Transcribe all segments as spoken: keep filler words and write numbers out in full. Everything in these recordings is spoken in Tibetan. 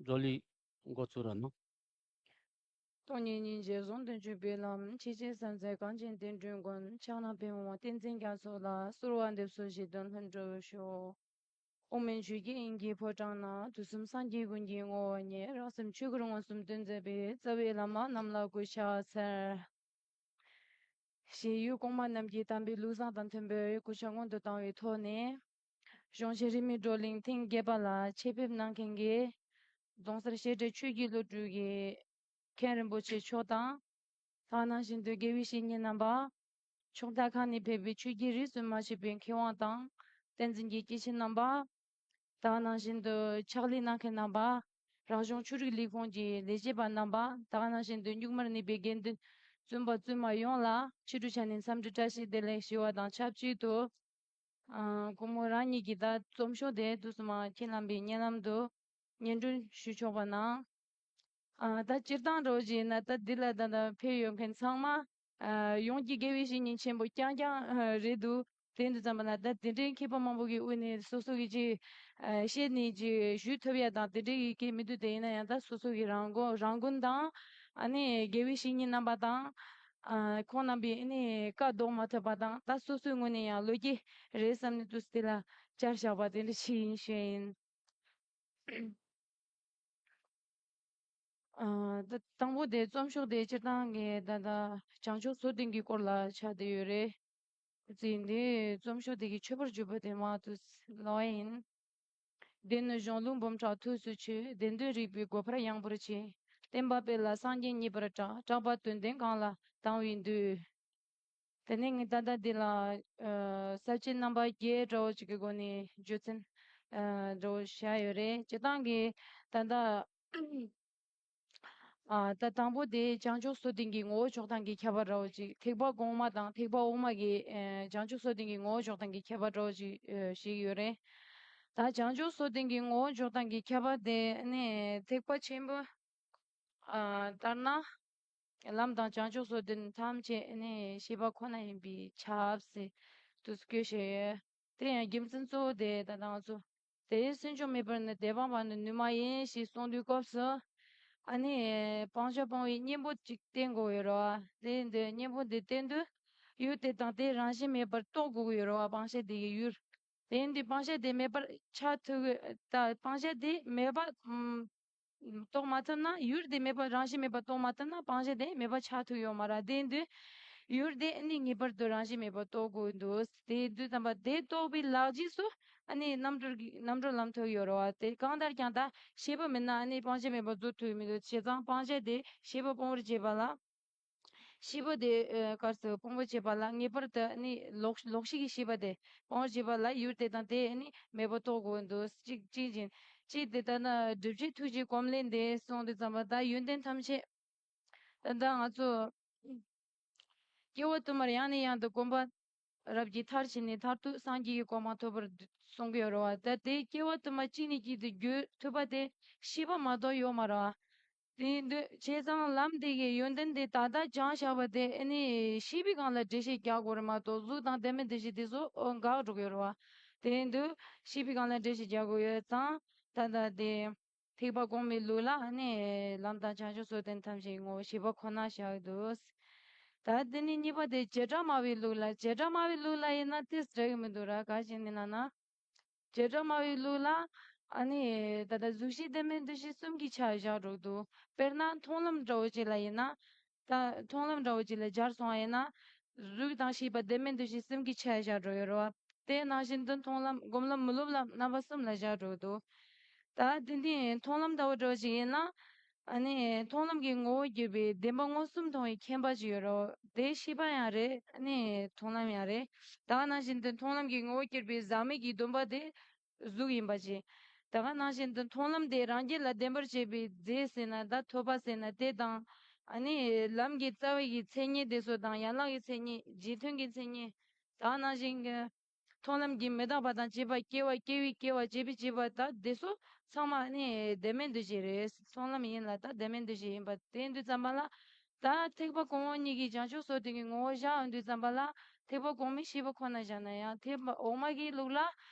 བགྲོ་གླེང་འགོ་ཚུགས་ར་གནང་། སྟོང་ཉིད་སྙིང་རྗེ་ཟུང་དུ་འཇུག་པའི་ལམ། ཆེས་ཆེར་གསལ་མཛད་གངས་ཅན་བསྟན་འགྲོའི་མགོན། ཕྱག་ན་པདྨོ་བསྟན་འཛིན་རྒྱ་མཚོ་ལ། གསོལ་བ་འདེབས་སོ་བཞེད་དོན་ལྷུན་གྲུབ་ཤོག། ཨོཾ་མཉྫུ་ཤྲཱི་ཡི་དབྱིངས་ཀྱི་ཕོ་བྲང་ན། དུས་གསུམ་སངས་རྒྱས་ཀུན་གྱི་ངོ་བོ་ཉིད། རང་སེམས་ཆོས་སྐུར་མངོན་སུམ་སྟོན་མཛད་པའི། རྩ་བའི་བླ་མ་རྣམས་ལ་གུས་ཕྱག་འཚལ། ཞེས་ཡུལ་གོང་མ་རྣམས་ཀྱིས་དམ་པའི་ལུགས་བཟང་དང་མཐུན་པའི་གུས་ཕྱག་སྔོན་དུ་བཏང་བའི་ཐོག་ནས། གཞུང་ཆེན་རིས་མེད་བགྲོ་གླེང་ཐེངས་བརྒྱད་པ་ལ་ཆེད་ཕེབས་གནང་མཁན་གྱི་རྫོང་སར་བཤད་སྒྲའི་ཆོས་ཀྱི་སློབ་ཕྲུག་གི་མཁན་རིན་པོ་ཆེ་མཆོག་དང་། དེ་ག་ནང་བཞིན་དུ་དགེ་བའི་བཤེས་གཉེན་རྣམ་པ། ཕྱོགས་མཐའ་ཁག་ནས་ཕེབས་པའི་ཆོས་བརྒྱུད་རིས་སུ་མ་ཆད་པའི་མཁས་དབང་དང་། བསྟན་འཛིན་གྱི་སྐྱེས་ཆེན་རྣམ་པ། དེ་ག་ནང་བཞིན་དུ་ཕྱག་ལས་གནང་མཁན་རྣམ་པ། རང་གཞུང་ཆོས་རིག་ལས་ཁུངས་ཀྱི་ལས་བྱེད་པ་རྣམ་པ། དེ་ག་ནང་བཞིན་དུ་གཉུག་མར་གནས་པའི་དགེ་འདུན་བཙུན་པ་བཙུན་མ་ཡོངས་ལ་ཕྱི་དྲོ་ཆ་ནས་འཚམས་འདྲི་བཀྲ་ཤིས་བདེ་ལེགས་ཞུ་བ་དང་ཆབས་ཅིག་ཏུ། ཨ། སྐུ་ངོ་རང་ཉིད་ཀྱིས་ད་རྩོམ་ཤོག་དེ་དུས་སུ་མ་ཁྱེད་རྣམ་པའི་སྙན་ལམ་དུ་སྙན་སྒྲོན་ཞུ་ཆོག་པ་གནང་། ཨ། ད་སྤྱིར་བཏང་འདྲ་བོ་ཅིག་ཡིན་ན་ད་འདི་ལ་ད་ད་ཕེབས་ཡོད་མཁན་ཚང་མ། ཨ། ཡོངས་ཀྱི་དགེ་བའི་བཤེས་གཉེན་ཆེན་པོ་རྐྱང་རྐྱང་ཨ་རེད་འདུག་དེ་འདི་ཙམ་པ་ན་ད་དེ་འདྲའི་མཁས་པ་མང་པོ་གི་དབུས་ནས་སོ་སོ་གི་ཅིག་ཨ་བཤད་ནས་ཅིག་ཞུ་ཐུབ་ཡ་དང་དེ་འདྲའི་གི་སྐད་མི་འདུག་དེ་ཡིན་ན་ཡང་ད་སོ་སོ་གི་རང་མགོ་རང་འགུལ་དང་། ཨ་ནི་དགེ་བའི་བཤེས་གཉེན་རྣམ་པ་དང་། ཨ། ཁོང་རྣམ་པས་ཨ་ནི་བཀའ་ལྡོག་མ་ཐུབ་པ་དང་ད་སོ་སོའི་ངོས་ནས་ཡང་བློ་སྐྱེད་རེད་བསམ་ནས་དུས་དེ་ལ་བཅར་བཞག་པ་དེ་འདྲ་ཞིག་ཡིན་ཞུ་ཡ་ཡིན། ཨ། ད་དང་པོ་དེ་རྩོམ་ཤོག་དེ་སྤྱིར་བཏང་གི་ད་ལྟ་བྱང་ཆུབ་སོ་བདུན་གྱི་སྐོར་ལ་ཆགས་བསྡད་ཡོད་རེད། ཅིག་འདི་རྩོམ་ཤོག་དེ་གི་མཆོད་པར་བརྗོད་པ་དེ་མར་དུ་ཀློག་ཡིན། འདི་ནི་གཞུང་ལུགས་འབུམ་ཕྲག་ཐུགས་སུ་ཆུད། བདེན་དོན་རིགས་པའི་སྒོ་འཕར་ཡངས་པོར་ཕྱེ། བསྟན་པ་སྤེལ་ལ་སངས་རྒྱས་མཉེས་པར་གྲགས། གྲགས་པ་དོན་ལྡན་གང་ལ་དང་བའི་མདོས། དེ་ནས་ངས་ད་ལྟ་འདི་ལ་ཨ་ས་བཅད་རྣམ་པ་བརྒྱད་འདྲ་བོ་ཅིག་གི་སྒོ་ནས་བརྗོད་ཚན་ཨ་འདྲ་བོ་བཞག་ཡོད་རེད། སྤྱིར་བཏང་གི་ད་ལྟ་ཨ་ད་དང་པོ་དེ་བྱང་ཆུབ་སོ་བདུན་གྱི་ངོ་བོ་འཇོག་སྟངས་ཀྱི་ཁྱད་པར་འདྲ་བོ་ཅིག་ཐེག་པ་གོང་མ་དང་ཐེག་པ་འོག་མ་གི་ཨ་བྱང་ཆུབ་སོ་བདུན་གྱི་ངོ་བོ་འཇོག་སྟངས་ཀྱི་ཁྱད་པར་འདྲ་བོ་ཅིག་ཨ་ཞིག་ཡོད་རེད། ད་བྱང་ཆུབ་སོ་བདུན་གྱི་ངོ་བོ་འཇོག་སྟངས་ཀྱི་ཁྱད་པར་དེ་ནི་ཐེག་པ་ཆེན་པོ་ཨ་ལྟར་ན། ལམ་དང་བྱང་ཆུབ་སོ་བདུན་ཐམས་ཅད་ནི་ཤེས་པ་ཁོ་ན་ཡིན་པའི་ཆབ་སྲིད་དུ་བཀོད་བཞག་ཡོད། དེ་ཡང་རྒྱུ་མཚན་གཙོ་བོ་དེ་ད་ལྟ་ང་ཚོ་དེ་སེམས་བྱུང་མེད་པར་ནི་དེ་སྤངས་པ་ནི་ནུས་མ་ཡིན་ཞེས་གསུངས་དུས་སྐབས་སུ། ཨ་ནི་སྤང་བྱ་སྤོང་བའི་གཉེན་པོ་གཅིག་བསྟེན་དགོས་ཡོད་རེད་བ། དེ་འདི་གཉེན་པོ་འདི་བསྟེན་དུས་ཡུལ་དེ་དང་དེའི་རང་བཞིན་མེད་པར་རྟོགས་དགོས་ཀྱི་ཡོད་རེད་བ། སྤང་བྱ་དེ་ཡི་ཡུལ། དེ་ཡིན་དུས་སྤང་བྱ་དེ་མེད་པར་ཆགས་ཐུབ་ཀྱི་ད་སྤང་བྱ་དེ་མེད་པ་ཨམ། རྟོགས་མ་ཐུབ་ན་ཡུལ་དེ་མེད་པ་རང་བཞིན་མེད་པ་རྟོགས་མ་ཐུབ་ན་སྤང་བྱ་དེ་མེད་པ་ཆགས་ཐུབ་ཡོད་མ་རེད། དེ་ཡིན་དུས་ཡུལ་དེ་ཨ་ནི་ངེས་པར་དུ་རང་བཞིན་མེད་པ་རྟོགས་དགོས་འདུག་དེ་དུས་ཙམ་པ་དེ་རྟོགས་པའི་ལག་རྗེས་སུ་ཨ་ནི་རྣམ་གྲོལ་གྱི་རྣམ་གྲོལ་ལམ་ཐོབ་ཡོད་རེད་བ། དེ་གང་ལྟར་ཀྱང་ད་ཤེས་པ་མེད་ན་ཨ་ནི་སྤང་བྱ་མེད་པ་རྫོགས་ཐུབ་ཀྱི་མི་འདུག་བྱས་ཙང་སྤང་བྱ་དེ་ཤེས་པ་སྤོང་བར་བྱེད་པ་ལ། ཤེས་པ་དེ་ཨ་གར་སོགས་སྤོང་བར་བྱེད་པ་ལ་ངེས་པར་དུ་ནི་ལོག་ལོག་ཤེས་ཀྱི་ཤེས་པ་དེ་སྤོང་བར་བྱེད་པ་ལ་ཡུལ་དེ་དང་དེ་ནི་མེད་པ་རྟོགས་དགོས་འདུག་གཅིག་གཅིག་ཅིང་གཅིག་དེ་ལྟར་ན་སྒྲུབ་བྱེད་ཐུགས་རྗེའི་གོམས་ལེན་དེ་གསུངས་དུས་ཙམ་པ་ད་ཡོན་ཏན་ཐམས་ཅད་ད་ལྟ་ང་ཚོ་སྐྱེ་བ་དུ་མར་ཡང་ནས་ཡང་དུ་གོམས་པ་རབ་ཀྱིས་མཐར་ཕྱིན་ནས་མཐར་ཐུག་སངས་རྒྱས་ཀྱི་གོ་འཕང་ཐོབ་པར་གསུང་གི་ཡོད་རེད་བ། ད་དེ་སྐྱེ་བ་དུ་མ་གཅིག་ནས་གཅིག་ཏུ་བརྒྱུད་ཐུབ་པ་དེ་ཤེས་པ་མ་གཏོགས་ཡོད་མ་རེད་བ། དེ་འདོད་བྱས་ཙང་ལམ་དེ་གི་ཡོན་ཏན་དེ་ད་ལྟ་སྦྱངས་བཞག་པ་དེ་ཨ་ནི་ཤེས་པའི་སྒང་ལ་འགྲེལ་བཤད་རྒྱག་དགོས་རེད་མ་གཏོགས་གཟུགས་དང་ལྡན་མིན་འདུ་བྱེད་དེ་ཚོ་འགག་འགྲོ་གི་ཡོད་རེད་བ། དེ་འདོད་ཤེས་པའི་སྒང་ལ་འགྲེལ་བཤད་རྒྱག་དགོས་ཡོད་ཙང་ད་ལྟ་དེ་ཐེག་པ་གོང་མའི་ལུགས་ལ་ཨ་ནི་ལམ་དང་བྱང་ཆུབ་སོ་བདུན་ཐམས་ཅད་ངོ་བོ་ཤེས་པ་ཁོ་ན་བཞག་འདུག་ད་དེ་ནི་གཉིས་པ་དེ་བྱེ་བྲག་སྨྲ་བའི་ལུགས་ལ། བྱེ་བྲག་སྨྲ་བའི་ལུགས་ལ་ཡིན་ན་ཏིས་འདྲ་གི་མི་འདུག་ར། ག་ཅི་ཡིན་ན་ན། བྱེ་བྲག་སྨྲ་བའི་ལུགས་ལ་ཨ་ནི་ད་ལྟ་གཟུགས་ཤེས་ལྡན་མིན་འདུ་ཤེས་གསུམ་གྱི་ཆ་བཞག་འགྲོ་འདུག་དཔེར་ན་མཐོང་ལམ་འདྲ་བོ་ཅིག་ལ་ཡིན་ན། ད་མཐོང་ལམ་འདྲ་བོ་ཅིག་ལ་སྦྱར་སོང་བ་ཡིན་ན། གཟུགས་དང་ཤེས་པ་ལྡན་མིན་འདུ་ཤེས་གསུམ་གྱི་ཆ་བཞག་འགྲོ་ཡོད་རེད་བ། དེ་ནང་བཞིན་དུ་མཐོང་ལམ་སྒོམ་ལམ་མི་སློབ་ལམ་རྣམ་པ་གསུམ་ལ་བཞག་འགྲོ་འདུག་ད་དེ་འདི་མཐོང་ལམ་ལྟ་བུ་འདྲ་བོ་ཅིག་ཡིན་ན། ཨ་ནི་མཐོང་ལམ་གྱི་ངོ་བོར་གྱུར་པའི་བདེན་པ་མངོན་སུམ་མཐོང་བའི་མཁྱེན་པ་ཅིག་ཡོད་རེད། དེ་ཤེས་པ་ཡང་རེད། ཨ་ནི་མཐོང་ལམ་ཡང་རེད། ད་ག་ནང་བཞིན་དུ་མཐོང་ལམ་གྱི་ངོ་བོར་གྱུར་པའི་ཟག་མེད་ཀྱི་སྡོམ་པ་དེ་གཟུགས་ཡིན་པ་ཅིག་ད་ག་ནང་བཞིན་དུ་མཐོང་ལམ་དེ་རང་རྒྱུད་ལ་ལྡན་པར་བྱེད་པའི་རྫས་ཟེར་ན་ད་ཐོབ་པ་ཟེར་ན་དེ་དང་། ཨ་ནི་ལམ་གྱི་རྩ་བའི་གི་མཚན་ཉིད་དེ་ཚོ་དང་ཡན་ལག་གི་མཚན་ཉིད་རྗེས་མཐུན་གྱི་མཚན་ཉིད། ད་ག་ནང་བཞིན་གྱི་མཐོང་ལམ་གྱི་མི་རྟག་པ་དང་བཅས་པ་སྐྱེ་བ་སྐྱེ་བའི་སྐྱེ་བ་བྱེད་པའི་བྱེད་པ་ད་དེ་ཚོ་ཚང་མ་ནི་ལྡན་མིན་འདུ་བྱེད་རེད། མཐོང་ལམ་ཡིན་ལ་ད་ལྡན་མིན་འདུ་བྱེད་ཡིན་པ་དེ་འདུག་ཙམ་པ་ལ། ད་ཐེག་པ་གོང་འོག་གཉིས་ཀྱི་བྱང་ཆུབ་སོ་བདུན་གྱི་ངོ་བོ་བཞག་འདུག་ཙམ་པ་ལ། ཐེག་པ་གོང་མའི་ཤེས་པ་ཁོ་ན་བཞག་ན་ཡང་ཐེག་པ་འོག་མ་གི་ལུགས་ལ་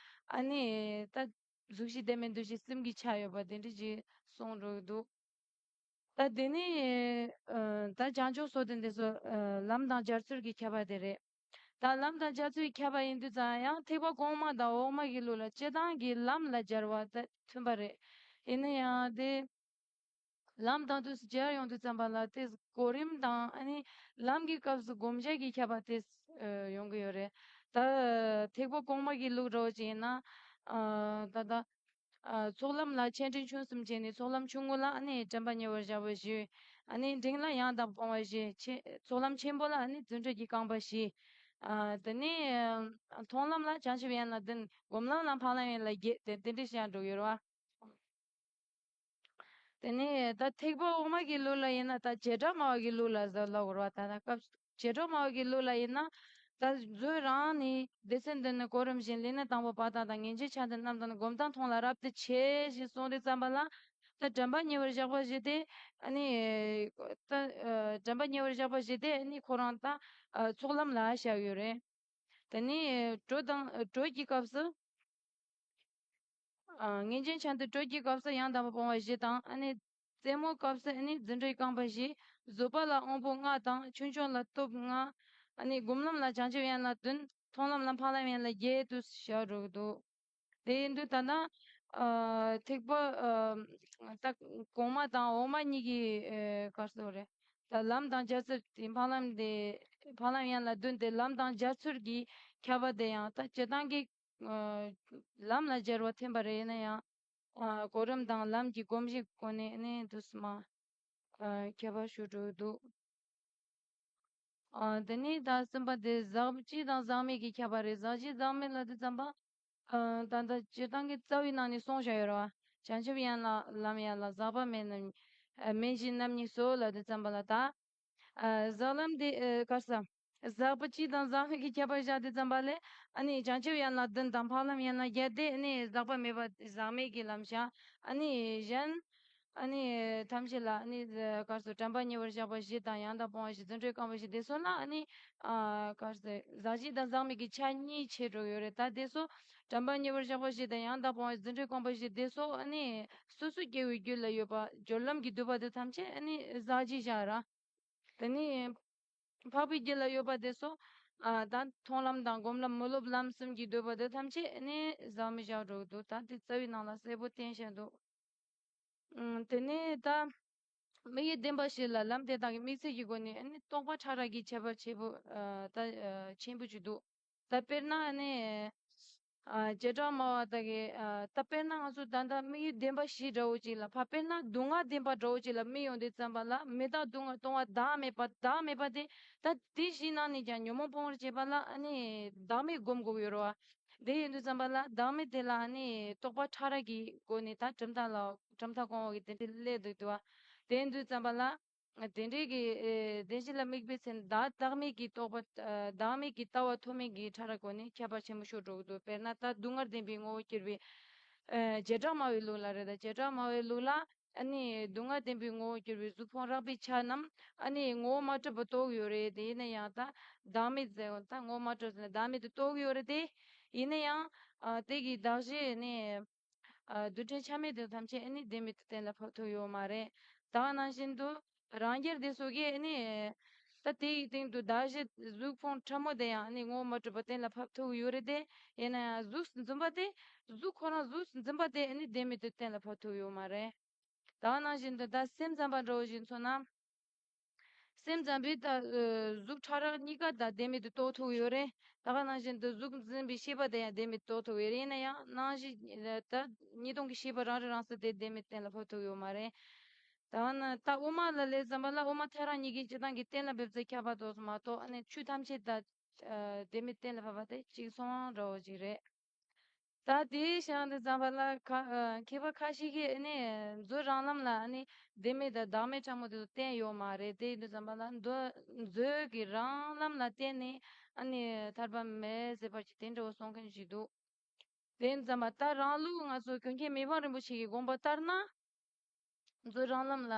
ཨ་ནི་ད་ གཟུགས་ཤིག་བདེན་མེད་འདུ་ཤེས་གསུམ་གྱི་ཆ་ཡོད་པ་དེ་འདྲ་ཅིག་གསུངས་འགྲོ་གི་འདུག་ད་དེ་ནས་ཨ་ད་བྱང་ཆུབ་སོ་ཏན་དེ་ཚོ་ཨ་ལམ་དང་སྦྱར་ཚུལ་གྱི་ཁྱད་པར་དེ་རེད། ད་ལམ་དང་སྦྱར་ཚུལ་གྱི་ཁྱད་པར་ཡིན་དུས་ཙང་ཡང་ཐེག་པ་གོང་མ་དང་འོག་མ་གི་ལུགས་ལ་སྤྱིར་བཏང་གི་ལམ་ལ་སྦྱར་བ་ད་མཐུན་པ་རེད། ཡིན་ན་ཡང་དེ་ལམ་དང་དུས་སུ་སྦྱར་ཡོང་དུས་ཙམ་པ་ལ་དེ་གོ་རིམ་དང་ཨ་ནི་ལམ་གྱི་སྐབས་སུ་བསྒོམ་བྱ་གི་ཁྱད་པར་དེ་ཨ་ཡོང་གི་ཡོད་རེད། ད་ཐེག་པ་གོང་མ་གི་ལུགས་འདྲ་བོ་ཅིག་ཡིན་ན་ཨ་ད་ད། ཨ་ཚོགས་ལམ་ལ་ཆེ་འབྲིང་ཆུང་གསུམ་བྱས་ནས་ཚོགས་ལམ་ཆུང་ངུ་ལ་ཨ་ནི་དྲན་པ་ཉེ་བར་བཞག་པ་བཞི། ཨ་ནི་འབྲིང་ལ་ཡང་དག་པར་སྤོང་བ་བཞི། ཆེ་ཚོགས་ལམ་ཆེན་པོ་ལ་ཨ་ནི་རྫུ་འཕྲུལ་གྱི་རྐང་པ་བཞི། ཨ་དེ་ནས་མཐོང་ལམ་ལ་བྱང་ཆུབ་ཡན་ལག་བདུན། སྒོམ་ལམ་ལ་འཕགས་ལམ་ཡན་ལག་བརྒྱད་དེ་དེ་འདྲ་བཤད་འགྲོ་ཡོད་རེད་བ། དེ་ནས་ད་ཐེག་པ་འོག་མ་གི་ལུགས་ལ་ཡིན་ན་ད་བྱེ་བྲག་སྨྲ་བ་གི་ལུགས་ལ་ཟེར་ལབ་དགོས་རེད་བ། ད་ད་སྐབས་བྱེ་བྲག་སྨྲ་བ་གི་ལུགས་ལ་ཡིན་ན། ད་མཛོད་རང་ནས་སྡེ་ཚན་འདི་ནི་གོ་རིམ་བཞིན་ལས་ནི་དང་པོ་བར་དང་དང་ངེས་འབྱིན་ཆ་མཐུན་རྣམས་དང་སྒོམ་དང་མཐོང་ལ་རབ་ཏུ་ཆེ་ཞེས་གསུངས་དུས་ཙམ་པ་ལ། ད་དྲན་པ་ཉེ་བར་བཞག་པ་བཞི་དེ་ཨ་ནི་ད་ཨ་དྲན་པ་ཉེ་བར་བཞག་པ་བཞི་དེ་ཨ་ནི་ཁོ་རང་ད་ཨ་ཚོགས་ལམ་ལ་བཞག་ཡོད་རེད། དེ་ནས་གྲོ་དང་གྲོ་གི་སྐབས་སུ། ཨ་ངེས་འབྱིན་ཆ་མཐུན་གྲོ་གི་སྐབས་སུ་ཡང་དག་པར་སྤོང་བ་བཞི་དང་ཨ་ནི་རྩེ་མོའི་སྐབས་སུ་ཨ་ནི་རྫུ་འཕྲུལ་རྐང་པ་བཞི། བཟོད་པ་ལ་དབང་པོ་ལྔ་དང་ཆོས་སྐྱོང་ལ་སྟོབས་ལྔ། ཨ་ནི་སྒོམ་ལམ་ལ་བྱང་ཆུབ་ཡན་ལག་བདུན། མཐོང་ལམ་ལ་འཕགས་ལམ་ཡན་ལག་བརྒྱད་དུ་བཞག་འགྲོ་གི་འདུག་དེ་ཡིན་དུས་ད་ལྟ་ཨ་ཐེག་པ་ཨ་ད་གོང་མ་དང་འོག་མ་གཉིས་ཀྱི་ཨ་ག་རེ་ཟེར་དགོས་རེད། ད་ལམ་དང་སྦྱར་ཚུལ་དེ་འཕགས་ལམ་དེ་འཕགས་ལམ་ཡན་ལག་བདུན་དེ་ལམ་དང་སྦྱར་ཚུལ་གྱི་ཁྱད་པར་དེ་ཡང་ད་སྤྱིར་བཏང་གི་ཨ་ལམ་ལ་སྦྱར་བ་མཐུན་པ་རེད། ཡིན་ན་ཡང་ཨ་གོ་རིམ་དང་ལམ་གྱི་གོམས་གཤིས་སྒོ་ནས་ནི་དུ་སུ་མ་ཨ་ཁྱད་པར་ཞུ་འགྲོ་འདུག་ཨ་དེ་ནས་ད་གསུམ་པ་དེ་ཟག་བཅས་དང་ཟག་མེད་ཀྱི་ཁྱད་པར་རེད། ཟག་བཅས་ཟག་མེད་ལ་དུས་ཙམ་པ་ཨ་ད་ལྟ་སྤྱིར་བཏང་གི་རྩ་བའི་ནང་ནས་གསུངས་བཞག་ཡོད་རེད་བ། བྱང་ཆུབ་ཡན་ལག་ལམ་ཡན་ལག་ཟག་པ་མེད་རྣམ་ཨ་མེད་བཞི་རྣམ་གཉིས་སོ་ལ་དུས་ཙམ་པ་ལ་ད། ཨ་ཟག་ལམ་དེ་ཨ་ག་རེ་ཟ། ཟག་པ་སྤྱི་དང་ཟག་མེད་ཀྱི་ཁྱད་པར་བཞག་དུས་ཙམ་པ་ལས་ཨ་ནི་བྱང་ཆུབ་ཡན་ལག་བདུན་དང་འཕགས་ལམ་ཡན་ལག་བརྒྱད་དེ་ཨ་ནི་ཟག་པ་མེད་པ་ཟག་མེད་ཀྱི་ལམ་བཞག་ཨ་ནི་གཞན་ཨ་ནི་ཐམས་ཅད་ལ་ཨ་ནི་ག་རེ་ཟ་དྲན་པ་ཉེ་བར་བཞག་པ་བཞི་དང་ཡང་དག་སྤོང་བ་བཞི་རྫུ་འཕྲུལ་རྐང་པ་བཞི་དེ་ཚོ་ལ་ཨ་ནི་ཨ་ག་རེ་ཟ་ཟག་བཅས་དང་ཟག་མེད་ཀྱི་ཆ་གཉིས་ཕྱེ་འགྲོ་ཡོད་རེད། ད་དེ་ཚོ་དྲན་པ་ཉེ་བར་བཞག་པ་བཞི་དང་ཡང་དག་སྤོང་བ་རྫུ་འཕྲུལ་རྐང་པ་བཞི་དེ་ཚོ་ཨ་ནི་སོ་སོ་སྐྱེ་བོའི་རྒྱུད་ལ་ཡོད་པ་སྦྱོར་ལམ་གྱི་སྡུད་པ་དེ་ཐམས་ཅད་ཨ་ནི་ཟག་བཅས་བཞག་ར། དེ་ནས་འཕགས་པའི་རྒྱུད་ལ་ཡོད་པ་དེ་ཚོ་ཨ་ད་མཐོང་ལམ་དང་སྒོམ་ལམ་མི་སློབ་ལམ་གསུམ་གྱིས་བསྡུས་པ་དེ་ཐམས་ཅད་ནི་ཟག་མེད་བཞག་འགྲོ་གི་འདུག་ད་དེ་རྩ་བའི་ནང་ལ་གསལ་པོ་བསྟན་བཞག་འདུག་ཨུམ། དེ་ནས་ད་དམིགས་ཡུལ་བདེན་པ་བཞི་ལ་ལམ་དེ་དག་གི་དམིགས་ཚད་ཀྱི་སྒོ་ནས་ནི་རྟོག་པ་ཕྲ་རགས་ཀྱི་ཁྱད་པར་ཆེན་པོ་ཨ་ད་ཨ་ཆེན་པོ་ཅིག་འདུག་ད་དཔེར་ན་ནི། ཨ་བྱེ་བྲག་སྨྲ་བ་དག་གིས་ཨ་ད་དཔེར་ན་ང་ཚོ་ད་ལྟ་དམིགས་ཡུལ་བདེན་པ་བཞི་འདྲ་བོ་ཅིག་ལ་ཕ་དཔེར་ན་སྡུག་བསྔལ་བདེན་པ་འདྲ་བོ་ཅིག་ལ་དམིགས་ཡོང་དུས་ཙམ་པ་ལ་མི་རྟག་སྡུག་བསྔལ་སྟོང་པ་བདག་མེད་པ་བདག་མེད་པ་དེ་ད་དེ་བཞིའི་ནང་ནས་ཀྱང་ཉོན་མོངས་སྤོང་བར་བྱེད་པ་ལ་ཨ་ནི་བདག་མེད་སྒོམ་དགོས་ཀྱི་ཡོད་རེད་བ། དེ་ཡིན་དུས་ཙམ་པ་ལ་བདག་མེད་དེ་ལ་ཨ་ནི་རྟོག་པ་ཕྲ་རགས་ཀྱི་སྒོ་ནས་ད་གྲུབ་མཐའ་ལ་གྲུབ་མཐའ་སྐོང་བ་གི་དེ་འདྲ་སླེབས་འདུག་འདུག་བ། དེ་ཡིན་དུས་ཙམ་པ་ལ། དེ་འདྲའི་གི་ཨེ་བདེན་བཞི་ལ་དམིགས་པའི་ཚེ་བདག་བདག་མེད་ཀྱི་རྟོག་པ་ཨ་བདག་མེད་ཀྱི་ལྟ་བ་མཐོ་དམན་གྱི་ཕྲ་རགས་སྒོ་ནས་ཁྱད་པར་ཆེན་པོ་ཤོར་འགྲོ་གི་འདུག་དཔེར་ན་ད་སྡུག་བསྔལ་བདེན་པའི་ངོ་བོར་གྱུར་པའི་ཨེ་བྱེ་བྲག་སྨྲ་བའི་ལུགས་ལ་རེད། ད་བྱེ་བྲག་སྨྲ་བའི་ལུགས་ལ་ཨ་ནི་སྡུག་བསྔལ་བདེན་པའི་ངོ་བོར་གྱུར་པའི་གཟུགས་ཕུང་རགས་པའི་ཆ་རྣམས་ཨ་ནི་ངོ་བོ་མ་གྲུབ་པར་རྟོགས་ཡོད་རེད། དེ་ཡིན་ན་ཡང་ད་བདག་མེད་ཟེར་ད་ངོ་བོ་མ་གྲུབ་ཟེར་ན་བདག་མེད་དུ་རྟོགས་ཡོད་རེད་དེ། ཡིན་ན་ཡང་ཨ་དེ་གི་གདགས་གཞི་ནི། ཨ་རྡུལ་ཕྲན་ཆ་མེད་དེ་ཐམས་ཅད་ཨ་ནི་བདེན་མེད་དུ་གཏན་ལ་ཕབ་ཐུབ་ཡོད་མ་རེད། ད་ག་ནང་བཞིན་དུ་རང་རྒྱལ་དེ་ཚོ་གིས་ཨ་ནི་ད་དེ་ཡི་སྟེང་དུ་གདགས་གཞི་གཟུགས་ཕུང་ཕྲ་མོ་དེ་ཡང་ཨ་ནི་ངོ་བོ་མ་གྲུབ་པ་གཏན་ལ་ཕབ་ཐུབ་ཡོད་རེད་དེ། ཡིན་ན་ཡང་གཟུགས་འཛིན་པ་དེ་གཟུགས་ཁོ་རང་གཟུགས་འཛིན་པ་དེ་ཨ་ནི་བདེན་མེད་དུ་གཏན་ལ་ཕབ་ཐུབ་ཡོད་མ་རེད། ད་ག་ནང་བཞིན་དུ་ད་སེམས་ཙམ་པ་འདྲ་བོ་ཞིག་མཚོན་ན། སེམས་ཙམ་པས་ད་ཨ་གཟུགས་ཕྲ་རགས་གཉིས་ཀ་ད་བདེན་མེད་དུ་རྟོགས་ཐུབ་ཡོད་རེད། ད་ག་ནང་བཞིན་དུ་གཟུགས་འཛིན་པའི་ཤེས་པ་དེ་ཡང་བདེན་མེད་དུ་རྟོགས་ཐུབ་ཡོད་རེད། ཡིན་ན་ཡང་སྣང་གཞི་ད་གཉིས་སྟོང་གི་ཤེས་པ་རང་རིག་རང་གསལ་དེ་བདེན་མེད་གཏན་ལ་ཕབ་ཐུབ་ཡོད་མ་རེད། ད་ན་ད་དབུ་མ་ལ་སླེབས་ཙམ་པ་ལ་དབུ་མ་ཐལ་རང་གཉིས་ཀའི་སྤྱི་དང་གི་གཏན་ལ་འབེབས་ཚུལ་ཁྱད་པར་དུ་སོང་མ་གཏོགས་ཨ་ནི་ཆོས་ཐམས་ཅད་ད་ཨ་བདེན་མེད་གཏན་ལ་ཕབ་པ་དེ་གཅིག་མཚུངས་འདྲ་བོ་ཅིག་རེད། ད་དེའི་ཞང་དུ་ཙམ་པ་ལ་ཁ་ཨ་མཁས་པ་ཁ་ཤས་ཀྱིས་ཨ་ནི་མཛོད་རང་ལམ་ལ་ཨ་ནི་བདེན་མེད་དང་བདག་མེད་ཕྲ་མོ་དེ་ཚོ་བསྟན་ཡོད་མ་རེད། དེ་ཡིན་དུས་ཙམ་པ་ལ་མཛོད་མཛོད་ཀྱི་རང་ལམ་ལ་བརྟེན་ནས་ཨ་ནི་ཐར་པ་མེད་ཟེར་བར་གྱི་དེ་འདྲ་བོ་གསུང་མཁན་ཞིག་འདུག་དེ་ཡིན་ཙམ་པ་ད་རང་ལུགས་ང་ཚོ་ཀུན་མཁྱེན་མི་ཕམ་རིན་པོ་ཆེ་གི་དགོངས་པ་ལྟར་ན། མཛོད་རང་ལམ་ལ་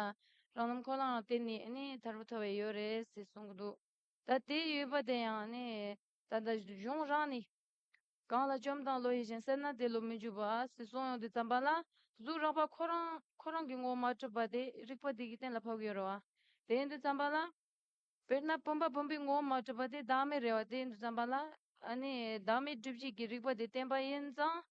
རང་ལམ་ཁོ་རང་ལ་བརྟེན་ནས་ཨ་ནི་ཐར་པ་ཐོབ་པ་ཡོད་རེད་ཟེར་གསུང་གི་འདུག་ད་དེ་ཡོད་པ་དེ་ཡང་ཨ་ནི་ད་ལྟ་གཞུང་རང་ནས། གང་ལ་བཅོམ་དང་བློ་ཡིས་བཞིན། སེར་སྣ་དེ་ལུ་མི་འཇུག་པ་ཟེར་གསུངས་ཡོང་དུས་ཙམ་པ་ལ། གཟུགས་རགས་པ་ཁོ་རང་ཁོ་རང་གི་ངོ་བོ་མ་གྲུབ་པ་དེ་རིག་པ་དེ་གིས་གཏན་ལ་ཕབ་ཀྱི་ཡོད་རེད་བ། དེ་ཡིན་དུས་ཙམ་པ་ལ། དཔེར་ན་བུམ་པ་བུམ་པའི་ངོ་བོ་མ་གྲུབ་པ་དེ་བདག་མེད་རེད་བ། དེ་ཡིན་དུས་ཙམ་པ་ལ། ཨ་ནི་བདག་མེད་སྒྲིབ་བྱེད་ཀྱི་རིག་པ་དེ་བརྟན་པ་ཡིན་ཙང་།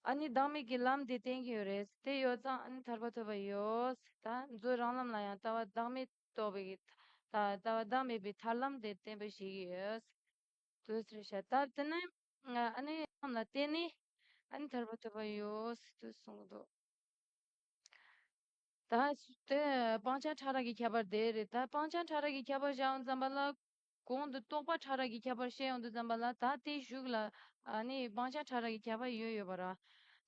ཨ་ནི་བདག་མེད་ཀྱི་ལམ་དེ་བསྟན་གྱི་ཡོད་རེད། དེ་ཡོད་ཙང་ཨ་ནི་ཐར་པ་ཐོབ་པ་ཡོད། ད་མཛོད་རང་ལམ་ལ་ཡང་ལྟ་བ་བདག་མེད་རྟོགས་པའི་གི། ད་ལྟ་བ་བདག་མེད་པའི་ཐར་ལམ་དེ་བསྟན་པ་ཞིག་ཡོད། དུས་རེད་ཤག་ད་དེ་ནས་ཨ་ནི་ལམ་ལ་བརྟེན་ནས་ཨ་ནི་ཐར་པ་ཐོབ་པ་ཡོད་ཟེར་དུས་གསུངས་འདུག་ད་དེ་སྤང་བྱ་ཕྲ་རགས་ཀྱི་ཁྱད་པར་དེ་རེད། ད་སྤང་བྱ་ཕྲ་རགས་ཀྱི་ཁྱད་པར་བཤད་ཡོང་ཙམ་པ་ལ། གོང་དུ་རྟོག་པ་ཕྲ་རགས་ཀྱི་ཁྱད་པར་བཤད་ཡོང་དུས་ཙམ་པ་ལ། ད་དེའི་གཞུག་ལ་ཨ་ནི་སྤང་བྱ་ཕྲ་རགས་ཀྱི་ཁྱད་པར་ཡོད་ཡོད་པ་ར།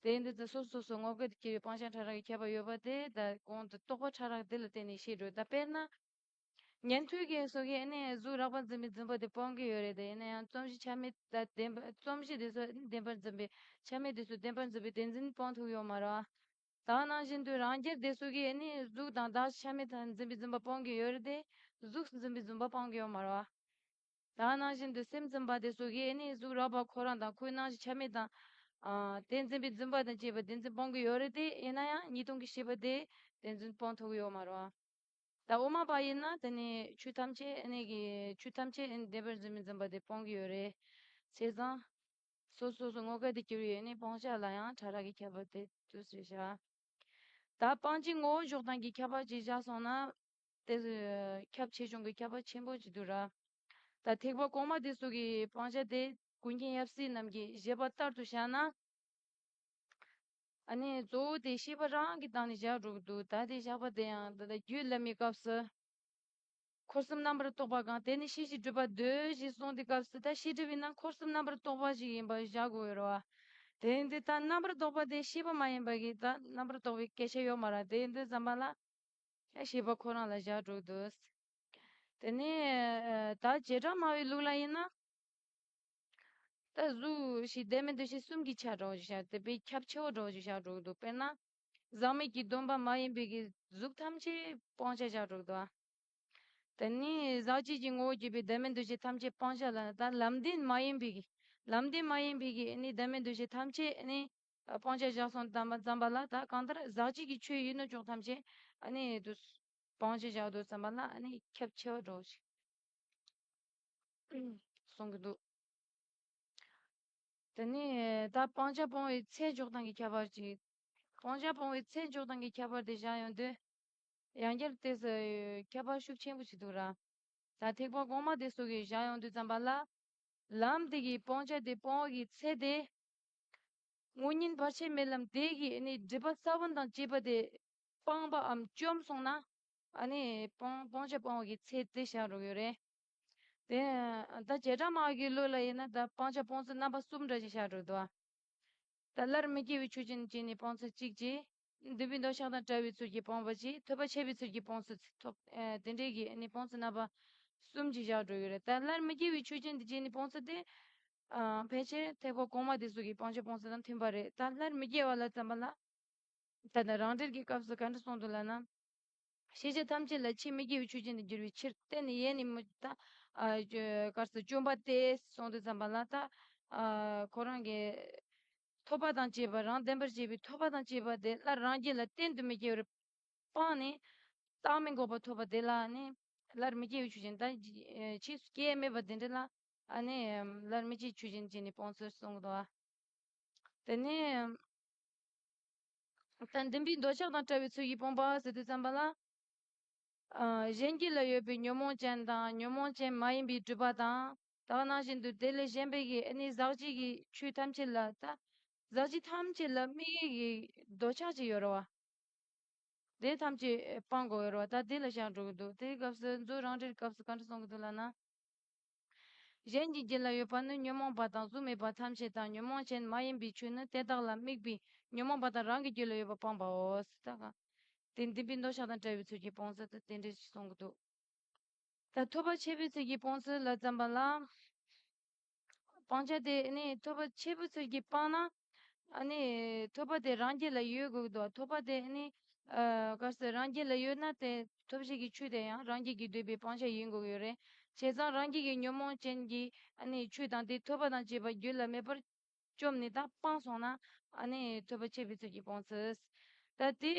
དེ་ཡིན་དུས་ཙང་སོ་སོ་སོ་སོ་ངོ་སྐལ་དུ་གྱུར་པའི་སྤང་བྱ་ཕྲ་རགས་ཀྱི་ཁྱད་པར་ཡོད་པ་དེ་ད་གོང་དུ་རྟོག་པ་ཕྲ་རགས་དེ་ལ་བརྟེན་ནས་ཤེས་འགྲོ། ད་དཔེར་ན། ཉན་ཐོས་ཀྱི་སོ་གི་ཨ་ནི་གཟུགས་རགས་པ་འཛིན་པའི་རྫུན་པ་དེ་སྤོང་གི་ཡོད་རེད་དེ། ཡིན་ན་ཡང་རྩོམ་གཞི་ཆ་མེད་ད་བདེན་པ། རྩོམ་གཞི་དེ་ཚོ་ཨ་ནི་བདེན་པར་འཛིན་པའི་ཆ་མེད་དེ་ཚོ་བདེན་པར་འཛིན་པའི་བདེན་འཛིན་སྤོང་ཐུབ་ཡོད་མ་རེད་བ། ད་ནང་བཞིན་དུ་རང་རྒྱལ་དེ་ཚོ་གིས་ཨ་ནི་གཟུགས་དང་གདགས་གཞི་ཆ་མེད་དང་འཛིན་པའི་རྫུན་པ་སྤོང་གི་ཡོད་རེད་དེ། གཟུགས་འཛིན་པའི་རྫུན་པ་སྤོང་གི་ཡོད་མ་རེད་བ། ད་ནང་བཞིན་དུ་སེམས་འཛིན་པ་དེ་ཚོ་གིས་ཨ་ནི་གཟུགས་རགས་པ་ཁོ་རང་དང་ཁོའི་སྣང་གཞི་ཆ་མེད་དང་། ཨ། དེ་འཛིན་པའི་རྫུན་པ་དང་བཅས་པ་བདེན་འཛིན་སྤོང་གི་ཡོད་རེད་དེ། ཡིན་ན་ཡང་གཉིས་སྟོང་གི་ཤེས་པ་དེ་བདེན་འཛིན་སྤོང་ཐུབ་ཀྱི་ཡོད་མ་རེད་བ། ད་དབུ་མ་པ་ཡིན་ན་དེ་ནི་ཆོས་ཐམས་ཅད་ཨ་ནི་གི་ཆོས་ཐམས་ཅད་ཨ་ནི་བདེན་པར་འཛིན་པའི་རྫུན་པ་དེ་སྤོང་གི་ཡོད་རེད། བྱས་ཙང་། སོ་སོ་སོ་ངོ་སྐལ་དུ་གྱུར་ཡོད་ནི་སྤང་བྱ་ལ་ཡང་ཕྲ་རགས་ཀྱི་ཁྱད་པར་དེ་དུས་སུ་བཞག་ད་སྤང་བྱའི་ངོ་བོ་འཇོག་སྟངས་ཀྱི་ཁྱད་པར་ཅིག་བཞག་སོང་ན། དེ་ཁྱབ་ཆེ་ཆུང་གི་ཁྱད་པར་ཆེན་པོ་ཅིག་འདུག་ར། ད་ཐེག་པ་གོང་མ་དེ་ཚོ་གི་སྤང་བྱ་དེ་ཀུན་མཁྱེན་ཡབ་སྲས་རྣམས་ཀྱིས་བཞེད་པ་ལྟར་དུ་བཞག་ན། ཨ་ནི་གཙོ་བོ་དེ་ཤེས་པ་རང་གི་སྟེང་ནས་བཞག་འགྲོ་གི་འདུག་ད་དེ་བཞག་པ་དེ་ཡང་ད་ལྟ་རྒྱུད་བླ་མའི་སྐབས་སུ། འཁོར་གསུམ་རྣམ་པར་རྟོག་པ་གང་། དེ་ནི་ཤེས་བྱའི་སྒྲིབ་པ་བདོས་ཞེས་གསུངས་དེ་སྐབས་སུ། ད་ཤེས་སྒྲིབ་ཡིན་ན་འཁོར་གསུམ་རྣམ་པར་རྟོག་པ་ཞིག་ཡིན་པ་བཞག་དགོས་ཡོད་རེད་བ། དེ་ཡིན་དུས་ད་རྣམ་པར་རྟོག་པ་དེ་ཤེས་པ་མ་ཡིན་པ་གི་ད་རྣམ་པར་རྟོག་པའི་སྐད་ཆ་ཡོད་མ་རེད། དེ་ཡིན་དུས་ཙམ་པ་ལ། ཡང་ཤེས་པ་ཁོ་རང་ལ་བཞག་འགྲོ་གི་འདུག་དེ་ནས་ད་བྱེ་བྲག་སྨྲ་བའི་ལུགས་ལ་ཡིན་ན། ད་གཟུགས་ཞེས་བདེན་མེད་འདུ་བྱེད་གསུམ་གྱི་ཆ་འདྲ་བོ་ཞིག་བཞག་དེ་དཔེ་ཁྱབ་ཆེ་བ་འདྲ་བོ་ཞིག་བཞག་འགྲོ་གི་འདུག་དཔེར་ན། ཟག་མེད་ཀྱི་སྡོམ་པ་མ་ཡིན་པའི་གི་གཟུགས་ཐམས་ཅད་སྤང་བྱ་བཞག་འགྲོ་གི་འདུག་དེ་ནས་ཟག་བཅས་ཀྱི་ངོ་བོ་བརྒྱད་པའི་བདེན་མེད་འདུ་བྱེད་ཐམས་ཅད་སྤང་བྱ་ལ། ད་ལམ་བདེན་མ་ཡིན་པའི་གི། ལམ་བདེན་མ་ཡིན་པའི་གི་ནི་བདེན་མེད་འདུ་བྱེད་ཐམས་ཅད་ནི་སྤང་བྱ་བཞག་སོང་ཙམ་པ་ཙམ་པ་ལ། ད་གང་ལྟར་ཟག་བཅས་ཀྱི་ཆོས་ཡིན་ནོ་ཅོག་ཐམས་ཅད་ཨ་ནི་དུ་སྤང་བྱ་བཞག་འདུག་ཙམ་པ་ལ་ཨ་ནི་ཁྱབ་ཆེ་བ་འདྲ་བོ་ཞིག་གསུང་གི་འདུག་དེ་ནས་ད་སྤང་བྱ་སྤོང་བའི་ཚད་འཇོག་སྟངས་ཀྱི་ཁྱད་པར་ཅིག་སྤང་བྱ་སྤོང་བའི་ཚད་འཇོག་སྟངས་ཀྱི་ཁྱད་པར་དེ་བཞག་ཡོང་དུས། ཡང་བསྐྱར་དེ་སུ་ཁྱད་པར་ཤུགས་ཆེན་པོ་ཞིག་འདུག་ར། ད་ཐེག་པ་གོང་མ་དེ་སོགས་ཀྱིས་བཞག་ཡོང་དུས་ཙམ་པ་ལ། ལམ་དེ་གི་སྤང་བྱ་དེ་སྤོང་བ་གི་ཚད་དེ། དངོས་གཉེན་བར་ཆད་མེད་ལམ་དེ་གི་ནི་སྒྲིབ་པ་ས་བོན་དང་བཅས་པ་དེ་སྤངས་པའམ་བཅོམ་སོང་ན། ཨ་ནི་སྤང་སྤང་བྱ་སྤོང་བ་གི་ཚད་དེ་བཞག་འགྲོ་གི་ཡོད་རེད། དེ་ད་བྱེ་བྲག་སྨྲ་བ་གི་ལུགས་ལ་ཡིན་ན་ད་སྤང་བྱ་སྤོང་ཚུལ་རྣམ་པ་གསུམ་འདྲ་ཞིག་བཞག་འགྲོ་འདུག་ད་སླར་མི་སྐྱེ་བའི་ཆོས་ཅན་བྱས་ནས་སྤོང་ཚུལ་གཅིག་བྱས། འདུན་པའི་འདོད་ཆགས་དང་བྲལ་བའི་ཚུལ་གྱིས་སྤོང་བ་བྱས། ཐོས་པ་ཆད་པའི་ཚུལ་གྱིས་སྤོང་ཚུལ་ཐོབ། ཨེ་དེ་འདྲའི་གི་ཨ་ནི་སྤོང་ཚུལ་རྣམ་པ་གསུམ་གྱིས་བཞག་འགྲོ་ཡོད་རེད། ད་སླར་མི་སྐྱེ་བའི་ཆོས་ཅན་དུ་བྱས་ནས་སྤོང་ཚུལ་དེ། ཨ་ཕལ་ཆེར་ཐེག་པ་གོང་མ་དེ་ཚོ་གི་སྤང་བྱ་སྤོང་ཚུལ་དང་མཐུན་པ་རེད། ད་སླར་མི་སྐྱེ་བ་ལ་ཙམ་པ་ལ། ད་ལྟ་རང་འགྲེལ་གྱི་སྐབས་སུ་ག་འདྲ་གསུངས་འདུག་ལབ་ན། ཤེས་བྱ་ཐམས་ཅད་ལ་ཆེས་མི་སྐྱེ་བའི་ཆོས་ཅན་དུ་འགྱུར་བའི་ཕྱིར། གཏན་ནས་ཡེ་ནས་མི་ད། ཨ་གར་སོ་བཅོམ་པ་སྟེ་གསུངས་དུས་ཙམ་པ་ལ་ད། ཨ་ཁོ་རང་གི་ཐོབ་པ་དང་བཅས་པ། རང་བདེན་པར་བཞེད་པའི་ཐོབ་པ་དང་བཅས་པ་དེ་སླར་རང་རྒྱུད་ལ་གཏན་དུ་མི་སྐྱེ་བར་སྤངས་ནས། བརྟག་མི་འགོག་པ་ཐོབ་པ་དེ་ལ་ནི་སླར་མི་སྐྱེ་བའི་ཆོས་ཅན། ད་ཕྱིས་སུ་སྐྱེ་མེད་པ་དེ་འདྲ་ལ་ཨ་ནི་སླར་མི་སྐྱེ་ཆོས་ཅན་བྱས་ནས་སྤོང་ཚུལ་གསུངས་འདུག་ཨ། དེ་ནས། ད་འདུན་པའི་འདོད་ཆགས་དང་བྲལ་བའི་ཚུལ་གྱིས་སྤོང་བ་ཟེར་དུས་ཙམ་པ་ལ། ཨ་གཞན་རྒྱུད་ལ་ཡོད་པའི་ཉོན་མོངས་ཅན་དང་ཉོན་མོངས་ཅན་མ་ཡིན་པའི་སྒྲིབ་པ་དང་། ད་ག་ནང་བཞིན་དུ་དེ་ལས་གཞན་པའི་གི་ཨ་ནི་ཟག་བཅས་ཀྱི་ཆོས་ཐམས་ཅད་ལ། ད་ཟག་བཅས་ཐམས་ཅད་ལ་དམིགས་ཡུལ་གྱི་འདོད་ཆགས་ཅིག་ཡོད་རེད་བ། དེ་ཐམས་ཅད་སྤང་དགོས་ཡོད་རེད་བ། ད་དེ་ལ་བཞག་འགྲོ་གི་འདུག་དེའི་སྐབས་སུ་མཛོད་རང་འགྲེལ་སྐབས་སུ་ག་འདྲ་གསུང་གི་འདུག་ལབ་ན། གཞན་གྱི་རྒྱུད་ལ་ཡོད་པ་ནི་ཉོན་མོངས་པ་དང་གཟུགས་མེད་པ་ཐམས་ཅད་དང་། ཉོན་མོངས་ཅན་མ་ཡིན་པའི་ཆོས་ནི་དེ་དག་ལ་དམིགས་པའི་ཉོན་མོངས་པ་དང་རང་གི་རྒྱུད་ལ་ཡོད་པ་སྤངས་པའོ། ད་ག་དེ་འདུན་པའི་འདོད་ཆགས་དང་བྲལ་བའི་ཚུལ་གྱིས་སྤོང་ཚུལ་དེ་དེ་འདྲ་ཞིག་གསུང་གི་འདུག་ད་ཐོབ་པ་ཆད་པའི་ཚུལ་གྱིས་སྤོང་ཚུལ་ལ་ཙམ་པ་ལ། སྤང་བྱ་དེ་ནི་ཐོབ་པ་ཆད་པའི་ཚུལ་གྱིས་སྤངས་ན། ཨ་ནི་ཐོབ་པ་དེ་རང་རྒྱུད་ལ་ཡོད་དགོས་ཀྱི་འདུག་ཐོབ་པ་དེ་ནི་ཨ་ག་ཟེར་རང་རྒྱུད་ལ་ཡོད་ན་དེ་ཐོབ་བྱེད་ཀྱི་ཆོས་དེ་ཡང་རང་རྒྱུད་ཀྱིས་བསྡུས་པའི་སྤང་བྱ་ཡིན་དགོས་ཀྱི་ཡོད་རེད། བྱས་ཙང་རང་རྒྱུད་ཀྱི་ཉོན་མོངས་ཅན་གྱི་ཨ་ནི་ཆོས་དང་དེ་ཐོབ་པ་དང་བཅས་པ་རྒྱུད་ལ་མེད་པར་ བཅོམ་ནས་ད་སྤངས་སོང་ན་ཨ་ནི་ཐོས་པ་ཆད་པའི་ཚུལ་གྱིས་སྤོང་ཚུལ། ད་དེ་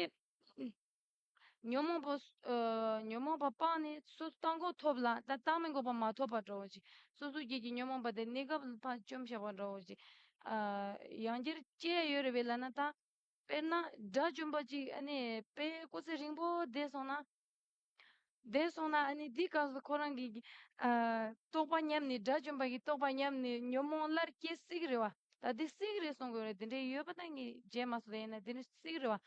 ཉོན་མོངས་པ་ཨ་ཉོན་མོངས་པ་སྤངས་ནས་སོ་སོ་བཏང་སྒོ་ཐོབ་ལ་ད་བཏང་མི་དགོས་པ་མ་ཐོབ་པ་འདྲ་བོ་ཅིག་སོ་སོ་སྐྱེས་ཀྱི་ཉོན་མོངས་པ་དེ་གནས་སྐབས་ལ་ཕར་བཅོམ་བཞག་པ་འདྲ་བོ་ཅིག་ཨ་ཡང་བསྐྱར་སྐྱེ་ཡ་ཡོད་རེད་པས་ལབ་ན། ད་དཔེར་ན་དགྲ་བཅོམ་པ་ཅིག་ཨ་ནི་དཔེ་སྐུ་ཚེ་རིང་པོ་བསྡད་སོང་ན། བསྡད་སོང་ན་ཨ་ནི་འདི་སྐབས་སུ་ཁོ་རང་གི་ཨ་རྟོགས་པ་ཉམས་ནས་དགྲ་བཅོམ་པ་གི་རྟོགས་པ་ཉམས་ནས་ཉོན་མོངས་སླར་སྐྱེ་སྲིད་ཀྱི་རེད་བ། ད་འདི་སྲིད་ཀྱི་རེད་གསུང་དགོས་རེད། དེ་འདྲའི་ཡོད་པ་ད་ངས་བརྗེད་མ་སོང་། ད་ཡིན་ན་དེ་འདྲ་སྲིད་ཀྱི་རེད་བ།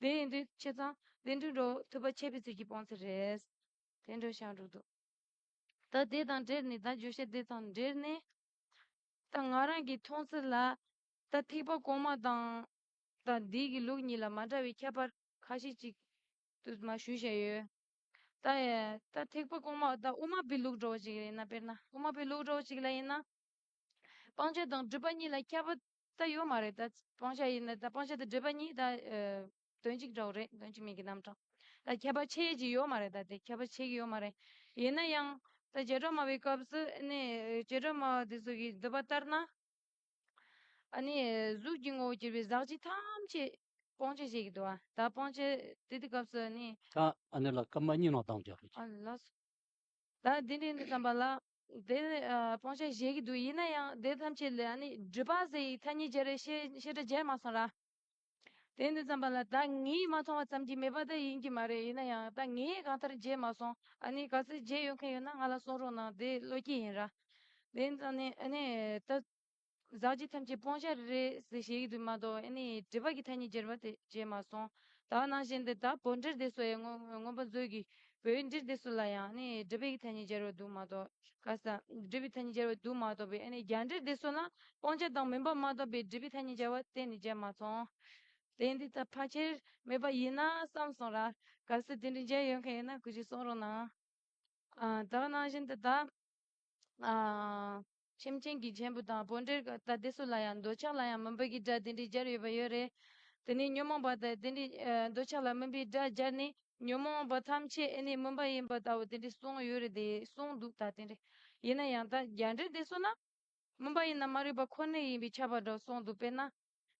དེ་ཡིན་དུས་བྱས་ཙང་དེ་འདྲའི་འགྲོ་ཐོས་པ་ཆད་པའི་ཚུལ་གྱིས་སྤོང་ཚུལ་རེད། དེ་འདྲ་བྱ་འགྲོ་འདུག་ད་དེ་དང་འབྲེལ་ནས་ད་བརྗོད་བྱ་དེ་དང་འབྲེལ་ནས། ད་ང་རང་གི་མཐོང་ཚུལ་ལ། ད་ཐེག་པ་གོང་མ་དང་། ད་འདི་གི་ལུགས་གཉིས་ལ་མ་འདྲ་བའི་ཁྱད་པར་ཁ་ཤས་ཅིག་དུ་མ་ཞུས་བཞག་ཡོད། ད་ད་ཐེག་པ་གོང་མ་ད་དབུ་མ་པའི་ལུགས་འདྲ་བོ་ཅིག་ཡིན་ན། དཔེར་ན་དབུ་མ་པའི་ལུགས་འདྲ་བོ་ཅིག་ལ་ཡིན་ན། སྤང་བྱ་དང་སྒྲིབ་པ་གཉིས་ལ་ཁྱད་པར་ད་ཡོད་མ་རེད། ད་སྤང་བྱ་ཡིན་ན་ད་སྤང་བྱ་དང་སྒྲིབ་པ་གཉིས་ད་དོན་གཅིག་འདྲ་བོ་རེད། དོན་གཅིག་མིང་གི་རྣམ་གྲངས། ད་ཁྱད་པར་ཕྱེ་ཡས་ཅིག་ཡོད་མ་རེད། ད་དེ་ཁྱད་པར་ཕྱེ་གི་ཡོད་མ་རེད། ཡིན་ན་ཡང་ད་བྱེ་བྲག་སྨྲ་བའི་སྐབས་སུ་ནི་བྱེ་བྲག་སྨྲ་བ་དེ་ཚོ་གི་འདོད་པ་ལྟར་ན། ཨ་ནི་གཟུགས་ཀྱི་ངོ་བོར་གྱུར་པའི་ཟག་བཅས་ཐམས་ཅད་སྤང་བྱ་བཞེད་ཀྱི་འདུག་བ། ད་སྤང་བྱ་དེ་དུས་སྐབས་སུ་ནི། ད་ཨ་ནི་ལ་སྐར་མ་གཉིས་ནང་བཏང་རྒྱག་རེད། ཨ་ལགས་སོ། ད་འདི་འདྲ་ཡིན་དུས་ཙམ་པ་ལ། དེ་ཨ་སྤང་བྱ་བཞེད་ཀྱི་འདུག་ཡིན་ན་ཡང་དེ་ཐམས་ཅད་ལ་ཨ་ནི་སྒྲིབ་པ་ཟེར་ཡི་ཐ་སྙད་སྦྱར་རེ་བཤད་བཤད་སྒྲ་བརྗེད་མ་སོང་ར། དེ་འདི་ཙམ་པ་ལ་ད་ངས་མ་མཐོང་བ་ཙམ་གྱིས་མེད་པ་ད་ཡིན་གྱི་མ་རེད། ཡིན་ན་ཡང་ད་ངས་གང་ལྟར་བརྗེད་མ་སོང་། ཨ་ནི་ག་ཚོད་བརྗེད་ཡོད་མཁན་ཡོད་ན་ང་ལ་གསུང་རོགས་གནང་། དེ་བློ་སྐྱེད་ཡིན་ར། དེ་ཙམ་ནས་ཨ་ནི་ད་ཟག་བཅས་ཐམས་ཅད་སྤང་བྱ་རེད་ཟེར་བཤད་ཀྱི་འདུག་མ་གཏོགས། ཨ་ནི་སྒྲིབ་པ་གི་ཐ་སྙད་སྦྱར་བ་དེ་བརྗེད་མ་སོང་། ད་ནང་བཞིན་དུ་ད་བོད་འགྲེལ་དེ་ཚོ་ཡང་མངོན་མངོན་པ་མཛོད་ཀྱི་བོད་འགྲེལ་དེ་ཚོ་ལ་ཡང་ཨ་ནི་སྒྲིབ་པའི་གི་ཐ་སྙད་སྦྱར་བ་འདུག་མ་གཏོགས། ག་ས་སྒྲིབ་པའི་ཐ་སྙད་སྦྱར་བ་འདུག་མ་གཏོགས་པའི་ཨ་ནི་རྒྱ་འགྲེལ་དེ་ཚོ་ན་སྤང་བྱ་དང་མིན་པ་མ་གཏོགས་པའི་སྒྲིབ་པའི་ཐ་སྙད་སྦྱར་བ་གཏན་ནས་བརྗེད་མ་སོང་། དེ་འདི་ད་ཕལ་ཆེར་མེད་པ་ཡིན་ན་བསམ་སོང་ར། གལ་སྲིད་དེ་འདྲ་མཇལ་ཡོད་མཁན་ཡིན་ན་སྐུ་མཁྱེན་གསུང་རོགས་གནང་། ཨ་ད་ག་ནང་བཞིན་དུ་ད། ཨ་སེམས་ཅན་གྱི་ཆེན་པོ་དང་བོད་འགྲེལ་ད་དེ་ཚོ་ལ་ཡང་འདོད་ཆགས་ལ་ཡང་མུན་པ་གི་སྒྲ་དེ་འདྲའི་སྦྱར་ཡོད་པ་ཡོད་རེད། དེ་ནས་ཉོན་མོངས་པ་དང་དེ་འདྲའི་ཨ་འདོད་ཆགས་ལ་མུན་པའི་སྒྲ་སྦྱར་ནས་ཉོན་མོངས་པ་ཐམས་ཅད་ཨ་ནི་མུན་པ་ཡིན་པ་ལྟ་བུ་དེ་འདྲའི་གསུངས་ཡོད་རེད། དེ་གསུངས་འདུག་ད་དེ་འདྲ་ཡིན་ན་ཡང་ད་རྒྱ་འགྲེལ་དེ་ཚོ་ན། མུན་པ་ཡིན་ན་མ་རིག་པ་ཁོ་ནས་ཡིན་པས་ཁྱབ་པ་འདྲ་གསུངས་འདུག་དཔེར་ན།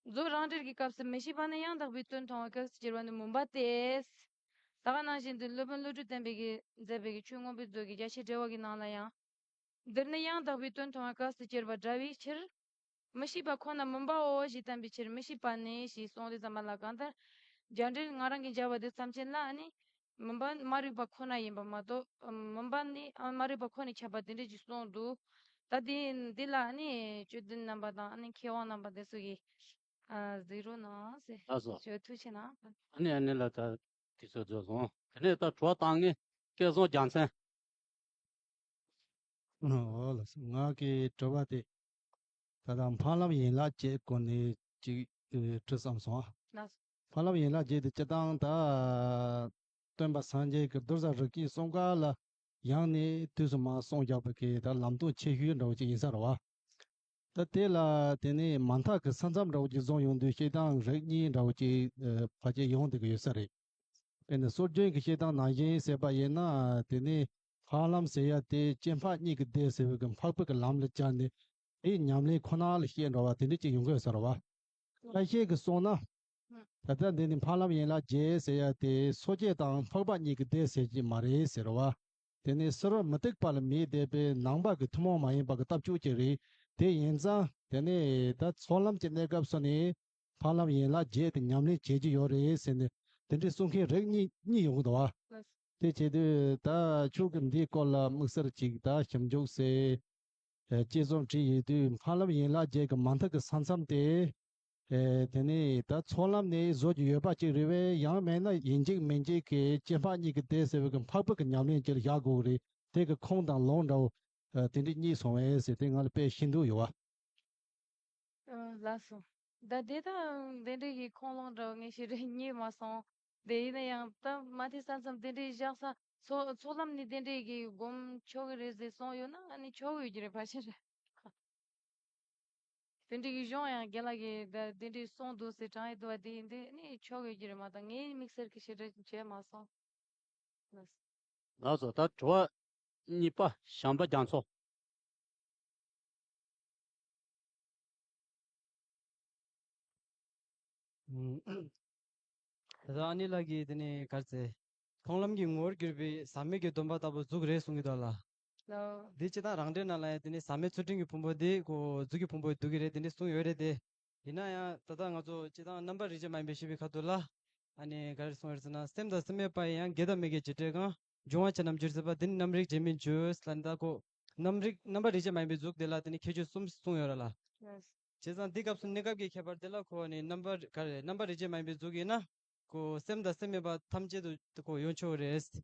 མཛོད་རང་འགྲེལ་གྱི་སྐབས་སུ་མི་ཤེས་པ་ནི་ཡང་དག་པའི་དོན་མཐོང་བའི་སྐབས་སུ་གྱུར་པ་ནི་མུན་པ་སྟེ། ད་ག་ནང་བཞིན་དུ་སློབ་དཔོན་ཀླུ་སྒྲུབ་བསྟན་པའི་གི་མཛད་པའི་གི་ཆོས་མངོན་པའི་མཛོད་ཀྱི་རྒྱ་ཆེར་འགྲེལ་བ་གི་ནང་ལ་ཡང་། འདིར་ནི་ཡང་དག་པའི་དོན་མཐོང་བའི་སྐབས་སུ་གྱུར་པ་འདྲ་བའི་ཕྱིར། མི་ཤེས་པ་ཁོ་ན་མུན་པའོ་ཞེས་བསྟན་པའི་ཕྱིར་མི་ཤེས་པ་ནི་ཞེས་གསུངས་དུས་ཙམ་པ་ལ། གང་ལྟར་རྒྱ་འགྲེལ་ང་རང་གིས་མཇལ་བ་དེ་ཙམ་ཅིག་ལ་ནི། མུན་པ་མ་རིག་པ་ཁོ་ན་ཡིན་པ་མ་གཏོགས། མུན་པ་ནི་ཨ་མ་རིག་པ་ཁོ་ནས་ཁྱབ་པ་དེ་འདྲ་ཅིག་གསུངས་འདུག་ད་དེ་འདི་ལ་ནི་དཔྱོད་ལྡན་རྣམ་པ་དང་ནི་མཁས་དབང་རྣམ་པ་དེ་ཚོ་གིས་ཨ་གཟིགས་རོགས་གནང་ཟེར། ལགས་སོ། ཞུ་ཐུགས་ཆེ་གནང་། ཨ་ནི་ཨ་ནི་ལ་ད་དེ་ཚོ་རྫོགས་སོང་། དེ་ནས་ད་དྲི་བ་བཏང་མཁན་སྐལ་བཟང་རྒྱལ་མཚན། ཨོ་ལགས་སོ། ང་གི་དྲི་བ་དེ། ད་ལྟ་འཕགས་ལམ་ཡན་ལག་བརྒྱད་སྐོར་ནས་ཅིག་ཨེ་དྲི་བསམ་སོང་ཨ། ལགས་སོ། འཕགས་ལམ་ཡན་ལག་བརྒྱད་དེ་སྤྱིར་བཏང་ད་སྟོན་པ་སངས་རྒྱས་ཀྱི་གདུལ་བྱ་རིགས་ཀྱི་གསུམ་ཀ་ལ་ཡང་ནས་དུས་སུ་མ་གསུངས་བཞག་པ་གི་ད་ལམ་སྟོན་ཆེ་ཤོས་འདྲ་བོ་ཅིག་ཡིན་ས་རེད་བ། ད་དེ་ལ་དེ་ནས་མ་མཐའ་གི་ས་མཚམས་འདྲ་བོ་ཅིག་བཟུང་ཡོང་དུས་བཤད་སྟངས་རིགས་གཉིས་འདྲ་བོ་ཅིག་ཨེ་ཕལ་ཆེར་ཡོང་བསྡད་ཀྱི་ཡོད་ས་རེད། དཔེར་ན་སྲོལ་རྒྱུན་གྱི་བཤད་སྟངས་ནང་བཞིན་ཟེར་བ་ཡིན་ན། དེ་ནི་འཕགས་ལམ་ཟེར་ཡ་དེ་སྐྱེ་འཕགས་གཉིས་ཀྱི་སྡེ་ཟེར་བའི་གི་འཕགས་པའི་གི་ལམ་ལ་བཅར་ནས་དེའི་ཉམས་ལེན་ཁོ་ན་ལ་བཤད་འགྲོ་བ་དེ་འདྲ་ཅིག་ཡོང་གི་ཡོད་ས་རེད་བ། ཁ་ཤས་ཀྱིས་གསུངས་ན། ད་ལྟ་འདི་ནི་འཕགས་ལམ་ཡན་ལག་བརྒྱད་ཟེར་ཡ་དེ་སོ་སྐྱེ་དང་འཕགས་པ་གཉིས་ཀྱི་སྡེ་ཟེར་གྱི་མ་རེད་ཟེར་བ། དེ་ནི་ཕྱི་རོལ་མུ་སྟེགས་པ་ལ་མི་སྡེ་པའི་ནང་པ་གི་ཐུན་མོང་མ་ཡིན་པ་གི་ལྟ་སྤྱོད་ཅིག་རེད། དེ་ཡིན་ཙང་དེ་ནི་ད་ཚོགས་ལམ་གྱི་གནས་སྐབས་སུ་ནི། འཕགས་ལམ་ཡན་ལག་བརྒྱད་དེ་ཉམས་ལེན་བྱེད་ཀྱི་ཡོད་རེད་ཟེར་ནས་དེ་འདྲའི་གསུང་མཁན་རིགས་གཉིས་གཉིས་ཡོང་གི་འདུག་བ། ལགས་སོ། དེ་བྱེད་དུས་ད་ཁྱོད་ཀྱིས་འདིའི་སྐོར་ལ་དམིགས་བསལ་ཅིག་ད་ཞིབ་འཇུག་ཟེར། ཨེ་དཔྱད་རྩོམ་བྲིས་ཡོད་དུས་འཕགས་ལམ་ཡན་ལག་བརྒྱད་ཀྱི་མ་མཐའ་གི་ས་མཚམས་དེ། ཨེ་དེ་ནས་ད་ཚོགས་ལམ་ནས་བཟོ་རྒྱུ་ཡོད་པ་ཅིག་རེད་བས། ཡང་མེད་ན་ཡིན་གཅིག་མིན་གཅིག་གི་སྐྱེ་འཕགས་གཉིས་ཀྱི་སྡེ་ཟེར་བའི་གི་འཕགས་པའི་གི་ཉམས་ལེན་ཅིག་ལ་བཞག་དགོས་ཀྱི་རེད། དེ་གི་ཁུངས་དང་ལུང་འདྲ་བོ་ཨེ་དེ་འདྲ་གཉིས་སོང་བས་ཟེར་དེ་ང་ལ་དཔེ་ཤེས་འདོད་ཡོད་བ། ཨ་ལགས་སོ། ད་དེ་དང་དེ་འདྲའི་གི་ཁུངས་ལུང་འདྲ་བོ་ངས་ཞེ་དྲག་རྙེད་མ་སོང་། དེ་ཡིན་ན་ཡང་ད་མ་མཐའི་ས་མཚམས་དེ་འདྲའི་བཞག་ས་ཚོགས་ཚོགས་ལམ་ནི་དེ་འདྲའི་གི་སྒོམ་ཆོག་གི་རེད་ཟེར་གསུངས་ཡོད་ན་ཨ་ནི་ཆོག་གི་ཡོད་ཀྱི་རེད་ཕལ་ཆེར། དེ་འདྲའི་གི་གཞུང་ཡང་རྒན་ལགས་ཀྱིས་ད་དེ་འདྲའི་གསུངས་འདུག་ཟེར་དྲངས་ཡོད་འདུག་བ། དེ་ཡིན་དུས་ཨ་ནི་ཆོག་གི་ཡོད་ཀྱི་རེད་མ་གཏོགས་ངའི་དམིགས་བསལ་གྱི་ཞེ་དྲག་བྱས་མ་སོང་། ལགས་སོ། ད་དྲི་བ་གཉིས་པ་བྱམས་པ་རྒྱ་མཚོ། ད་ལྟ་ཨ་ནེ་ལགས་ཀྱིས་དེ་ནས་ག་རེ་ཟེར། མཐོང་ལམ་གྱི་ངོ་བོར་གྱུར་པའི་ཟག་མེད་ཀྱི་སྡོམ་པ་ལྟ་བུ་གཟུགས་རེད་གསུང་གི་འདུག་ལ། ལོ། འདི་སྤྱིར་བཏང་རང་འགྲེལ་ནང་ལ་ཡང་དེ་ནས་ཟག་མེད་ཚུལ་ཁྲིམས་ཀྱི་ཕུང་པོ་འདི་ཁོ་གཟུགས་ཀྱི་ཕུང་པོ་འདུ་གི་རེད་དེ་འདྲ་གསུངས་ཡོད་རེད་དེ། ཡིན་ན་ཡང་ད་ལྟ་ང་ཚོ་སྤྱིར་བཏང་རྣམ་པར་རིག་བྱེད་མ་ཡིན་པའི་ཤེས་པའི་ཁ་ཐུག་ལ། ཨ་ནི་ག་རེ་གསུངས་ཡོད་ཟེར་ན། སེམས་དང་སེམས་མེད་པ་ཡིན་ཡང་། དགེ་དང་མི་དགེ་ཇི་འདྲའི་གང་། འབྱུང་བ་ཆ་རྣམས་འགྱུར་སྲིད་པ། འདི་ནི་རྣམ་རིག་བྱེད་མིན་འགྱུར་ལ་ནི། ད་ཁོ་རྣམ་རིག་རྣམ་པར་རིག་བྱེད་མ་ཡིན་པའི་གཟུགས་དེ་ལ་དེ་ནི་ཁྱད་ཆོས་གསུམ་གསུངས་ཡོད་ར་ལ། བྱས་ཙང་འདི་སྐབས་སུ་གནས་སྐབས་ཀྱི་ཁྱད་པར་དེ་ལ་ཁོ་ནི་རྣམ་པར་ག་རེ་རྣམ་པར་རིག་བྱེད་མ་ཡིན་པའི་གཟུགས་ཡིན་ན། ཁོ་སེམས་དང་སེམས་མེད་པ་ཐམས་ཅད་དུ་ཁོ་ཡོང་ཆོག་རེད།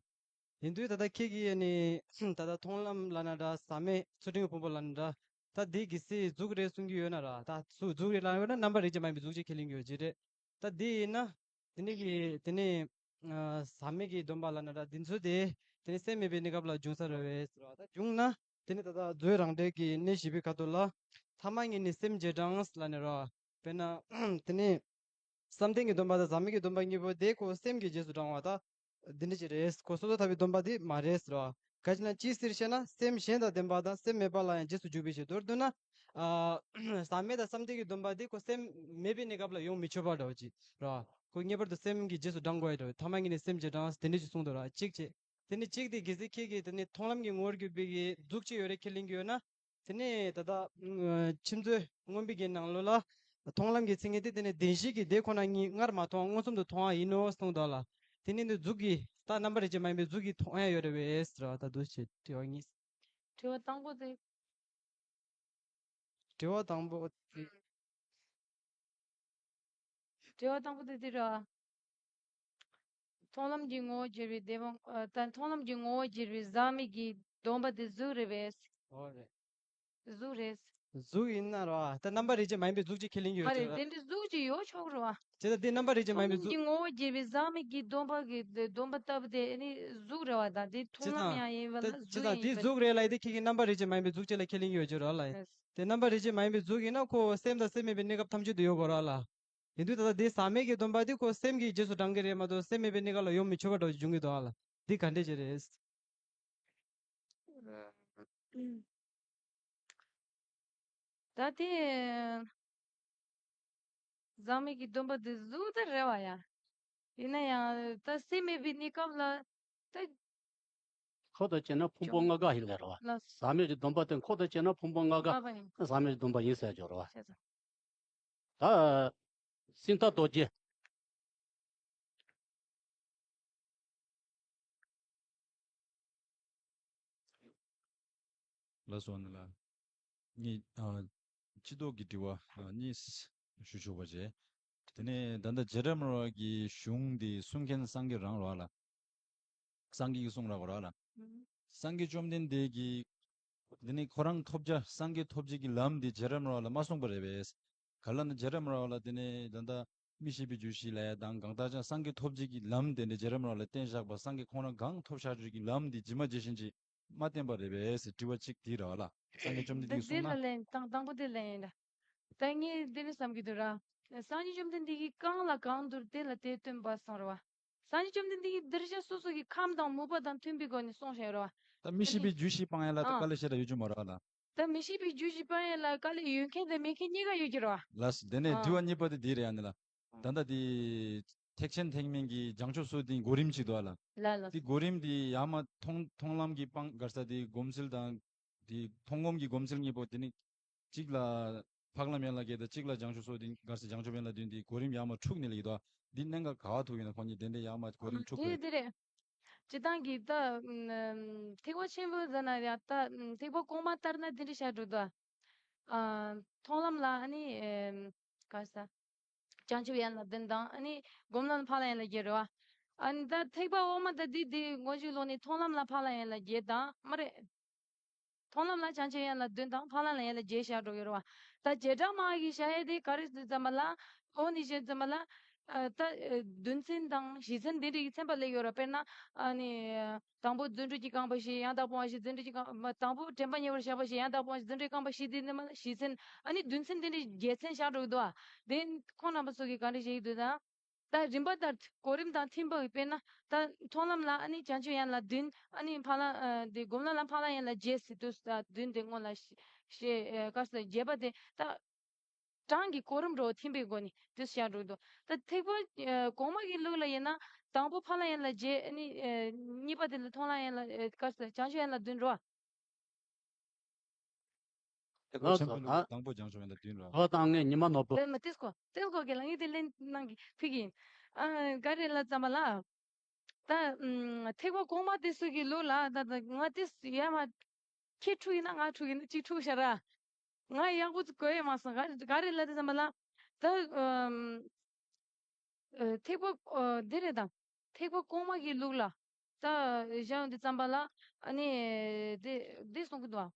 ཡིན་དུས་ད་ལྟ་ཁྱེད་ཀྱིས་ནི་ད་ལྟ་མཐོང་ལམ་ལབ་ན་འདྲ། ཟག་མེད་ཚུལ་ཁྲིམས་ཀྱི་ཕུང་པོ་ལབ་ན་འདྲ། ད་འདི་གལ་སྲིད་གཟུགས་རེད་གསུང་གི་ཡོད་ན་ར། ད་གཟུགས་གཟུགས་རེད་ལབ་ཡོད་ན་རྣམ་པར་རིག་བྱེད་མ་ཡིན་པའི་གཟུགས་ཅིག་ཁས་ལེན་གྱི་ཡོད་ཀྱི་རེད། ད་འདི་ཡིན་ན། དེ་ནས་ཀྱི་དེ་ནས་ཨ་ཟག་མེད་ཀྱི་སྡོམ་པ་ལབ་ན་འདྲ། འདི་ཚོ་དེ་དེ་ནས་སེམས་མེད་པའི་གནས་སྐབས་ལ་འབྱུང་ས་རེད་པས་ཟེར་བ། ད་འབྱུང་ན་དེ་ནས་ད་ལྟ་མཛོད་རང་འགྲེལ་གྱི་གནས་བཞི་པའི་ཁ་ཐུག་ལ། ཐ་མ་ངེས་ནས་སེམས་རྗེས་འབྲང་ལབ་ནས་ར། དཔེར་ན་དེ་ནས་བསམ་གཏན་གྱི་སྡོམ་པ་དང་ཟག་མེད་ཀྱི་སྡོམ་པ་གཉིས་པོ་དེ་ཁོ་སེམས་ཀྱི་རྗེས་སུ་འབྲང་བ་དང་། འདི་འདྲ་ཅིག་རེད། ཁོ་སོ་སོར་ཐར་པའི་སྡོམ་པ་དེ་མ་རེད་ཟེར་བ། ག་ཅི་ན་ཅིའི་ཕྱིར་ཞེ་ན། སེམས་གཞན་དང་ལྡན་པ་དང་སེམས་མེད་པ་ལ་ཡང་རྗེས་སུ་འཇུག་པའི་ཕྱིར། མདོར་བསྡུ་ན། ཨ་ཟག་མེད་དང་བསམ་གཏན་གྱི་སྡོམ་པ་དེ་ཁོ་སེམས་མེད་པའི་གནས་སྐབས་ལ་ཡོང་མི་ཆོག་པ་འདྲ་བོ་ཅིག་རེད་བ། ཁོ་ངེས་པར་དུ་སེམས་ཀྱི་རྗེས་སུ་འབྲང་དགོས་ཡ་འདྲ་བོ། ཐ་མ་ངེས་ནས་སེམས་རྗེས་འབྲང་དེ་འདྲ་ཅིག་གསུངས་འདུག་ར། གཅིག་བྱས། དེ་ནས་གཅིག་དེ་གལ་སྲིད་ཁྱེད་ཀྱིས་དེ་ནས་མཐོང་ལམ་གྱི་ངོ་བོར་གྱུར་པའི་གི་གཟུགས་ཅིག་ཡོད་རེད་ཁས་ལེན་གྱི་ཡོད་ན། དེ་ནས་ད་ལྟ་ཨ་ཁྱིམ་མཚེས་མངོན་པའི་གི་ནང་ལོགས་ལ་མཐོང་ལམ་གྱི་མཚན་ཉིད་དེ་དེ་ནས་བདེན་བཞི་གི་དེ་ཁོ་ན་ཉིད་སྔར་མ་མཐོང་བ་མངོན་སུམ་དུ་མཐོང་བ་ཡིན་ནོ་གསུངས་འདུག་ལ། དེ་ནས་འདི་གཟུགས་ཀྱི་ད་རྣམ་པར་རིག་བྱེད་མ་ཡིན་པའི་གཟུགས་ཀྱི་མཐོང་ཡ་ཡོད་རེད་པས་ཟེར་བ། ད་འདུག་བྱས་དྲི་བ་གཉིས། དྲི་བ་དང་པོ་དེ། དྲི་བ་དང་པོ་དེ། དྲི་བ་དང་པོ་དེ་འདི་རེད། མཐོང་ལམ་གྱི་ངོ་བོར་གྱུར་པའི་སྡེ་དཔོན། ཨ་ད་མཐོང་ལམ་གྱི་ངོ་བོར་གྱུར་པའི་ཟག་མེད་ཀྱི་སྡོམ་པ་དེ་གཟུགས་རེད་པས། ཨོ་རེད། གཟུགས་རེད། གཟུགས་ཡིན་ན་རེད་བ། ད་རྣམ་པར་རིག་བྱེད་མ་ཡིན་པའི་གཟུགས་ཅིག་ཁས་ལེན་གྱི་ཡོད་མ་རེད། ཀྱི་རེད། དེ་འདྲའི་གཟུགས་ཅིག་ཡོད་ཆོག་རེད་བ། བྱས་ཙང་དེ་རྣམ་པར་རིག་བྱེད་མ་ཡིན་པའི་གཟུགས། མཐོང་ལམ་གྱི་ངོ་བོར་གྱུར་པའི་ཟག་མེད་ཀྱི་སྡོམ་པ་གི་སྡོམ་པ་ལྟ་བུ་དེ་ནི་གཟུགས་རེད་བ། ད་དེ་མཐོང་ལམ་ཡང་ཡིན་པ་ལ་གཟུགས་ཡིན། བྱས་ཙང་དེ་གཟུགས་རེད་ལབ་ཡ་དེ་ཁྱེད་ཀྱིས་རྣམ་པར་རིག་བྱེད་མ་ཡིན་པའི་གཟུགས་ཅིག་ལ་ཁས་ལེན་གྱི་ཡོད་ཀྱི་རེད་བ་ལ། ཨེ། དེ་རྣམ་པར་རིག་བྱེད་མ་ཡིན་པའི་གཟུགས་ཡིན་ན་ཁོ་སེམས་དང་སེམས་མེད་པའི་གནས་སྐབས་ཐམས་ཅད་དུ་ཡོད་དགོས་རེད་བ་ལ། ཡིན་དུས་ད་ལྟ་དེ་ཟག་མེད་ཀྱི་སྡོམ་པ་དེ་ཁོ་སེམས་ཀྱི་རྗེས་སུ་འབྲང་གི་རེད་མ་གཏོགས་སེམས་མེད་པའི་གནས་སྐབས་ལ་ཡོང་མི་ཆོག་པ་འདྲ་བོ་འབྱུང་གི་འདུག་ཨ་ལ། འདི་ག་འདྲས་ཅིག་རེད། ད་དེ་ཟག་མེད་ཀྱི་སྡོམ་པ་དེ་གཟུགས་དེ་རེད་བ་ཡ། ཡིན་ན་ཡང་ད་སེམས་མེད་པའི་གནས་སྐབས་ལ་ད། འཁོར་དང་བཅས་ན་ཕུང་པོ་ལྔ་ཀ་ཞིག་ལས་རེད་བ། ལགས། ཟག་མེད་ཀྱི་སྡོམ་པ་དེ་འཁོར་དང་བཅས་ན་ཕུང་པོ་ལྔ་ཀ་ལྔ་པ་ཡིན། ཟག་མེད་ཀྱི་སྡོམ་པ་ཡིན་ཟེར་སྦྱོར་བ། བྱས་ཙང་། ད་སྲིད་མཐའ་རྡོ་རྗེ། ལགས་སོ། ཨ་ནི་ལ། གཉིས། ཨ། སྤྱི་ལྡོག་གི་དྲི་བ། ཨ། གཉིས་ཞུ་ཆོག་པ་བྱས། དེ་ནས་ད་ལྟ་རྗེ་བྲག་སྨྲ་བ་གི་གཞུང་འདི་གསུང་མཁན་སངས་རྒྱས་རང་རེད་བ་ལ། སངས་རྒྱས་ཀྱིས་གསུངས་ར་གོ་ར་ལ། ཨང་། སངས་རྒྱས་བཅོམ་ལྡན་འདས་ཀྱིས། དེ་ནས་ཁོ་རང་ཐོབ་བྱ། སངས་རྒྱས་ཐོབ་བྱེད་ཀྱི་ལམ་འདི་རྗེ་བྲག་སྨྲ་བ་ལ་མ་གསུངས་པ་རེད་པས། ག་ལ་ན་རྗེ་བྲག་སྨྲ་བ་ལ་དེ་ནས་ད་ལྟ་མི་ཤེས་པའི་རྒྱུད་བཞི་ལ་ཡ་དང་གང་ལྟར་ཀྱང་སངས་རྒྱས་ཐོབ་བྱེད་ཀྱི་ལམ་དེ་འདྲ་རྗེ་བྲག་སྨྲ་བ་ལ་བསྟན་བཞག་པ། སངས་རྒྱས་ཁོང་རང་གང་ཐོབ་བཞག་རྒྱུ་གི་ལམ་འདི་ཇི་མ་ཇི་བཞིན་ཅིག་མ་བསྟན་པ་རེད་པས་ཟེར་དྲི་བ་གཅིག་འདི་རེད་བ་ལ། སངས་རྒྱས་བཅོམ་ལྡན་འདས་ཀྱིས་འདི་གསུངས་ལ་ན། ལན་དང་དང་པོ་དེ་ལན་ཡིན་ད། ད་ངས་འདི་ནས་བསམ་གྱི་འདུག་ར། སངས་རྒྱས་བཅོམ་ལྡན་འདས་ཀྱིས་གང་ལ་གང་འདུལ་དེ་ལ་དེ་སྟོན་པ་གསུངས་ར་བ། སངས་རྒྱས་བཅོམ་ལྡན་འདས་ཀྱིས་གདུལ་བྱ་སོ་སོ་གི་ཁམས་དང་མོས་པ་དང་མཐུན་པའི་སྒོ་ནས་གསུངས་བཞག་ཡོད་ར་བ། ད་མི་ཤེས་པའི་རྒྱུད་བཞི་སྤང་ཡ་ལ་ད། ཨ། དཀའ་ལས་ཞེ་དྲག་ཡོད་རྒྱུ་མ་རེད་བ་ལ། ད་མི་ཤེས་པའི་རྒྱུད་བཞི་སྤང་ཡ་ལ་དཀའ་ལས་ཡོད་མཁན་དང་མེད་མཁན་གཉིས་ཀ་ཡོད་ཀྱི་རེད་བ། ལགས་སོ། དེ་ནས། ཨ། དྲི་བ་གཉིས་པ་དེ་འདི་རེད། ཨ་ནི་ལ། ད་ལྟ་དེ་ཐེག་ཆེན་ཐེག་དམན་གྱི་བྱང་ཆུབ་སོགས་དེའི་གོ་རིམ་ཅིག་འདུག་ཨ་ལ། ལ་ལ། དེ་གོ་རིམ་དེ་ཡར་མར་མཐོང་མཐོང་ལམ་གྱི་སྤང་ག་རེ་ཟེར་དེ་སྒོམ་ཚུལ་དང་། དེ་མཐོང་སྒོམ་གྱི་སྒོམ་ཚུལ་གཉིས་པོ་དེ་ནི། གཅིག་ལ་འཕགས་ལམ་ཡན་ལག་བརྒྱད་དང་གཅིག་ལ་བྱང་ཆུབ་སོགས་དེ་ག་རེ་ཟེར་བྱང་ཆུབ་ཡན་ལག་བདུན་དེ་གོ་རིམ་ཡར་མར་འཁྲུག་ནས་ལ་ཡོད་དོ། འདི་གནད་འགག་ག་བ་ཐུག་ཡིན་ན་ཁོང་གཉིས་དེ་འདྲ་ཡར་མར་གོ་རིམ་འཁྲུག་དེ་པས། དེ་རེད། སྤྱིར་བཏང་གི་ད་ཐེག་པ་ཆེན་པོ་ཟེར་ན་ཡང་ད་ཐེག་པ་གོང་མ་ལྟར་ན་དེ་འདྲ་བྱ་འགྲོ་དོ། ཨ། མཐོང་ལམ་ལ་ཨ་ནི་ག་རེ་ཟེར། བྱང་ཆུབ་ཡན་ལག་བདུན་དང་ཨ་ནི་སྒོམ་ལམ་ལ་འཕགས་ལམ་ཡན་ལག་བརྒྱད་རེད་བ། ཨ་ནི་ད་ཐེག་པ་འོག་མ་ད་འདི་འདི་ངོ་བཞུགས་ལོག་ནས་མཐོང་ལམ་ལ་འཕགས་ལམ་ཡན་ལག་བརྒྱད་དང་མ་རེད། མཐོང་ལམ་ལ་བྱང་ཆུབ་ཡན་ལག་བདུན་དང་འཕགས་ལམ་ལ་ཡན་ལག་བརྒྱད་བཞག་འགྲོ་གི་རེད་བ། ད་རྗེ་བྲག་སྨྲ་བ་གིས་བཞག་ཡས་དེ་ག་རེ་ཟེར་ཙམ་པ་ལ། འོ་ནི་བྱས་ཙམ་པ་ལ། ཨ། ད་བདུན་ཚན་དང་བཞི་ཚན་དེ་འདྲ་གི་ཚན་པ་སླེབས་ཡོད་རེད། དཔེར་ན། ཨ་ནི། དང་པོ་རྫུ་འཕྲུལ་གྱིས་བཀང་བ་བཞི། ཡང་དག་སྤོང་བ་བཞི། རྫུ་འཕྲུལ་གྱིས་བཀང་། མ། དང་པོ་དྲན་པ་ཉེ་བར་བཞག་པ་བཞི། ཡང་དག་སྤོང་བ་བཞི། རྫུ་འཕྲུལ་བཀང་བ་བཞི། དེ་འདི་མ་ལ་བཞི་ཚན། ཨ་ནི་བདུན་ཚན་དེ་འདྲ་བརྒྱད་ཚན་བཞག་འགྲོ་གི་འདུག་ཨ། དེ་ཁོང་རྣམ་པ་ཚོ་གིས་ག་འདྲ་བྱེད་ཀྱི་འདུག་ད། ད་རིམ་པ་ལྟར་གོ་རིམ་དང་མཐུན་པ་གི། དཔེར་ན་ད་མཐོང་ལམ་ལ་ཨ་ནི་བྱང་ཆུབ་ཡན་ལག་བདུན། ཨ་ནི་འཕགས་ལམ། ཨ། དེ་སྒོམ་ལམ་ལ་འཕགས་ལམ་ཡན་ལག་བརྒྱད་ཟེར་དུས་ད་བདུན་དེ་སྔོན་ལ་བཤད། བཤད། ཨ། ག་རེ་ཟེར། བརྒྱད་པ་དེ་ད། གྲངས་ཀྱི་གོ་རིམ་འགྲོ་ཐིམ་པའི་སྒོ་ནས་དེ་བཤད་འགྲོ་འདུག་ད་ཐེག་པ་ཨ་གོང་མ་གི་ལུགས་ལ་ཡིན་ན་དང་པོ་ཕ་ལ་ཡན་ལག་བརྒྱད། ཨ་ནི་ཨ་གཉིས་པ་དེ་ལ་མཐོང་ལམ་ཡན་ལག་ཨ་ག་རེ་ཟེར་བྱང་ཆུབ་ཡན་ལག་བདུན་འགྲོ། ཐེག་པ་ཆེན་པོའི་ལུགས་ལ་དང་པོ་བྱང་ཆུབ་ཡན་ལག་བདུན་རེད། ཨོ་དང་ངས་ཉི་མ་ནོར་བུ། ལན་མ་ཏིས་ཀོ་ཏིས་ཀོ་གི་ལ་ངས་དེ་ལན་གནང་གི་ཕི་གི་ཡིན། ཨ་ག་རེ་ལ་ཙམ་པ་ལ། ད་ཨམ་ཐེག་པ་གོང་མ་དེ་ཚོ་གི་ལུགས་ལ་ད་ད་ང་དེ་ཡ་མ་ཁྱེད་འཁྲུག་ཡིན་ན་ང་འཁྲུག་ཡིན་ན་གཅིག་འཁྲུག་ཤ་ར། ང་ཡག་པོ་གོ་ཡ་མ་སོང་ག་ག་རེ་ལ་དེ་ཙམ་པ་ལ། ད་ཨམ་ཨ་ཐེག་པ་ཨ་འདི་རེད་དང་། ཐེག་པ་གོང་མ་གི་ལུགས་ལ་ད་བཞག་འདི་ཙམ་པ་ལ་ཨ་ནི་འདི་འདི་གསུང་གི་འདུག་ཨ།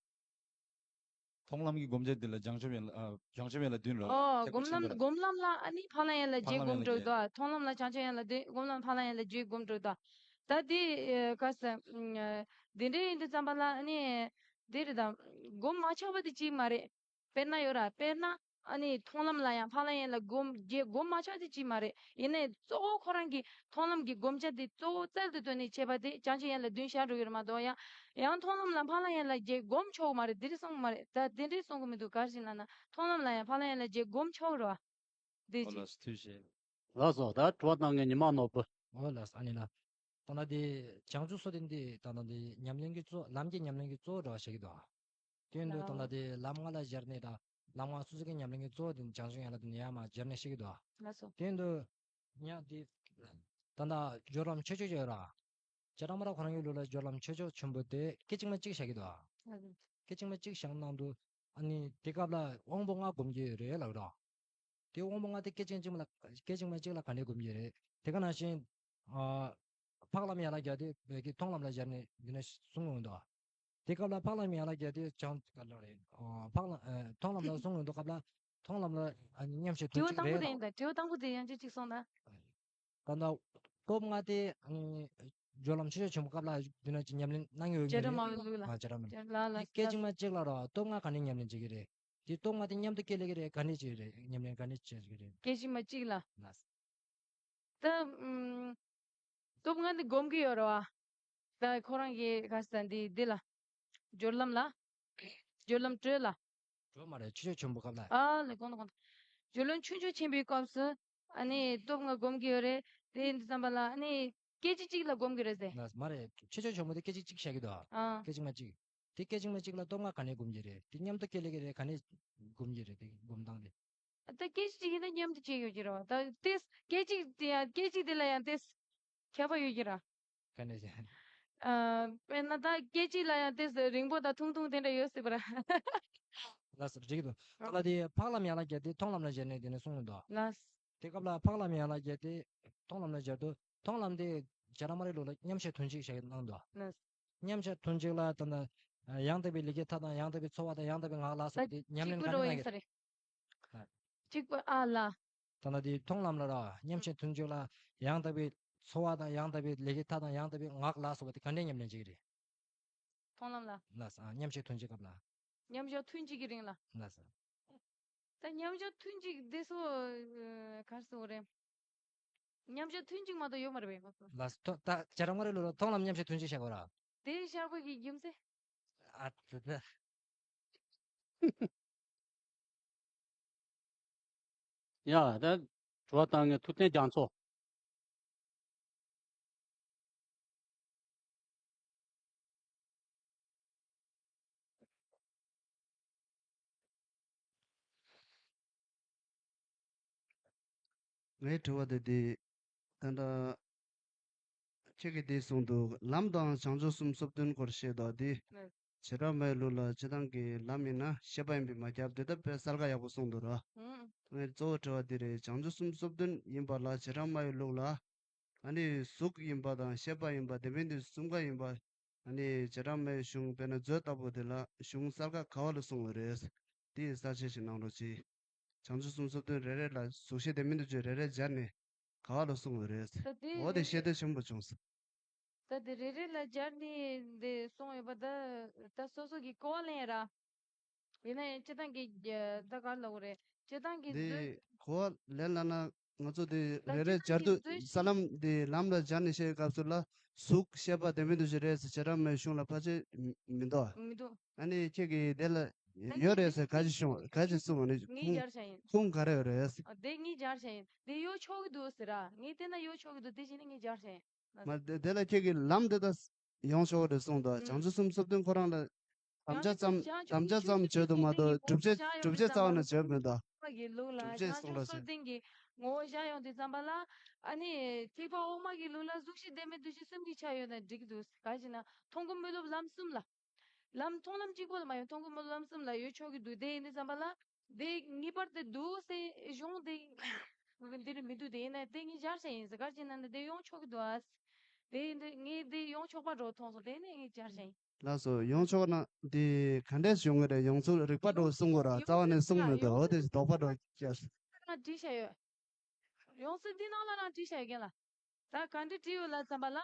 མཐོང་ལམ་གྱི་སྒོམ་བྱ་འདི་ལ་བྱང་ཆུབ་ཡན་ལག་ཨ་བྱང་ཆུབ་ཡན་ལག་བདུན་རེད། ཨོ་ཐེག་པ་སྒོམ་ཆེན་པོ་ལམ་ལ། སྒོམ་ལམ་ལ་ཨ་ནི་ཕ་ལ་ཡན་ལག་བརྒྱད་སྒོམ་འགྲོ་གི་འདུག་ཨ། མཐོང་ལམ་ལ་བྱང་ཆུབ་ཡན་ལག་བདུན། སྒོམ་ལམ་ཕ་ལ་ཡན་ལག་བརྒྱད་སྒོམ་འགྲོ་གི་འདུག་ཨ། ད་འདི་ཨ་ག་ཟེར་ཨ་འདི་འདྲ་ཡིན་དུས་ཙམ་པ་ལ་ཨ་ནི་འདི་རེད་དང་། སྒོམ་མ་ཆགས་པ་དེ་གཅིག་མ་རེད། དཔེར་ན་ཡོད་ར། དཔེར་ན་ཨ་ནི་མཐོང་ལམ་ལ་ཡང་ཕ་ལ་ཡན་ལག་སྒོམ་བརྒྱད་སྒོམ་མ་ཆགས་དེ་གཅིག་མ་རེད། ཡིན་ནའི་གཙོ་བོ་ཁོ་རང་གི་མཐོང་ལམ་གྱི་སྒོམ་བྱ་དེ་གཙོ་བོ་རྩལ་དུ་བཏོན་ནས་བྱས་པ་དེ་བྱང་ཆུབ་ཡན་ལག་བདུན་བཞག་འགྲོ་གི་རེད་མ་གཏོགས། ཡང་ཡང་མཐོང་ལམ་ལ་ཕ་ལ་ཡན་ལག་བརྒྱད་སྒོམ་ཆོག་གི་མ་རེད། དེ་འདྲ་གསུང་གི་མ་རེད། ད་དེ་འདྲ་གསུང་གི་མི་འདུག་ག་རེ་ཞིག་ལབ་ན་མཐོང་ལམ་ལ་ཡང་ཕ་ལ་ཡན་ལག་བརྒྱད་སྒོམ་ཆོག་གི་རེད་བ། དེ་ཨོ་ཅིག་ལགས་ཐུགས་རྗེ་ཆེ། ལགས་སོ། ད་དྲི་བ་གནང་མཁན་ཉི་མ་ནོར་བུ། ཨོ་ལགས་སོ། ཨ་ནི་ལ། ད་ལྟ་དེ་བྱང་ཆུབ་སོ་བདུན་དེ་ད་ལྟ་དེ་ཉམས་ལེན་གྱི་གཙོ། ལམ་གྱི་ཉམས་ལེན་གྱི་གཙོ་བོ་འདྲ་བ་བཤད་ཀྱི་འདུག་དེ་ཡིན་དུས་ད་ལྟ་དེ་ལམ་ལྔ་ལ་སྦྱར་ནས་ད་ལམ་ལྔ་སོ་སོ་གི་ཉམས་ལེན་གྱི་གཙོ་བོ་དེ་བྱང་ཆུབ་ཡན་ལག་དེ་ཡར་མར་སྦྱར་ནས་བཤད་ཀྱི་འདུག་ལགས་སོ། དེ་ཡིན་དུས་ཉག་དེ་ད་ལྟ་སྦྱོར་ལམ་ཆོས་སྤྱོད་ཡོད་ར། རྗེ་བྲག་སྨྲ་བ་ཁོ་རང་གི་ལུགས་ལ་སྦྱོར་ལམ་ཆོས་སྤྱོད་ཆེན་པོ་དེ་སྐད་ཅིག་མ་གཅིག་བཞག་གི་འདུག་ལགས་སོ། སྐད་ཅིག་མ་གཅིག་བཞག་གནང་དུས་ཨ་ནི་དེ་སྐབས་ལ་དབང་པོ་ལྔ་སྒོམ་གྱི་ཡོད་རེད་ལབ་ར། དེ་དབང་པོ་ལྔ་དེ་སྐད་ཅིག་གཅིག་མ་ལ་སྐད་ཅིག་མ་གཅིག་ལ་ག་འདྲས་སྒོམ་གྱི་རེད། དེ་ག་ནང་བཞིན་ཨ་འཕགས་ལམ་ཡན་ལག་བརྒྱད་དེ་བོད་ཀྱི་མཐོང་ལམ་ལ་སྦྱར་ནས་འདི་ནས་གསུང་ཡོང་འདུག་དེ་སྐབས་ལ་འཕགས་ལམ་ཡན་ལག་བརྒྱད་དེ་བྱང་ག་ལ་རེད། ཨ་འཕགས་ལམ་ཨ་མཐོང་ལམ་ལ་གསུང་ཡོང་འདུག་སྐབས་ལ་མཐོང་ལམ་ལ་ཨ་ནི་མཉམ་བཞག་དོན་དྲི་བ་གཅིག་དང་པོ་རེད་དེ་ལ། ཡིན་ད། དྲི་བ་དང་པོ་དེ་ཡང་ཅིག་ཅིག་གསུངས་ན། ད་ལྟ་སྟོབས་ལྔ་དེ་ཨ་ནི་སྦྱོར་ལམ་ཆོས་སྤྱོད་ཆེན་པོ་སྐབས་ལ་འདི་ནས་ཀྱི་ཉམས་ལེན་གནང་ཡོད་རྒྱ་གྲམ་མ་ལུགས་ལ། ཨ་རྒྱ་གྲམ་མ་ལུགས། ལ་ལ་སྐད་ཅིག་མ་གཅིག་ལ་རོ་སྟོབས་ལྔ་ག་ནས་ཉམས་ལེན་བྱེད་ཀྱི་རེད། དེ་སྟོབས་ལྔ་དེ་མཉམ་དུ་སྐྱེ་ལེ་གི་རེད། ག་ནས་བྱེད་རེད། ཉམས་ལེན་ག་ནས་བྱེད་ཀྱི་རེད། སྐད་ཅིག་མ་གཅིག་ལ། ལགས། ད་ཨུམ། སྟོབས་ལྔ་འདི་སྒོམ་གྱི་ཡོད་རེད་བ། ད་ཁོ་རང་གི་ག་ས་འདི་འདི་ལ། སྦྱོར་ལམ་ལ། སྦྱོར་ལམ་དྲོད་ལ། དྲོད་མ་རེད། ཆོས་སྤྱོད་ཆེན་པོ་སྐབས་ལ། ཨ་ལེ་གོང་དུ་གོང་དུ། སྦྱོར་ལམ་ཆོས་སྤྱོད་ཆེན་པོའི་སྐབས་སུ། ཨ་ནི་སྟོབས་ལྔ་སྒོམ་གྱི་ཡོད་རེད། དེ་འདི་ཙམ་པ་ལ་ཨ་ནི་སྐད་ཅིག་གཅིག་ལ་སྒོམ་གྱི་རེད་ཟེར། ལགས་མ་རེད། ཆོས་སྤྱོད་ཆེན་པོ་དེ་སྐད་ཅིག་གཅིག་བཤད་ཀྱི་འདུག་ཨ། སྐད་ཅིག་མ་གཅིག་དེ་སྐད་ཅིག་མ་གཅིག་ལ་སྟོབས་ལྔ་ག་ནས་སྒོམ་གྱི་རེད། དེ་མཉམ་དུ་སྐྱེ་ལེ་གི་རེད། ག་ནས་སྒོམ་གྱི་རེད། དེ་སྒོམ་སྟངས་དེ། ད་སྐད་ཅིག་གཅིག་ཡིན་ན་མཉམ་དུ་སྐྱེ་ཡོད་ཀྱི་རེད་བ། ད་ཏེས་སྐད་ཅིག་དེ་ཡང་སྐད་ཅིག་དེ་ལ་ཡང་ཏེས་ཁྱད་པར་ཡོད་ཀྱི་ར། ག་ནས་ཟེར། ཨ། དཔེར་ན་ད་སྐད་ཅིག་ལ་ཡང་ཏེས་རིང་པོ་དང་ཐུང་ཐུང་དེ་འདྲ་ཡོད་སྲིད་པ་ར། ལགས་སོ། འགྲིག་གི་འདུག་ད་ལྟ་དེ་འཕགས་ལམ་ཡན་ལག་བརྒྱད་དེ་མཐོང་ལམ་ལ་སྦྱར་ནས་དེ་ནས་གསུངས་ཡོད་འདུག་ལགས། དེ་སྐབས་ལ་འཕགས་ལམ་ཡན་ལག་བརྒྱད་དེ་མཐོང་ལམ་ལ་སྦྱར་དུས་མཐོང་ལམ་དེ་རྗེ་བྲག་སྨྲ་རིའི་ལུགས་ལ་མཉམ་བཞག་དོན་གཅིག་བཞག་གནང་འདུག་ལགས། མཉམ་བཞག་དོན་གཅིག་ལ་ད་ལྟ་ཡང་དག་པའི་ལས་ཀྱི་མཐའ་དང་ཡང་དག་པའི་ཚོར་བ་དང་ཡང་དག་པའི་ངག་ལ་སོགས་ད་པའི་ཉམས་ལེན་གཅིག་པུ་ག་འདྲ་འགྲོ་གནང་ཡིན་གི་ས་རེད། ལགས། གཅིག་པུ་ཨ་ལ། ད་ལྟ་དེ་མཐོང་ལམ་ལ་ར་མཉམ་བཞག་དོན་གཅིག་ལ་ཡང་དག་པའི་ཚོར་བ་དང་ཡང་དག་པའི་ལས་ཀྱི་མཐའ་དང་ཡང་དག་པའི་ངག་ལ་སོགས་པ་དེ་ག་འདྲས་ཉམས་ལེན་བྱེད་ཀྱི་རེད། མཐོང་ལམ་ལ། ལགས་སོ། ཨ། མཉམ་བཞག་དོན་གཅིག་སྐབས་ལ། མཉམ་བཞག་ཐུན་གཅིག་གི་རིང་ལ། ལགས་སོ། ད་མཉམ་བཞག་ཐུན་གཅིག་དེ་སོ། ཨ། ག་རེ་ཟེར་དགོས་རེད། མཉམ་བཞག་ཐུན་གཅིག་མ་གཏོགས་ཡོད་མ་རེད་པས་ང་ཚོ། ལགས་སོ། ད་རྗེ་བྲག་སྨྲ་རིའི་ལུགས་ལ་མཐོང་ལམ་མཉམ་བཞག་ཐུན་གཅིག་བཞག་གོ་ར། དེ་བཞག་པ་གི་རྒྱུ་མཚན། ཨ་ཙི་ཙི། ཡ། ད་དྲི་བ་བཏང་མཁན་ཐུབ་བསྟན་རྒྱ་མཚོ། ངའི་དྲི་བ་དེ་འདི། ད་ལྟ་ཁྱེད་ཀྱིས་འདི་གསུངས་འདུག་ལམ་དང་བྱང་ཆུབ་གསུམ་སོ་བདུན་སྐོར་བཤད་དོ། འདི་ཨ། བྱེ་བྲག་སྨྲ་བའི་ལུགས་ལ་སྤྱིར་བཏང་གི་ལམ་ཡིན་ན་ཤེས་པ་ཡིན་པས་མ་ཁྱབ། དེ་ལྟ་བས་གསལ་ཁ་ཡག་པོ་གསུངས་འདུག་ར། ཨང་། ངའི་གཙོ་བོ་དྲི་བ་འདི་རེད། བྱང་ཆུབ་གསུམ་སོ་བདུན་ཡིན་པ་ལ་བྱེ་བྲག་སྨྲ་བའི་ལུགས་ལ། ཨ་ནི་གཟུགས་ཡིན་པ་དང་ཤེས་པ་ཡིན་པ་ལྡན་མིན་དེ་གསུམ་ཀ་ཡིན་པ། ཨ་ནི་བྱེ་བྲག་སྨྲ་བའི་གཞུང་དཔེར་ན་མཛོད་ལྟ་བུ་དེ་ལ་གཞུང་གསལ་ཁ་ག་བ་ལ་གསུངས་པ་རེད། དེའི་གསལ་བཤད་ཞིག་གནང་རོགས་གྱིས། བྱང་ཆུབ་གསུམ་སོ་བདུན་རེ་རེ་ལ་གཟུགས་ཤེས་ལྡན་མིན་དེ་ཚོས་རེ་རེ་སྦྱར་ནས་ག་བ་ལ་གསུངས་པ་རེད། ད་དེ་འོ་དེ་རེ་ཤེས་འདོད་ཆེན་པོ་བྱུང་སོང་། ད་དེ་རེ་རེ་ལ་སྦྱར་ནས་འདི་གསུངས་ཡོད་པ། ད་ད་སོ་སོ་གི་གོ་བ་ལེན་ར། ཡིན་ན་ཡང་སྤྱིར་བཏང་གི་ད་ག་ལ་གོ་རེད། སྤྱིར་བཏང་གི་འདི་མཛོད། གོ་བ་ལེན་ལ་ན་ང་ཚོ་འདི་ད་རེ་རེ་སྤྱིར་བཏང་སྦྱར་གི་དུས་མཛོད་ས་ལམ་འདི་ལམ་ལ་སྦྱར་ནས་བཤད་སྐབས་སུ་ལ་གཟུགས་ཤེས་པ་ལྡན་མིན་དེ་ཚོས་རེད་ཟེར་བྱེ་བྲག་སྨྲ་བའི་གཞུང་ལ་ཕལ་ཆེར་མི་འདུག་མི་འདུག་ཨ་ནི་ཁྱེད་ཀྱིས་དེ་ལ་ ཡོད་རེད་ཟེར་ག་ཅིག་བྱུང་ག་ཅིག་གསུངས་ནི་ངས་ཁུངས་སྦྱར་བྱ་ཡིན། ཁུངས་ག་རེ་ཡོད་རེད། ཨ་དེ་ངས་སྦྱར་བྱ་ཡིན། དེ་ཡོད་ཆོག་གི་འདུག་ཟེར་ར། ངས་བལྟས་ན་ཡོད་ཆོག་གི་འདུག་དེ་བྱས་ནས་ངས་སྦྱར་བྱ་ཡིན། མ་དེ་དེ་ལ་ཁྱེད་ཀྱིས་ལམ་འདི་དག་ཡོང་ཆོག་རེད་གསུངས་འདུག་བྱང་ཆུབ་སེམས་སོ་བདུན་ཁོ་རང་ལ་དམ་བཅའ་ཙམ་དམ་བཅའ་ཙམ་བྱས་འདུག་མ་གཏོགས་སྒྲུབ་བྱེད་སྒྲུབ་བྱེད་རྩ་བ་ནས་བྱས་མི་འདུག་ཨ་མ་གི་ལུགས་ལ་སྒྲུབ་བྱེད་བྱང་གསུངས་ཆུབ་ར་སེམས་སོ་བདུན་གྱི་ངོ་བོ་བཞག་ཡོང་དུས་ཙམ་པ་ལ། ཨ་ནི་ཐེག་པ་འོག་མ་གི་ལུགས་ལ་གཟུགས་ཤིང་ལྡན་མིན་འདུ་ཤེས་གསུམ་གྱི་ཆ་ཡོད་ན་འགྲིག་གི་འདུག་ག་ཅི་ན་མཐོང་སྒོམ་མི་སློབ་ལམ་གསུམ་ལ། ལམ་མཐོང་ལམ་གཅིག་པོ་ལ་མ་ཡོང་། མཐོང་སྒོམ་མི་སློབ་ལམ་གསུམ་ལ་ཡོད་ཆོག་གི་འདུག་དེ་ཡིན་དུས་ཙམ་པ་ལ། དེ་ངེས་པར་དུ་འདུག་ཟེར་གཞུང་དེ་འདིར་མི་འདུག་དེ་ཡིན་ན་དེ་ངས་སྦྱར་བྱ་ཡིན་ཟེར་ག་ཅི་ན་འདི་དེ་ཡོང་ཆོག་གི་འདུག་ཨ། དེ་ཡིན་དུས་ངས་དེ་ཡོང་ཆོག་པ་འགྲོ་མཐོང་སོང་། དེ་ནས་ངས་སྦྱར་བྱ་ཡིན། ལགས་སོ། ཡོང་ཆོག་ན་འདི་ག་འདྲས་བྱུང་གི་རེད། ཡོང་ཚུལ་རིག་པ་འགྲོ་གསུང་གི་ར། རྩ་བ་ནས་གསུང་མི་འདུག་འོ་དེ་དོགས་པ་འགྲོ་བྱས། ང་བྲིས་བྱ་ཡོད། ཡོང་ཚུལ་འདི་ནང་ལ་རང་བྲིས་བྱ་ཡོད་རྒན་ལགས། ད་ག་འདྲས་བྲིས་ཡོད་ལབ་ཙམ་པ་ལ།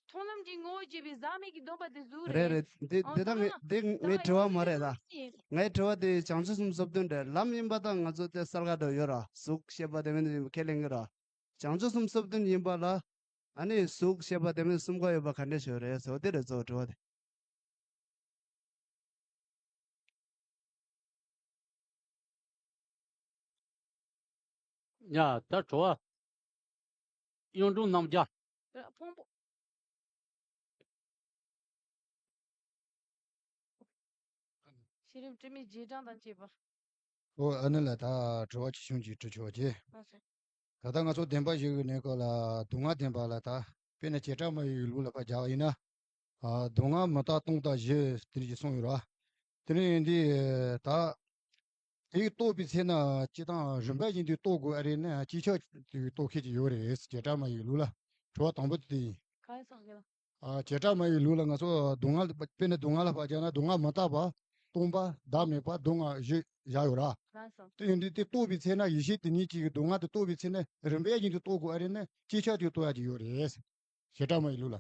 མཐོང་ལམ་གྱི་ངོ་བོ་བྱས་པའི་ཟག་མེད་ཀྱི་སྡོམ་པ་དེ་གཟུགས་རེད། རེད་རེད། འདི་འོ་འདི་ད་ད་ངའི་ལ་འདི་ངའི་ད་དྲི་བ་མ་རེད་ད། ཡིན། ངའི་དྲི་བ་དེ་བྱང་ཆུབ་སེམས་སོ་བདུན་རེད། ལམ་ཡིན་པ་ད་ང་ཚོ་དེ་གསལ་ཁ་འགྲོ་ཡོད་ར། གཟུགས་ཤེས་པ་དེ་མིན་ཁས་ལེན་གི་ར། བྱང་ཆུབ་སེམས་སོ་བདུན་ཡིན་པ་ལ། ཨ་ནི་གཟུགས་ཤེས་པ་དེ་མིན་གསུམ་ཀ་ཡོད་པ་ག་འདྲས་ཞིག་རེད་ཟེར་བ་དེ་རེད་གཙོ་བོ་དྲི་བ་དེ། ཡ་ད་དྲི་བ། གཡུང་དྲུང་རྣམ་རྒྱལ། ཕུང་པོ། ཤེས་རིག་དྲི་མེད་རྗེས་འབྲང་དང་བཅས་པ། ཨོ་ཨ་ནི་ལ་ད་དྲི་བ་ཆེ་ཆུང་གཅིག་དྲི་ཆོག་གི། ལགས་སོ། ད་ལྟ་ང་ཚོ་བདེན་པ་བཞི་གི་གནས་སྐབས་ལ་སྡུག་བསྔལ་བདེན་པ་ལ་ད་དཔེར་ན་བྱེ་བྲག་སྨྲ་བའི་ལུགས་ལ་ཕར་སྦྱར་བ་ཡིན་ན། ཨ་སྡུག་བསྔལ་མི་རྟག་སྟོང་དང་བཞི་དེ་འདྲ་ཞིག་གསུངས་ཡོད་ར། དེ་ནས་འདི་ད་དེ་རྟོགས་པའི་ཚེ་ན་སྤྱིར་བཏང་རིམ་པ་བཞིན་དུ་རྟོགས་དགོས་ཨ་རེད་ན་ཅིག་ཆར་དུ་རྟོགས་མཁན་ཅིག་ཡོད་རེད། བྱེ་བྲག་སྨྲ་བའི་ལུགས་ལ། དྲི་བ་དང་པོ་དེ་ཡིན། ག་རེ་གསུངས་ཀྱི་ལགས། ཨ་བྱེ་བྲག་སྨྲ་བའི་ལུགས་ལ་ང་ཚོ་སྡུག་བསྔལ་དཔེར་ན་སྡུག་བསྔལ་ལ་ཕར་སྦྱར་ན་སྡུག་བསྔལ་མི་རྟག་པ་སྟོང་པ་བདག་མེད་པ་སྡུག་བསྔལ་བཞི་བཞག་ཡོད་ར། ལགས་སོ། དེ་ཡིན་དུས་དེ་རྟོགས་པའི་ཚེ་ན་ཡེ་ཤེས་དེ་ཉིད་ཀྱིས་སྡུག་བསྔལ་དེ་རྟོགས་པའི་ཚེ་ན་རིམ་པས་བཞིན་དུ་རྟོགས་དགོས་ཨ་རེད་ན་ཅིག་ཆར་དུ་རྟོགས་ཡ་ཅིག་ཡོད་རེད། བྱེ་བྲག་སྨྲ་བའི་ལུགས་ལ།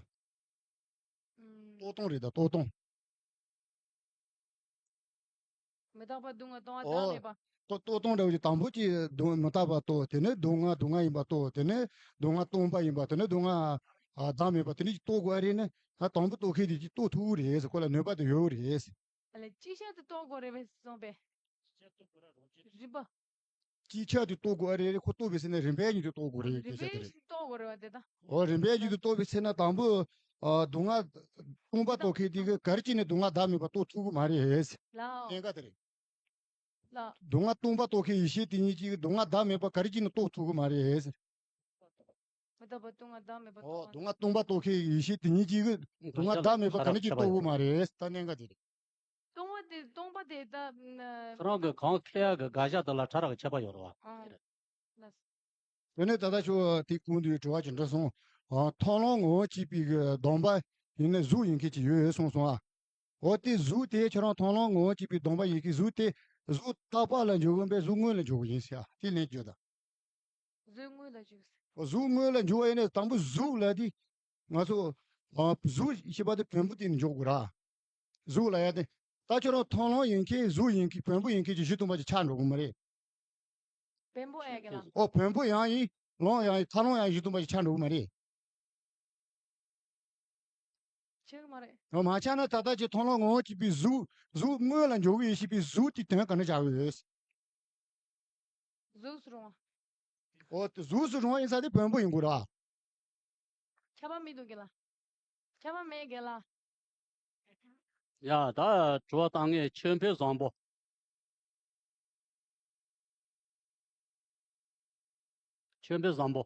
ཨུམ། རྟོག་སྟོང་རེད་ད་རྟོག་སྟོང་། མི་རྟག་པ་སྡུག་བསྔལ་སྟོང་པ་ཨོ། བདག་མེད་པ། རྟོག་རྟོག་སྟོང་འདྲ་བོ་ཅིག་དང་པོ་ཅིག་སྡུག་མི་རྟག་པ་རྟོགས། དེ་ནས་སྡུག་བསྔལ་སྡུག་བསྔལ་ཡིན་པ་རྟོགས། དེ་ནས་སྡུག་བསྔལ་སྟོང་པ་ཡིན་པ། དེ་ནས་སྡུག་བསྔལ་ཨ་བདག་མེད་པ་དེ་ནས་ཅིག་རྟོགས་དགོས་ཨ་རེད་ན། ད་དང་པོ་རྟོགས་མཁན་དེ་ཅིག་རྟོགས་ཐུབ་ཀྱི་རེད། ཁོ་ལ་ནུས་པ་དེ་ཡོད་རེད། ཨ་ལས་ཅིག་ཆར་དུ་རྟོགས་དགོས་རེད་པས་གསུངས་པས། རིམ་པ། ཅིག་ཆར་དུ་རྟོགས་དགོས་ཨ་རེད། ཁོ་རྟོགས་པའི་ཚེ་ན་རིམ་པས་ཉིད་དུ་རྟོགས་དགོས་རེད། རིམ་སྐད་ཆ་དེ་པས་རེད། ཤིག་རྟོགས་དགོས་རེད་པ་དེ་ད། འོ་རིམ་པས་ཉིད་དུ་རྟོགས་པའི་ཚེ་ན་དང་པོ་ཨ་སྡུག་བསྔལ་སྟོང་པ་རྟོགས་མཁན་དེ་གིས་ག་རེ་བྱས་ནས་སྡུག་བསྔལ་བདག་མེད་པ་རྟོགས་ཐུབ་ཀྱི་མ་རེད། ལའོ། གནད་འགག་དེ་རེད། ལ། སྡུག་བསྔལ་སྟོང་པ་རྟོགས་མཁན་ཡེ་ཤེས་དེ་ཉིད་ཀྱིས་སྡུག་བསྔལ་བདག་མེད་པ་ག་རེ་བྱས་ནས་རྟོགས་ཐུབ་ཀྱི་མ་རེད། མི་རྟག་པ་སྡུག་བསྔལ་བདག་མེད་པ་ཨོ་རྟོགས་སྡུག་བསྔལ་སྟོང་པ་རྟོགས་མཁན་ཡེ་ཤེས་དེ་ཉིད་ཀྱིས་སྡུག་བསྔལ་བདག་མེད་པ་ག་རེ་བྱས་རྟོགས་ཀྱི་མ་རེད། ད་གནད་འགག་དེ་རེད། སྟོང་པ་དེ་སྟོང་པ་དེ་ད་ཁྱོད་རང་གི་གང་ཁེ་ཡ་གི་དགག་བྱ་དེ་ལ་ཕྲ་རགས་ཁྱད་པར་ཡོད་རེད་བ། ཨང་། ལགས། དེ་ནས་ད་ལྟ་ཁྱོད་དེ་གོང་དུ་དྲི་བ་ཅིག་འདྲི་སོང་། ཨ་མཐོང་ལམ་ངོ་བོ་གཅིག་པའི་གི་སྡོམ་པ་ཡིན་ན་གཟུགས་ཡིན་མཁན་ཅིག་ཡོད་གསུངས་སོང་ཨ། འོ་དེ་གཟུགས་དེ་ཁྱོད་རང་མཐོང་ལམ་ངོ་བོ་གཅིག་པའི་སྡོམ་པ་ཡིན་མཁན་གཟུགས་དེ་གཟུགས་རྟག་པ་ལ་འཇོག་གི་ཡིན་པས་གཟུགས་དངོས་ལ་འཇོག་གི་ཡིན་ཟེར་ཨ། དེ་ལན་བརྗོད་དང་། གཟུགས་དངོས་ལ་འཇོག་ཟེར། འོ་གཟུགས་དངོས་ལ་འཇོག་པ་ཡིན་ན་དང་པོ་གཟུགས་ལ་དེ་ང་ཚོ་ཨ་གཟུགས་ཞེས་པ་དེ་བེམ་པོ་དེ་ནི་འཇོག་དགོས་ར། གཟུགས་ལ་ཡ་དེ། ད་ཁྱོད་རང་མཐོང་ལམ་ཡིན་མཁན་གཟུགས་ཡིན་མཁན་བེམ་པོ་ཡིན་མཁན་གྱི་གཞི་སྟོང་པ་ཅིག་ཆགས་འགྲོ་གི་མ་རེད། བེམ་པོ་ཨེ་ག་ལ། ཨོ་བེམ་པོ་ཡང་ཡིན། ལམ་ཡང་ཡིན། མཐོང་ལམ་ཡང་གཞི་སྟོང་པ་ཅིག་ཆགས་འགྲོ་གི་མ་རེད། ཆགས་ཀྱི་མ་རེད། ཨོ་མ་ཆགས་ན་ད་ལྟ་ཅིག་མཐོང་ལམ་ངོ་བོ་གཅིག་པའི་གཟུགས་གཟུགས་དངོས་ལ་འཇོག་གི་ཡིན་ཞེས་པའི་གཟུགས་དེ་དོན་ག་འདྲ་ཆགས་ཀྱི་ཡོད། གཟུགས་སུ་རུང་བ། ཨོ་དེ་གཟུགས་སུ་རུང་བ་ཡིན་ས་དེ་བེམ་པོ་ཡིན་དགོས་ར། ཁྱབ་པ་མི་འདུག་གི་ལ། ཁྱབ་པ་མེད་གི་ལ། ཡ་ད་དྲི་བ་བཏང་ངས་ཆོས་འཕེལ་བཟང་པོ། ཆོས་འཕེལ་བཟང་པོ།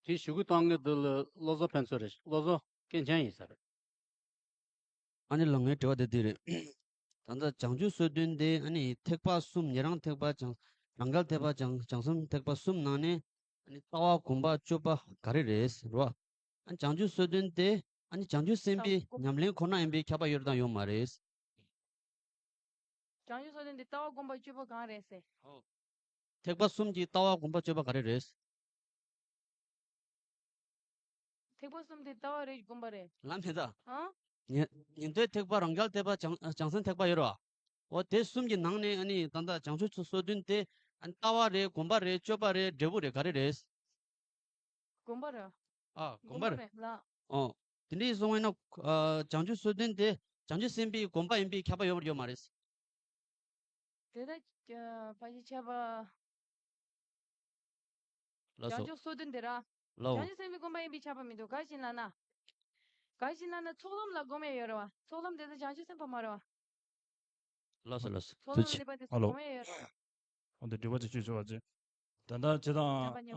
དེ་ཞུ་སྐུལ་བཏང་གི་འདི་ལ་བློ་བཟང་ཕན་ཚུན་རེད། བློ་བཟང་སྐྱེས་ཆེན་ཡིན་ས་རེད། ཨ་ནི་ལགས་ངའི་དྲི་བ་དེ་འདི་རེད། ད་ལྟ་བྱང་ཆུབ་སོ་བདུན་དེ་ཨ་ནི་ཐེག་པ་གསུམ་ཉན་རང་ཐེག་པ་བྱང་རང་རྒྱལ་ཐེག་པ་བྱང་བྱང་སེམས་ཐེག་པ་གསུམ་ནང་ནས་ཨ་ནི་ལྟ་བ་སྒོམ་པ་སྤྱོད་པ་ག་རེ་རེད་རོ། ཨ་ནི་བྱང་ཆུབ་སོ་བདུན་དེ་ཨ་ནི་བྱང་ཆུབ་སེམས་དཔའི་ཉམས་ལེན་ཁོ་ན་ཡིན་པའི་ཁྱབ་པ་ཡོད་དང་ཡོད་མ་རེད། བྱང་ཆུབ་སོ་བདུན་དེ་ལྟ་བ་སྒོམ་པ་སྤྱོད་པ་གང་རེད་ཟེར། ཨོ། ཐེག་པ་གསུམ་གྱི་ལྟ་བ་སྒོམ་པ་སྤྱོད་པ་ག་རེ་རེད། ཐེག་པ་གསུམ་དེ་ལྟ་བ་རེད་སྒོམ་པ་རེད། ལམ་མེད་ད། ཨང་། ཉན་ཉན་ཐོས་ཐེག་པ་རང་རྒྱལ་ཐེག་པ་བྱང་བྱང་སེམས་ཐེག་པ་ཡོད་རེད་བ། འོ་དེ་གསུམ་གྱི་ནང་ནས་ཨ་ནི་ད་ལྟ་བྱང་ཆུབ་སོ་བདུན་དེ་ ཨ་ནི་ལྟ་བ་རེད། སྒོམ་པ་རེད། སྤྱོད་པ་རེད། འབྲས་བུ་རེད། ག་རེ་རེད། སྒོམ་པ་རེད། ཨ། སྒོམ་པ་རེད། ལ། ཨོ། དེ་འདྲ་ཡིན་སོང་བས་ན། ཨ། བྱང་ཆུབ་སོ་བདུན་དེ་བྱང་ཆུབ་སེམས་དཔའི་སྒོམ་པ་ཡིན་པས་ཁྱབ་པ་ཡོད་པར་ཡོད་མ་རེད། དེ་ལྟར་ཕལ་ཆེར་ཁྱབ་པ། ལགས་སོ། བྱང་ཆུབ་སོ་བདུན་དེ་ར། ལའོ། བྱང་ཆུབ་སེམས་དཔའི་སྒོམ་པ་ཡིན་པས་ཁྱབ་པ་མི་འདུག་ག་ཅི་ལབ་ན། ག་ཅི་ལབ་ན་ཚོགས་ལམ་ལ་སྒོམ་ཡས་ཡོད་རེད་བ། ཚོགས་ལམ་དེ་ཚོ་བྱང་ཆུབ་སེམས་དཔའ་མ་རེད་བ། ལགས་སོ་ལགས་སོ། ཚོགས་ལམ་ལ་སླེབས་པ་དེ་ཚོ་སྒོམ་ཡས་ཡོད་རེད་བ། འོ་དེ་འགྲེལ་པ་ཅིག་ཞུས་ཆོག་པ་ཅིག་ད་ལྟ་ཇི་ལྟར་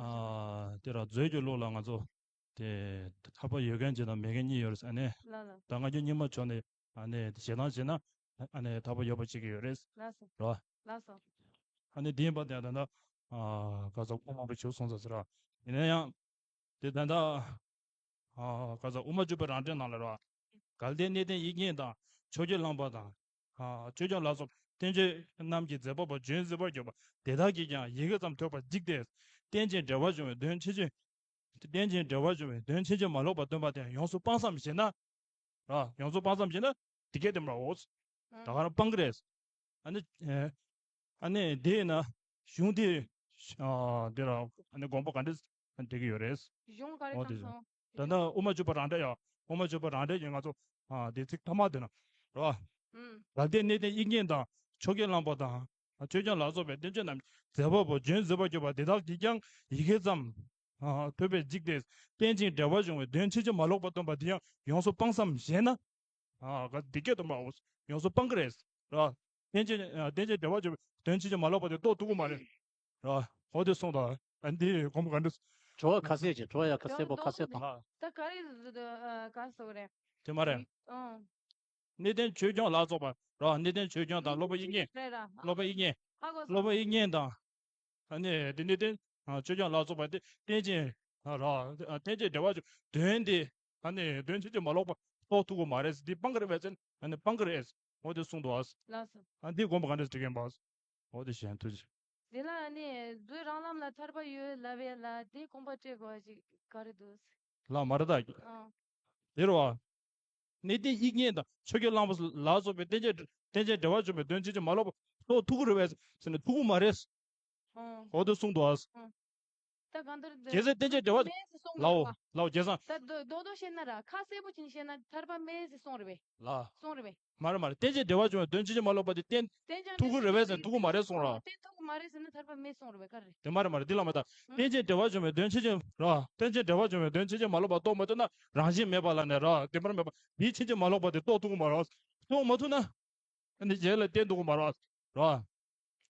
ཨ་དེ་ར་མཛོད་ཀྱི་ལུགས་ལ་ང་ཚོ་དེ་ཐར་པ་ཡོད་མཁན་གཅིག་དང་མེད་མཁན་གཉིས་ཡོད་རེད་ཟེར་ནས། ལ་ལ། ད་ང་ཚོ་རྙིང་མ་ཕྱོགས་ནས་ཨ་ནི་ཞེ་སྡང་བྱས་ན་ཨ་ནི་ཐར་པ་ཡོད་པ་བྱེད་ཀྱི་ཡོད་རེད། ལགས་སོ། རེད་བ། ལགས་སོ། ཨ་ནི་དེ་ཡིན་པ་དེ་ད་ལྟ་ཨ་ག་ཚོད་ཁོང་མང་པོ་ཞིག་གསུངས་ཚར་ཟེར་ར། ཡིན་ན་ཡང་དེ་ད་ལྟ་ཨ་ག་ཚོད་དབུ་མ་འཇུག་པའི་རང་འགྲེལ་ནང་ལ་རེད་བ། གལ་ཏེ་གནས་བརྟན་དབྱིག་གཉེན་དང་ཆོས་ཀྱི་བླང་དོར་དང་། ཨ་ཆོས་སྐྱོང་ལ་སོགས་རྟེན་བཅས་རྣམས་ཀྱི་མཛད་པ་པོ་བྱོན་གཟིགས་པར་གྱུར་པ་དེ་དག་གིས་ཀྱང་ཡི་གེ་ཙམ་ཐོས་པར་འཇིགས་ཏེ། རྟེན་ཅིང་འབྲེལ་བར་འབྱུང་བའི་དོན་ཕྱིན་ཅི། རྟེན་ཅིང་འབྲེལ་བར་འབྱུང་བའི་དོན་ཕྱིན་ཅི་མ་ལོག་པར་སྟོན་པ་དེ་ཡོངས་སུ་སྤངས་སམ་ཞེ་ན། ར་ཡོངས་སུ་སྤངས་སམ་ཞེ་ན། དེ་སྐད་དེ་མ་རེད། ད་ག་རང་སྤང་གི་རེད། ཨ་ནི་ཨ་ནི་དེ་ཡིན་ན་གཞུང་དེ་ཨ་དེ་ར་ཨ་ནི་དགོངས་པ་ག་འདྲ་འགྲིག་གི་ཡོད་རེད། གཞུང་ག་རེ་འོ་དེ་གསུངས་སོང་། ད་ལྟ་དབུ་མ་འཇུག་པ་རང་འགྲེལ་ཡ། དབུ་མ་འཇུག་པ་རང་འགྲེལ་གྱི་ང་ཚོ་ཨ་དེ་ཚིག་ཐ་མ་དེ་ན་ར། ཨུམ། གལ་ཏེ་གནས་བརྟན་དབྱིག་གཉེན་དང་ཆོས་ཀྱི་བླང་དོར་དང་། ཆོས་སྐྱོང་ལ་སོགས་པའི་རྟེན་བཅས་རྣམས་མཛད་པ་པོ་བྱོན་གཟིགས་པར་གྱུར་པ་དེ་དག་གིས་ཀྱང་ཡི་གེ་ཙམ་ཨ་ཐོས་པས་འཇིགས་ཏེ། རྟེན་ཅིང་འབྲེལ་བར་འབྱུང་བའི་དོན་ཕྱིན་ཅི་མ་ལོག་པར་སྟོན་པ་དེ་ཡང་ཡོངས་སུ་སྤངས་སམ་ཞེ་ན། ཨ་ག་དེ་སྐད་དུ་མ་འོ་ཡོངས་སུ་སྤང་གི་རེད། ར། རྟེན་ཅིང་ཨ་རྟེན་ཅིང་འབྲེལ་བར་འབྱུང་བའི་དོན་ཕྱིན་ཅི་མ་ལོག་པ་དེ་རྟོགས་ཐུབ་ཀྱི་མ་རེད། ར། འོ་དེ་གསུངས་དང་། ཨ་འདི་གོང་བུ་ག་འདྲ། དྲི་བ་ཁ་གསལ་གྱི་དྲི་བ་ཡ་ཁ་གསལ་པོ་ཁ་གསལ་དང་། ལ། ད་ག་རེ་ག་སོགས་རེད། དེ་མ་རེད། ཨང་། གནས་བརྟན་ཆོས་སྐྱོང་ལ་སོགས་པ་ར། གནས་བརྟན་ཆོས་སྐྱོང་དང་སློབ་དཔོན་དབྱིག་གཉེན། རེད་ར། སློབ་དཔོན་དབྱིག་གཉེན། ཧ་གོ་སོང་། སློབ་དཔོན་དབྱིག་གཉེན་དང་། ཨ་ནི་དེ་ནི་རྟེན་ཆོས་སྐྱོང་ལ་སོགས་པ་དེ་རྟེན་ཅིང་ར། རྟེན་ཅིང་འབྲེལ་བར་དོན་དེ་ཨ་ནི་དོན་ཕྱིན་ཅི་མ་ལོག་པ་རྟོགས་ཐུབ་ཀྱི་མ་རེད། འདི་སྤང་གི་རེད་པས་ཟེར་ན་ཨ་ནི་སྤང་གི་རེད། འོ་དེ་གསུངས་འདུག་ཨ། ལགས་སོ། ཨ་འདི་དགོངས་པ་ག་འདྲ་དྲི་མཁན་པ། འོ་དེ་གཞན་ཐུགས་རྗེ། དེ་ལ་ཨ་ནི་མཛོད་རང་ལམ་ལ་ཐར་པ་ཡོད་ལབ་ཡས་ལ་དེ་དགོངས་པ་སྤྲད་དགོས་པ་ཞིག་ག་རེ་འདུག་ལ་མ་རེད་ད། ཨང་། དེ་རུ་བ། གནས་བརྟན་དབྱིག་གཉེན་དང་ཆོས་ཀྱི་བླང་དོར་ལ་སོགས་པའི་རྟེན་ཅིང་རྟེན་ཅིང་འབྲེལ་བར་འབྱུང་བའི་དོན་ཕྱིན་ཅི་མ་ལོག་པ་རྟོགས་ཐུབ་ཀྱི་རེད་པས་ཟེར་ན་ཐུབ་ཀྱི་མ་རེད། ཨང་། འོ་དེ་གསུངས་འདུག་ཨ། ཨང་། ད་གང་ལྟར་རྒྱལ་སྲས་རྟེན་ཅིང་འབྲེལ་བར་མེད་ཟེར་གསུངས་ལའོ་རེད་པ། ལའོ་རྒྱལ་སྲས། ད་རྡོག་རྡོག་རྡོག་བཤད་ན་ར་ཁ་གསལ་པོ་བྱས་ནས་བཤད་ན་ཐར་པ་མེད་ཟེར་གསུངས་རེད་པས། ལ། གསུངས་རེད་པས། མ་རེད་མ་རེད། རྟེན་ཅིང་འབྲེལ་བར་འབྱུང་བའི་དོན་ཕྱིན་ཅི་མ་ལོག་པ་དེ་རྟེན་རྟེན་ཅིང་ཐུག་གི་རེད་པས་ཟེར་ན་ཐུག་གི་མ་རེད་གསུངས་ར། རྟེན་ཐུག་གི་མ་རེད་ཟེར་ན་ཐར་པ་མེད་གསུངས་རེད་པས་ག་རེ། དེ་མ་རེད་མ་རེད། འདི་ལ་མ་ལྟ། ཨང་། རྟེན་ཅིང་འབྲེལ་བར་འབྱུང་བའི་དོན་ཕྱིན་ཅི་ར། རྟེན་ཅིང་འབྲེལ་བར་འབྱུང་བའི་དོན་ཕྱིན་ཅི་མ་ལོག་པ་རྟོགས་མ་ཐུབ་ན་རང་བཞིན་མེད་པ་ལ་ནི་ར་བདེན་པར་མེད་པ་འདི་ཕྱིན་ཅི་མ་ལོག་པ་དེ་རྟོགས་ཐུབ་ཀྱི་མ་རེད། རྟོགས་མ་ཐུབ་ན། ཨ་ནི་རྗེས་ལ་བསྟན་ཐུབ་ཀྱི་མ་རེད། ར།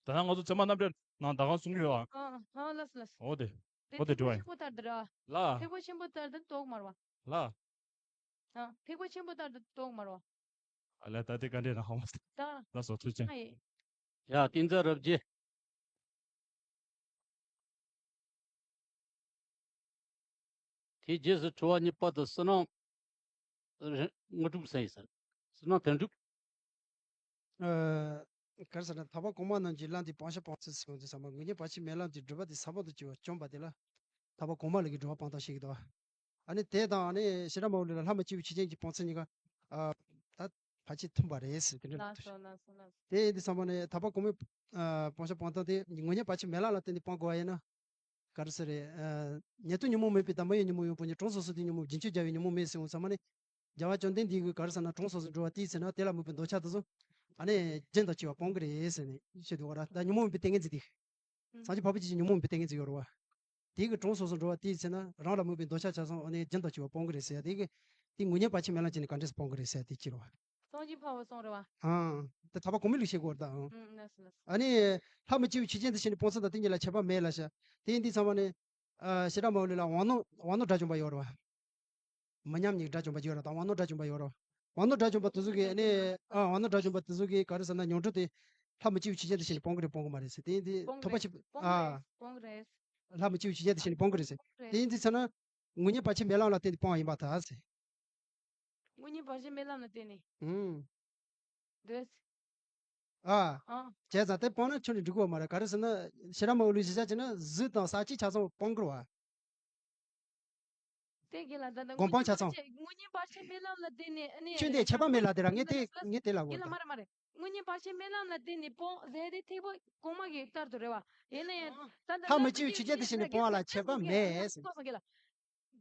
ད་ནང་ང་ཚོ་ཚད་མ་རྣམ་འགྲེལ་ནང་ད་ག་གསུང་གི་ཡོད་ཨ། ཨ་ཨ་ལགས་སོ་ལགས་སོ། འོ་དེ། དེ་འོ་དེ་ཐེག་པ་དྲི་བ་ཡིན། ཆེན་པོ་ལྟར་དུ་ར། ལ། ཐེག་པ་ཆེན་པོ་ལྟར་དུ་རྟོགས་མ་རེད་པ། ལ། ཨ་ཐེག་པ་ཆེན་པོ་ལྟར་དུ་རྟོགས་མ་རེད་པ། ཨ་ལས་ད་དེ་ག་འདྲས་ན་ཧ་མ་སྟེ། ད། ལགས་སོ་ཐུགས་རྗེ་ཆེ། ཨ་ཡེ། ཡ་བསྟན་འཛིན་རབ་རྒྱས། དེའི་རྗེས་སུ་དྲི་བ་གཉིས་པ་དེ་བསོད་ནམས་དངོས་གྲུབ་ཟེར་ཡིན་ཟེར། བསོད་ནམས་དོན་གྲུབ། ཨ་ག་རེ་ཟེར་ན་ཐར་པ་གོང་མ་རྣམས་ཀྱིས་བླངས་ཏེ་སྤང་བྱ་སྤང་ཚུལ་ཟེར་གོ་དུས་ཙམ་པ་དངོས་གཉེན་བར་ཆད་མེད་ལམ་གྱི་སྒྲུབ་པ་དེ་ས་བོན་དུ་གྱུར་པ་བཅོམ་པ་དེ་ལ་ཐར་པ་གོང་མ་ལས་ཀྱི་སྒྲུབ་པ་སྤང་སྟངས་བཤད་ཀྱི་འདུག་ཨ་ནི་དེ་དང་ཨ་ནི་ཤེས་རབ་མ་ལུས་ལ་ལྷ་མི་སྐྱེ་བའི་ཆོས་ཅན་གྱི་སྤང་ཚུལ་གཉིས་ཀ་ཨ་ད་ཕལ་ཆེར་མཐུན་པ་རེད་ཟེར་དེ་འདྲ་ལགས་འདུག་སོ་ལགས་སོ་ལགས་སོ། དེ་ཡིན་དུས་ཙམ་པ་ནས་ཐར་པ་གོང་མའི་ཨ་སྤང་བྱ་སྤང་སྟངས་དེ་དངོས་གཉེན་བར་ཆད་མེད་ལམ་ལ་བརྟེན་ནས་སྤང་དགོས་པ་ཡིན་ན། ག་རེ་ཟེར་རེད། ཨ་ཉེར་ཐོབ་ཉོན་མོངས་མེད་པའི་དང་མ་ཡིན་ཉོན་མོངས་ཡོད་པོ་ཉིད་གྲོང་སོ་སོ་དེ་ཉོན་མོངས་རྒྱུན་ཆད་བྱ་བའི་ཉོན་མོངས་མེད་ཟེར་འོང་ཙམ་པ་ནི། རྒྱལ་བ་བཅོམ་ལྡན་འདས་ཀྱིས་ག་རེ་ཟེར་ན་གྲོང་སོ་སོར་འགྲོ་བ་དེའི་ཚེ་ན་དེ་ལ་དམིགས་པའི་འདོད་ཆགས་དེ་ཚོ། ཨ་ནི་རྒྱུན་དུ་བྱས་པ་སྤོང་གི་རེད་ཟེར་ནས་བཤད་འདུག་ག་ར། ད་ཉོན་མོངས་མེད་པའི་ཏིང་ངེ་འཛིན་དེ། སངས་རྒྱས་འཕགས་པ་སྤྱད་ཅིང་ཉོན་མོངས་མེད་པའི་ཏིང་ངེ་འཛིན་ཡོད་རེད་བ། དེ་གིས་གྲོང་སོ་སོར་འགྲོ་བ་དེའི་ཚེ་ན་རང་ལ་དམིགས་པའི་འདོད་ཆགས་ཆགས་སོང་ཨ་ནི་རྒྱུན་དུ་བྱས་པ་སྤོང་གི་རེད་ཟེར་ཡ་དེ་གིས། དེ་དངོས་གཉེན་བར་ཆད་མེད་ལམ་བྱས་ནས་ག་འདྲས་སེ་སྤོང་གི་རེད་ཟེར་ཡ་དེ་ཅི་རེད་བ། སངས་རྒྱས་འཕགས་པས་གསུངས་རེད་བ། ཨང་། དེ་ཐར་པ་གོང་མའི་ལུགས་བཤད་དགོས་རེད་ད་ཨང་། ཨུམ་ལགས་སོ་ལགས་སོ། ཨ་ནི། ལྷ་མི་སྐྱེ་བའི་ཆོས་ཅན་དུ་ཞེན་ནས་སྤོང་ཚུལ་དང་དེ་གཉིས་ལ་ཁྱད་པར་མེད་ལ་ཤ། དེ་ཡིན་དུས་ཚང་མ་ནི། ཨ་ཤེས་རབ་མ་ལུས་ལ་དབང་རྣོན་དབང་རྣོན་དགྲ་བཅོམ་པ་ཡོད་རེད་བ། མི་མཉམ་ཉིད་དགྲ་བཅོམ་པ་ཡོད་རེད་ད་དབང་རྣོན་དགྲ་བཅོམ་པ་ཡོད་རེད་བ། དབང་རྣོན་དགྲ་བཅོམ་པ་དེ་ཚོ་གིས་ཨ་ནི། ཨ་དབང་རྣོན་དགྲ་བཅོམ་པ་དེ་ཚོ་གིས་ག་རེ་ཟེར་ན་ཉོན་སྒྲིབ་དེ། ལྷ་མི་སྐྱེ་བའི་ཆོས་ཅན་དུ་ཞེན་ནས་སྤོང་གི་རེད་སྤོང་གི་མ་རེད་ཟེར་དེ་ཡིན་དུས་སྤོང་ཐོབ་པ་གི་ཆེ། རེད་སྤོང་གི་རེད། ལྷ་མི་སྐྱེ་བའི་ཆོས་ཅན་དུ་ཞེན་ནས་སྤོང་གི་རེད་ཟེར། སྤོང་གི་རེད། དེ་ཡིན་དུས་ཚེ་ན། དངོས་གཉེན་བར་ཆད་མེད་ལམ་ལ་བརྟེན་ནས་སྤོང་བ་ཡིན་པར་ཐལ་ཟེར། དངོས་གཉེན་བར་ཆད་མེད་ལམ་ལ་བརྟེན་ནས། ཨུམ། འདོད། ཨ། ཨ། བྱས་ཙང་དེ་སྤངས་ན་ཁྱོན་ནས་འགྲིག་གི་ཡོད་མ་རེད་ག་རེ་ཟེར་ན་ཤེས་རབ་མ་ལུས་གཞི་བཞག་བྱས་ན་གཟུགས་དང་ས་བཅད་ཆ་ཚང་སྤང་དགོས་རེད་བ། དེ་གི་ལ་ད་ལྟ་སྒོམ་སྤང་ཆ་ཚང་། དངོས་གཉེན་བར་ཆད་དངོས་གཉེན་བར་ཆད་མེད་ལམ་ལ་བརྟེན་ནས་ཨ་ནི་ཆོས་འདི་ཁྱད་པར་མེད་ལ་དེ་ར་ངས་དེ་ངས་དེ་ལ་གི་གོ་ལ་མ་རེད་མ་རེད། དངོས་གཉེན་བར་ཆད་རྨི་ལམ་ལ་བརྟེན་ནས་སྤོང་ཟེར་དེ་ཐེག་པ་གོང་མ་གི་ལྟར་དུ་རེད་བ། ཡིན་ན་ཡང་ད་ལྟ་ཐབས་མི་སླར་གཅིག་ཆོས་ཅན་དེ་བཞིན་ནི་སྤོང་བ་ལ་ཁྱབ་པ་མེད་ཟེར།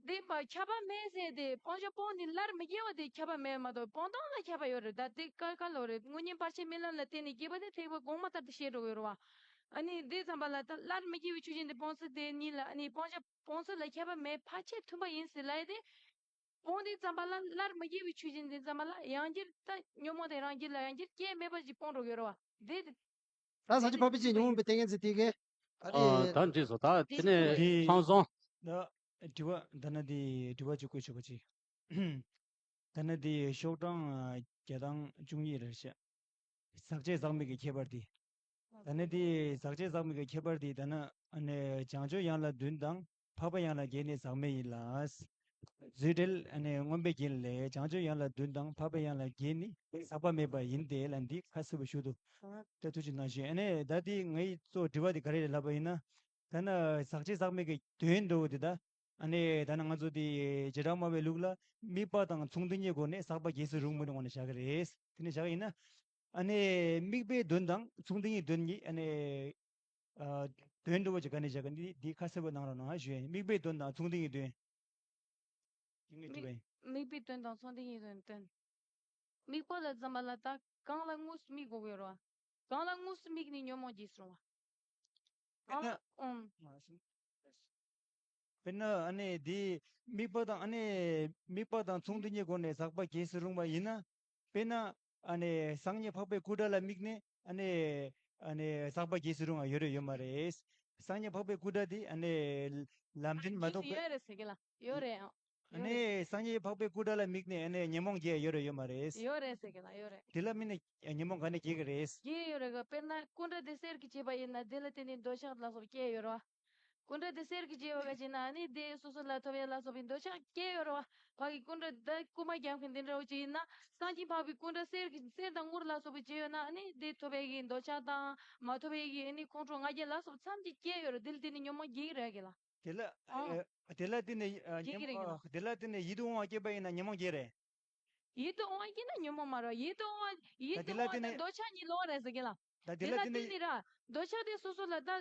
འདི་པ་ཁྱབ་པ་མེད་ཟེར་ཏེ་སྤང་བྱ་སྤོང་ནས་སླར་མི་སྐྱེ་བ་དེ་ཁྱབ་པ་མེད་མ་གཏོགས་སྤོང་སྟངས་ལ་ཁྱབ་པ་ཡོད་རེད། ད་དེ་ཀ་ཀ་ལོ་རེད། དངོས་གཉེན་བར་ཆད་རྨི་ལམ་ལ་བརྟེན་ནས་སྐྱེས་པ་དེ་ཐེག་པ་གོང་མ་ལྟར་དུ་བཤད་འགྲོ་གི་ཡོད་རེད་བ། ཨ་ནི་འདི་ཙམ་པ་ལ་ད་སླར་མི་སྐྱེ་བའི་ཆོས་ཅན་དེ་སྤོང་ཚུལ་དེ་གཉིས་ལ་ཨ་ནི་སྤང་བྱ་སྤོང་ཚུལ་ལ་ཁྱབ་པ་མེད་ཕར་ཆད་མཐུན་པ་ཡིན་ཟེར་ལབ་ཡ་དེ། སྤོང་དུས་ཙམ་པ་ལ་སླར་མི་སྐྱེ་བའི་ཆོས་ཅན་དེ་ཙམ་པ་ལ་ཡང་བསྐྱར་ད་ཉོན་མོངས་དེ་རང་རྒྱུད་ལ་ཡང་བསྐྱར་སྐྱེ་མེད་པ་ཅིག་སྤོང་འགྲོ་གི་ཡོད་རེད་བ། དེ་དེ་ཨ་ནི་ད་ཟག་བཅས་འཕགས་པའི་ཆོས་ཉོན་མོངས་པའི་ཏིང་ངེ་འཛིན་དེ་གའི། ཨ་ཨ་རེ། ད་འགྲིག་སོང་། ད་དེ་ནས་དེ་ཁང་བཟང་། ད་དྲི་བ་ད་ན་དེ་དྲི་བ་ཅིག་བཀོད་ཆོག་པ་ཅིག་ད་ན་དེ་ཤོག་གྲངས་བརྒྱ་དང་བཅུ་གཉིས་རེད་ཤག་ཟག་བཅས་ཟག་མེད་ཀྱི་ཁྱད་པར་དེ། ད་ནི་དེ་ཟག་བཅས་ཟག་མེད་ཀྱི་ཁྱད་པར་དེ་ད་ནི་ཨ་ནི་བྱང་ཆུབ་ཡན་ལག་བདུན་དང་འཕགས་པའི་ཡན་ལག་བརྒྱད་ནི་ཟག་མེད་ཡིན་ལ། རྫུ་འཕྲུལ་ཨ་ནི་མངོན་པའི་རྒྱན་ལས། བྱང་ཆུབ་ཡན་ལག་བདུན་དང་འཕགས་པའི་ཡན་ལག་བརྒྱད་ནི་ཟག་པ་མེད་པ་ཡིན་ཏེ་ལ་འདི་ཁ་གསལ་པོ་ཞུ་འདུག་ད་ཐུགས་རྗེ་གནང་ཞུ། ཨ་ནི་ད་དེ་ངའི་གཙོ་དྲི་བ་དེ་ག་རེ་རེད་ལབ་པ་ཡིན་ན། ད་ནི་ཟག་བཅས་ཟག་མེད་ཀྱི་དོན་འདྲ་བོ་དེ་ད། ཨ་ནི་ད་ནི་ང་ཚོ་དེ་བྱེ་བྲག་སྨྲ་བའི་ལུགས་ལ་དམིགས་པ་དང་མཚུངས་དོན་གཉིས་སྒོ་ནས་ཟག་པ་རྒྱས་སུ་རུང་མི་རུང་བ་ནས་བཞག་གི་རེད། དེ་ནས་བཞག་གི་ཡིན་ན། ཨ་ནི་དམིགས་པའི་དོན་དང་མཚུངས་དོན་གཉིས་དོན་གཉིས་ཨ་ནི་ཨ་དོན་འདྲ་བོ་ཅིག་ག་ནས་བཞག་གི་འདི་འདི་ཁ་གསལ་པོ་གནང་རོགས་གནང་ཞུ་ཡ་ཡིན། དམིགས་པའི་དོན་དང་མཚུངས་དོན་གཉིས་དོན། དེ་ངས་དྲིས་པ་ཡིན། དམིགས་པའི་དོན་དང་མཚུངས་དོན་གཉིས་དོན་དོན། དམིགས་པ་ལ་ཙམ་པ་ལ་ད་གང་ལ་དངོས་སུ་དམིགས་དགོས་ཀྱི་ཡོད་རེད་བ། གང་ལ་དངོས་སུ་དམིགས་ནས་ཉོན་མོངས་རྒྱས་སུ་རུང་བ། གང་ལ་ཨུམ། དཔེར་ན་ཨ་ནི་དེ་དམིགས་པ་དང་ཨ་ནི་དམིགས་པ་དང་མཚུངས་དོན་གཉིས་སྒོ་ནས་ཟག་པ་རྒྱས་སུ་རུང་བ་ཡིན་ན། དཔེར་ན་ཨ་ནི་སངས་རྒྱས་འཕགས་པའི་སྐུ་འདྲ་ལ་དམིགས་ནས་ཨ་ནི་ཨ་ནི་ཟག་པ་རྒྱས་སུ་རུང་བ་ཡོད་རེད་ཡོད་མ་རེད། སངས་རྒྱས་འཕགས་པའི་སྐུ་འདྲ་དེ་ཨ་ནི་ལམ་རིམ་མ་གཏོགས་པའི་ཡོད་རེད་ཟེར་གི་ལ་ཡོད་རེད་ཨང་། ཨ་ནི་སངས་རྒྱས་འཕགས་པའི་སྐུ་འདྲ་ལ་དམིགས་ནས་ཨ་ནི་ཉོན་མོངས་རྒྱས་ཡོད་རེད་ཡོད་མ་རེད། ཡོད་རེད་ཟེར་གི་ལ་ཡོད་རེད། དེ་ལ་དམིགས་ནས་ཉོན་མོངས་ག་ནས་སྐྱེ་གི་རེད། སྐྱེ་ཡོད་རེད་ག་དཔེར་ན་སྐུ་འདྲ་དེ་གསེར་གྱིས་བྱས་པ་ཡིན་ན་དེ་ལ་བརྟེན་ནས་འདོད་ཆགས་ལ་སོགས་སྐྱེ་ཡོད་རེད་བ། སྐུ་འདྲ་དེ་གསེར་གྱིས་བྱས་པ་ག་བྱས་ན་ཨ་ནི་དེ་སོ་སོ་ལ་ཐོབ་ཡ་ལ་སོགས་པའི་འདོད་ཆགས་སྐྱེ་ཡོད་རེད་བ། ཕ་གི་སྐུ་འདྲ་ད་རྐུ་མ་རྒྱག་མཁན་དེ་འདྲ་བོ་ཅིག་ཡིན་ན་སངས་རྒྱས་འཕགས་པའི་སྐུ་འདྲ་གསེར་གྱི་གསེར་དང་དངུལ་ལ་སོགས་པའི་བྱས་ཡོད་ན་ཨ་ནི་དེ་ཐོབ་ཡ་གི་འདོད་ཆགས་དང་མ་ཐོབ་ཡ་གི་ཨ་ནི་ཁོང་ཁྲོ་ང་རྒྱལ་ལ་སོགས་མཚམས་ཀྱི་སྐྱེ་ཡོད་རེད། དེ་ལ་བརྟེན་ནས་ཉོན་མོངས་སྐྱེ་གི་རེད་གི་ལ། དེ་ལ་ཨ། ཨ་དེ་ལ་བརྟེན་ནས་ཨ་སྐྱེ་གི་ཉོན་རེད་གི་ལ། མོངས་དེ་ལ་བརྟེན་ནས་ཡིད་དུ་འོང་བ་སྐྱེས་པ་ཡིན་ན་ཉོན་མོངས་སྐྱེ་རེད། ཡིད་དུ་འོང་བ་སྐྱེས་ན་ཉོན་མོངས་མ་རེད། ཡིད་དུ་འོང་བ་ཡིད་ད་དུ་དེ་ལ་བརྟེན་འོང་བ་ནས་འདོད་ཆགས་གཉིས་ལོགས་རེད་ཟེར་གི་ལ། ད་དེ་དེ་ལ་ལ་བརྟེན་བརྟེན་ནས་ནས་ར་འདོད་ཆགས་དེ་སོ་སོ་ལ་ད་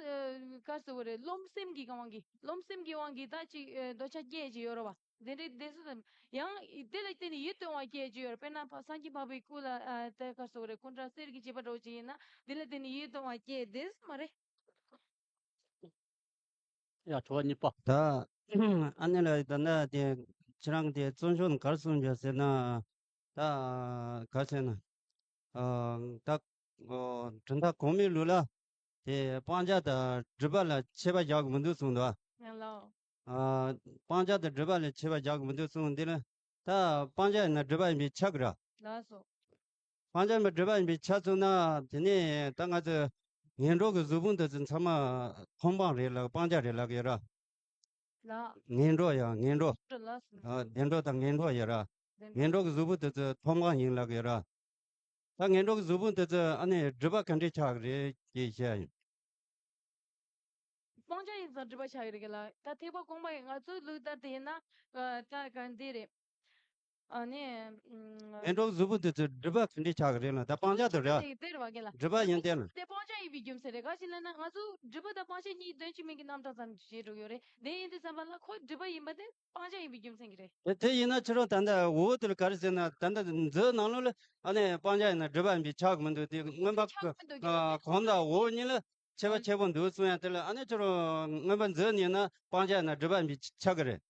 ག་ཟེར་བ་རེད། རློམ་སེམས་ཀྱི་དབང་གིས་རློམ་སེམས་ཀྱི་དབང་གིས་ད་ཅིག་འདོད་ཆགས་སྐྱེ་ཅིག་ཡོད་རེད་བ། དེ་འདྲའི་དེ་སུ་དང་ཡང་དེ་ལ་བརྟེན་ནས་ཡིད་དུ་འོང་བ་སྐྱེ་ཅིག་ཡོད་རེད། དཔེར་ན་སངས་རྒྱས་འཕགས་པའི་སྐུ་ལ་ད་ག་ཟེར་བ་རེད། སྐུ་འདྲ་གསེར་གྱིས་བྱས་པ་འདྲ་བོ་ཅིག་ཡིན་ན་དེ་ལ་བརྟེན་ནས་ཡིད་དུ་འོང་བ་སྐྱེ་དེ་མ་རེད། ཡ་དྲི་བ་གཉིས་པ། ད་ཨ་ནི་ལ་ད་ནི་དེ་ཁྱེད་རང་དེ་བརྩོན་ཤོག་གར་སོང་རྒྱུ་ཟེར་ན། ད་གར་ཟེར་ན། ཨ་ད་ཨོ་གྲུབ་མཐའ་གོང་མའི་ལུགས་ལ་དེ་སྤང་བྱ་དང་སྒྲིབ་པ་ལ་ཁྱད་པར་རྒྱག་གི་མི་འདུག་གསུངས་འདུག་ཡང་ལོ། ཨ་སྤང་བྱ་དང་སྒྲིབ་པ་ལ་ཁྱད་པར་རྒྱག་གི་མི་འདུག་གསུངས་འདི་ལ། ད་སྤང་བྱ་ཡིན་ན་སྒྲིབ་པ་ཡིན་པས་ཁྱབ་ཀྱི་ར། ལགས་སོ། སྤང་བྱ་མི་སྒྲིབ་པ་ཡིན་པས་ཁྱབ་སོང་ན་དེ་ནས་ད་ང་ཚོས་ངན་འགྲོ་གི་གཟུགས་ཕུང་དེ་ཚོ་ཚང་མ་མཐོང་སྤང་རེད་ལབ་སྤང་བྱ་རེད་ལབ་ཀྱི་ཡོད་ར། ལགས། ངན་འགྲོ་ཡང་ངན་འགྲོ། ལགས་སོ། ཨ་བདེ་འགྲོ་དང་ངན་འགྲོ་ཡོད་ར། བདེ་འགྲོ། ངན་འགྲོ་གི་གཟུགས་ཕུང་དེ་ཚོ་མཐོང་སྤང་ཡིན་ལབ་ཀྱི་ཡོད་ར། ད་ངན་འགྲོ་གི་གཟུགས་ཕུང་དེ་ཚོ་ཨ་ནི་སྒྲིབ་པ་ག་འདྲས་ཆགས་ཀྱི་རེད་ཅེས་བཤད་ཡིན། སྤང་བྱ་ཡིན་ཙང་སྒྲིབ་པ་ཆགས་ཀྱི་རེད་གི་ལ། ད་ཐེག་པ་གོང་མ་ཡི་ང་ཚོའི་ལུགས་ལྟར་དུ་ཡིན་ན་ཨ་ད་ག་འདི་རེད། ཨ་ནི། ངན་འགྲོ་གི་གཟུགས་ཕུང་དེ་ཚོ་སྒྲིབ་པ་ག་འདྲས་ཆགས་ཀྱི་རེད་ལ་ད་སྤང་བྱ་དེ་རེད། དེ་དེ་རེད་བ་གི་ལ། སྒྲིབ་པ་ཡིན་ཏེ་ལ། དེ་སྤང་བྱ་ཡིན་པའི་རྒྱུ་མཚན་རེད། ག་ཅི་ལབ་ན་ང་ཚོ་སྒྲིབ་པ་དང་སྤང་བྱ་གཉིས་དོན་གཅིག་མིང་གི་རྣམ་གྲངས་ཙམ་བྱེད་འགྲོ་གི་ཡོད་རེད། དེ་ཡིན་དུས་ཙམ་པ་ལ་ཁོ་སྒྲིབ་པ་ཡིན་པ་དེ་སྤང་བྱ་ཡིན་པའི་རྒྱུ་མཚན་གྱིས་རེད། དེ་དེ་ཡིན་ན་ཁྱེད་རང་ད་ལྟ་འོ་དེ་ལ་ག་རེ་ཟེར་ན་ད་ལྟ་མཛོད་ནང་ལོགས་ལ་ཨ་ནི་སྤང་བྱ་ཡིན་ན་སྒྲིབ་པ་ཡིན་པས་ཆགས་ཀྱི་མི་འདུག་དེ་མངོན་པ་ཆགས་མི་འདུག་གོང་དང་འོག་གཉིས་ལ་ཁྱད་པར་ཆེ་པོ་འདུག་གསུང་ཡ་དེ་ལ་ཨ་ནི་ཁྱེད་རང་མངོན་པ་མཛོད་ཡིན་ན་སྤང་བྱ་ཡིན་ན་སྒྲིབ་པ་ཡིན་པས་ཆགས་ཀྱི་རེད།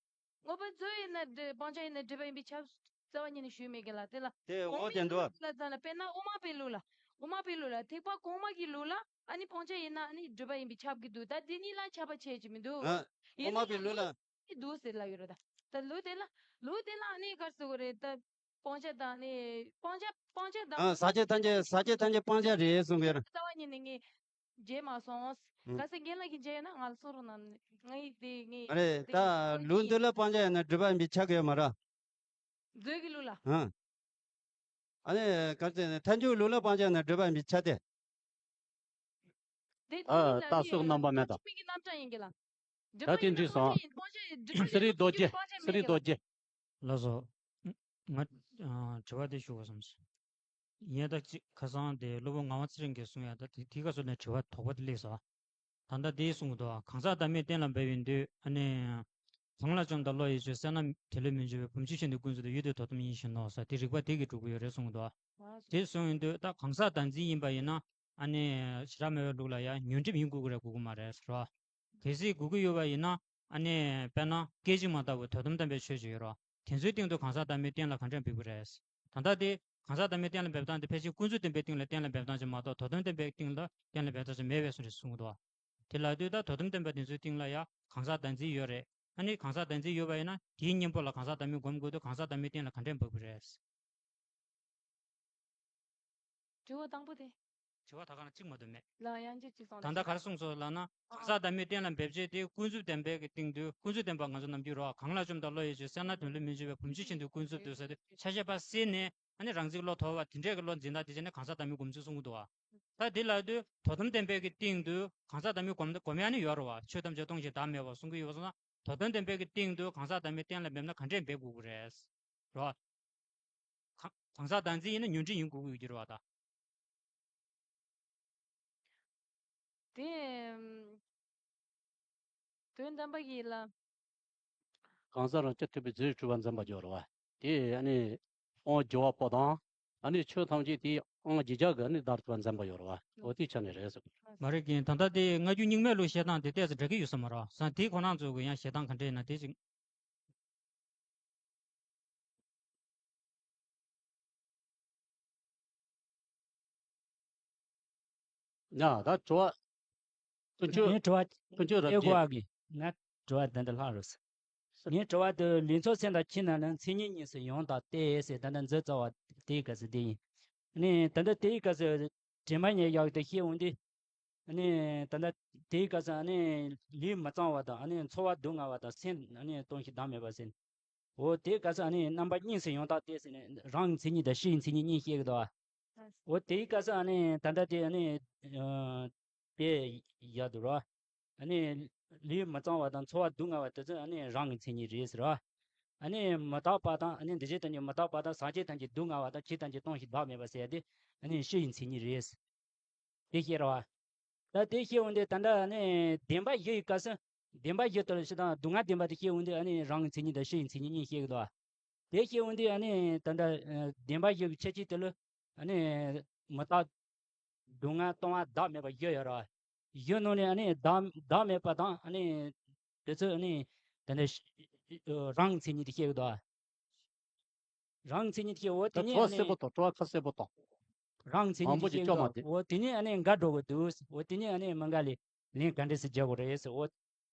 མངོན་པ་མཛོད་ཡིན་ན་སྒྲིབ་སྤང་བྱ་ཡིན་ན་སྒྲིབ་པ་ཡིན་པས་ཁྱབ། རྩ་བ་ཉིད་ནས་ཞུས་མེད་གི་ལ་དེ་ལ། དེ་འོ་དེ་འདུག་གོང་མའི་ལུགས་ལ་ཙམ་ལ་དཔེར་ན་དབུ་མ་པའི་ལུགས་ལ། དབུ་མ་པའི་ལུགས་ལ་ཐེག་པ་གོང་མ་གི་ལུགས་ལ་ཨ་ནི་སྤང་བྱ་ཡིན་ན་ཨ་ནི་སྒྲིབ་པ་ཡིན་པས་ཁྱབ་ཀྱི་འདུག་ད་དེ་གཉིས་ལ་ཁྱད་པར་ཕྱེ་ཀྱི་མི་འདུག་ཨ། ཡིན་དབུ་མ་ན་པའི་ཡང་ལུགས་ལ། ལུགས་འདུག་ཟེར་ལབ་ཡོད་རེད་ད། ད་ལུགས་དེ་ལ། ལུགས་དེ་ལ་ཨ་ནི་ག་རེ་ཟེར་དགོས་རེད་ད། སྤང་བྱ་དང་ནི་སྤང་བྱ་སྤང་བྱ་དང་། ཨ་ཟག་བཅས་ཐམས་ཅད་ཟག་བཅས་ཐམས་ཅད་སྤང་བྱ་རེད་གསུང་གི་རེད། རྩ་བ་ཉིད་ནས་ངས་བརྗེད་མ་སོང་། ཨང་། གལ་སྲིད་རྒན་ལགས་ཀྱིས་བརྗེད་ཡོད་ན་ང་ལ་གསུང་རོགས་གནང་། ངའི་དེ་ངའི་ཨ་རེད་དེ་ད་ངའི་ལུགས་འདི་ལ་སྤང་བྱ་ཡིན་ན་སྒྲིབ་པ་ཡིན་པས་ཁྱབ་ཀྱི་ཡོད་མ་རེད། མཛོད་ཀྱི་ལུགས་ལ། ཨང་། ཨ་ནི་གལ་སྲིད་ཐལ་འགྱུར་ལུགས་ལ་སྤང་བྱ་ཡིན་ན་སྒྲིབ་པ་ཡིན་པས་ཁྱབ་སྟེ། དེ་ཨ་དེ་རྟགས་གསལ་རྣམ་པ་མེད་དང་། མིང་གི་རྣམ་གྲངས་ཡིན་གྱི་ལ། ད་དེ་འགྲིག་སོང་། སྤང་བྱ་ཡིན་སྤང་བྱ་ཡིན་སྤང་བྱ་ཡིན་སྤྱིར་སྤང་བྱ་ཡིན་སྤྱིར་སྤང་བྱ་ཡིན་སྤྱིར་མེད་ཀྱི་ལ། རྡོ་རྗེ། ལགས་སོ། ང་ཨ་དྲི་བ་དེ་ཞུ་དགོས་བསམ་སོང་། ཡིན་ད་ཅིག་ཁ་སང་དེ་སློབ་དཔོན་ངག་དབང་ཚེ་རིང་གིས་གསུངས་ཡ་ད་དེ་དེའི་སྐབས་སུ་ནས་དྲི་བ་དོགས་པ་དེ་སླེབས་སོང་། ད་ལྟ་དེ་གསུངས་འདུག་གང་ཟག་བདག་མེད་གཏན་ལ་འབེབས་ཡོང་དུས་ཨ་ནི། གང་ལ་བཅོམ་དང་བློ་ཡི་ཆོས་གསལ་ན་དེ་ལས་མི་འགྱུར་བའི་བུམ་ཆུ་བཞིན་དུ་ཀུན་རྫོབ་ཏུ་ཡུལ་དུས་དོ་དམ་ཡིན་ཞེས་ནོ་ཟེར་དེ་རིགས་པ་དེ་གིས་གྲུབ་ཀྱི་ཡོད་རེད་གསུངས་འདུག་དེ་གསུངས་ཡོང་དུས་ད་གང་ཟག་བདག་འཛིན་ཡིན་པ་ཡིན་ན་ཨ་ནི་བྱེ་བྲག་སྨྲ་བའི་ལུགས་ལ་ཡང་ཉོན་སྒྲིབ་ཡིན་དགོས་ཀྱི་རེད་དགོས་ཀྱི་མ་རེད་ཟེར་བ། གལ་སྲིད་དགོས་ཀྱི་ཡོད་པ་ཡིན་ན་ཨ་ནི་དཔེར་ན་སྐད་ཅིག་མ་ལྟ་བུ་དོ་དམ་བདེན་པའི་ཆོས་ཅིག་ཡོད་རེད་བ། དེ་ཚོའི་སྟེང་དུ་གང་ཟག་བདག་མེད་གཏན་ལ་ག་འདྲས་འབེབས་ཀྱི་རེད། ད་ལྟ་དེ་གང་ཟག་བདག་མེད་གཏན་ལ་འབེབས་སྟངས་དེ་ཕལ་ཆེར་ཀུན་རྫོབ་བདེན་པའི་སྟེང་ལ་གཏན་ལ་འབེབས་སྟངས་ཅིག་མ་གཏོགས་དོ་དམ་བདེན་པའི་སྟེང་ལ་གཏན་ལ་འབེབས་སྟངས་ཅིག་མེད་པའི་བཟོ་འདྲ་གསུངས་འདུག་དེ་ལབ་དུས་ད་དོ་དམ་བདེན་པ་དེ་ཚོའི་སྟེང་ལ་ཡང་གང་ཟག་བདག་འཛིན་ཡོད་རེད། ཨ་ནི་གང་ཟག་བདག་འཛིན་ཡོད་པ་ཡིན་ན་དེའི་གཉེན་པོ་ལ་གང་ཟག་བདག་མེད་སྒོམ་དགོས་དུས་གང་ཟག་བདག་མེད་གཏན་ལ་ག་འདྲས་འབེབས་ཀྱི་རེད། དྲི་བ་དང་པོ་དེ། དྲི་བ་ད་ག་ན་གཅིག་མ་གཏོགས་མེད། ལ་ཡང་གཅིག་གཅིག་སོང་། ད་ལྟ་ག་རེ་གསུངས་སོང་ལབ་ན་གང་ཟག་བདག་མེད་གཏན་ལ་འབེབས་བྱེད་དེ་ཀུན་རྫོབ་བདེན་པའི་གི་སྟེང་དུ་ཀུན་རྫོབ་བདེན་པ་ང་ཚོ་ནམ་རྒྱུན་རོ་གང་ལ་བཅོམ་དང་བློ་ཡི་ཆོས་གསལ་ན་དོན་ལ་མི་འཇུག་པའི་བུམ་ཆུ་བཞིན་དུ་ཀུན་རྫོབ་ཏུ་ཟེར་དུས་ཆ་ཤས་པ་སེལ་ནས་ཨ་ནི་རང་ཚིག་བློ་དོར་བ་དེ་འདྲས་ཀྱི་བློ་འཛིན་སྟངས་དེ་བྱས་ནས་གང་ཟག་བདག་མེད་སྒོམ་ཚུལ་གསུང་གི་འདུག་བ། ད་དེ་ལབ་དུས་དོ་དམ་བདེན་པའི་གི་སྟེང་དུ་གང་ཟག་བདག་མེད་སྒོམ་སྒོམ་ཡ་ནི་ཡོད་རེད་བ། ཆོས་ཐམས་ཅད་སྟོང་ཞིང་བདག་མེད་པར་གསུང་གི་ཡོད་པ་སོང་ན་དོ་དམ་བདེན་པའི་གི་སྟེང་དུ་གང་ཟག་བདག་མེད་གཏན་ལ་འབེབས་ན་ག་འདྲས་འབེབས་དགོས་ཀྱི་རེད། རོ། གང་གང་ཟག་བདག་འཛིན་ཡིན་ན་ཉོན་སྒྲིབ་ཡིན་དགོས་ཀྱི་ཡོད་ཀྱི་རེད་བ་ད། དེ། དོན་དམ་པ་ཡིན་ལ། གང་ཟག་རང་རྐྱ་ཐུབ་པའི་རྫས་སུ་གྲུབ་པ་འཛིན་པ་སྦྱོར་བ། དེ་ཨ་ནི་དབང་བསྒྱུར་བ་པོ་དང་། ཨ་ནི་ཆོས་ཐམས་ཅད་དེའི་དབང་བསྒྱུར་བྱ་གི་ཨ་ནི་བདག་ཐུབ་པ་འཛིན་པ་སྦྱོར་བ། འོ་དེ་ཆ་ནས་རེད་ཟེར། མ་རེད་ཀྱིན་ད་ལྟ་དེ་སྔ་འགྱུར་རྙིང་མའི་ལུགས་བཤད་སྟངས་དེ་ཏོག་ཙམ་འདྲ་གི་ཡོད་ས་མ་རེད་བསམ། དེ་ཁོ་རང་ཚོ་གི་ཡང་བཤད་སྟངས་ག་འདྲ་ཡིན་ན་དེ་ཅིག་ཡ་ད་དྲི་བ། དཀོན་མཆོག་ངའི་དྲི་བ་དཀོན་མཆོག་རབ་ཨེ་གོ་རྒྱས། ཨ་གི། ང་དྲི་བ་འདི་འདྲ་ལྷག་རོགས། ངའི་དྲི་བ་དེ་ལེན་ཚུལ་སེམས་དང་ཁྱིམ་རྣམས་ལ་མཚན་ཉིད་གཉིས་སུ་ཡོངས་དག་སྟེ་ཟེར་ད་ལྟ་མཛོད་རྩ་བ་དེའི་སྐབས་སུ་དེ་ཡིན། ཨ་ནི་ད་ལྟ་དེའི་སྐབས་སུ་དྲན་པ་ཉེར་བཞག་དེ་བཤད་འོང་དུས། ཨ་ནི་ད་ལྟ་དེའི་སྐབས་སུ་ཨ་ནི་ལུས་མི་གཙང་བ་དང་ཨ་ནི་ཚོར་བ་སྡུག་བསྔལ་བ་དང་སེམས་ཨ་ནི་སྟོང་ཞིང་བདག་མེད་པ་ཟེར། འོ་དེའི་སྐབས་སུ་ཨ་ནི་རྣམ་པ་གཉིས་སུ་ཡོངས་དག་སྟེ་ཟེར་ནས་རང་གི་མཚན་ཉིད་དང་ཕྱི་ཡི་མཚན་ཉིད་གཉིས་བཤད་ཀྱི་འདུག་བ། འོ་དེའི་སྐབས་སུ་ཨ་ནི་ད་ལྟ་དེ་ཨ་ནི་ཨ་དེ་ཡག་འདུག་ར། ཨ་ནི་ལུས་མི་གཙང་བ་དང་ཚོར་བ་སྡུག་བསྔལ་བ་དེ་ཚོ་ཨ་ནི་རང་གི་མཚན་ཉིད་རེད་ཟེར་བ། ཨ་ནི་མི་རྟག་པ་དང་ཨ་ནི་འདུ་བྱེད་ཐམས་ཅད་མི་རྟག་པ་དང་ཟག་བཅས་ཐམས་ཅད་སྡུག་བསྔལ་བ་དང་ཆོས་ཐམས་ཅད་སྟོང་ཞིང་བདག་མེད་པ་ཟེར་ཡ་དེ་ཨ་ནི་ཕྱི་ཡི་མཚན་ཉིད་རེད། དེ་བཤད་ར་བ། ད་དེ་བཤད་འོང་དུས་ད་ལྟ་ཨ་ནི་བདེན་པ་བཞི་ཡི་སྐབས་སུ་བདེན་པ་བཞི་ལྟར་ཕྱི་དང་སྡུག་བསྔལ་བདེན་པ་དེ་བཤད་འོང་དུས་ཨ་ནི་རང་གི་མཚན་ཉིད་དང་ཕྱི་ཡི་མཚན་ཉིད་གཉིས་བཤད་ཀྱི་འདུག་བ། དེ་བཤད་འོང་དུས་ཨ་ནི་ད་ལྟ་ཨ་བདེན་པ་བཞི་གི་ཁྱད་ཆོས་དེ་ལ་ཨ་ནི་མི་རྟག་སྡུག་བསྔལ་ལྟུང་བ་བདག་མེད་པ་བཞི་ཡོད་ར། བཞི་ནང་ནས་ཨ་ནི་བདག་བདག་མེད་པ་དང་ཨ་ནི་དེ་ཚོ་ཨ་ནི་ད་ལྟ་རང་གི་མཚན་ཉིད་དེ་བཤད་ཀྱི་འདུག་བ། རང་གི་མཚན་ཉིད་ཀྱི་འོ་དེ་ད་ཉིད་དྲི་བ་ཨ་ནི། གསལ་པོ་དང་དྲི་བ་ཁ་གསལ་པོ་དང་། རང་གི་མཚན་ཉིད་མང་པོ་ཀྱི་ཀྱི་སྐྱོ་མ་དེ། འོ་དེ་ཉིད་ཨ་ནི་འགལ་འགྲོ་གི་འདུག་འོ་དེ་ཉིད་ཨ་ནི་མི་འགལ་ལས་ལན་ག་འདྲས་སེ་རྒྱག་དགོས་རེད་ཟེར་འོ།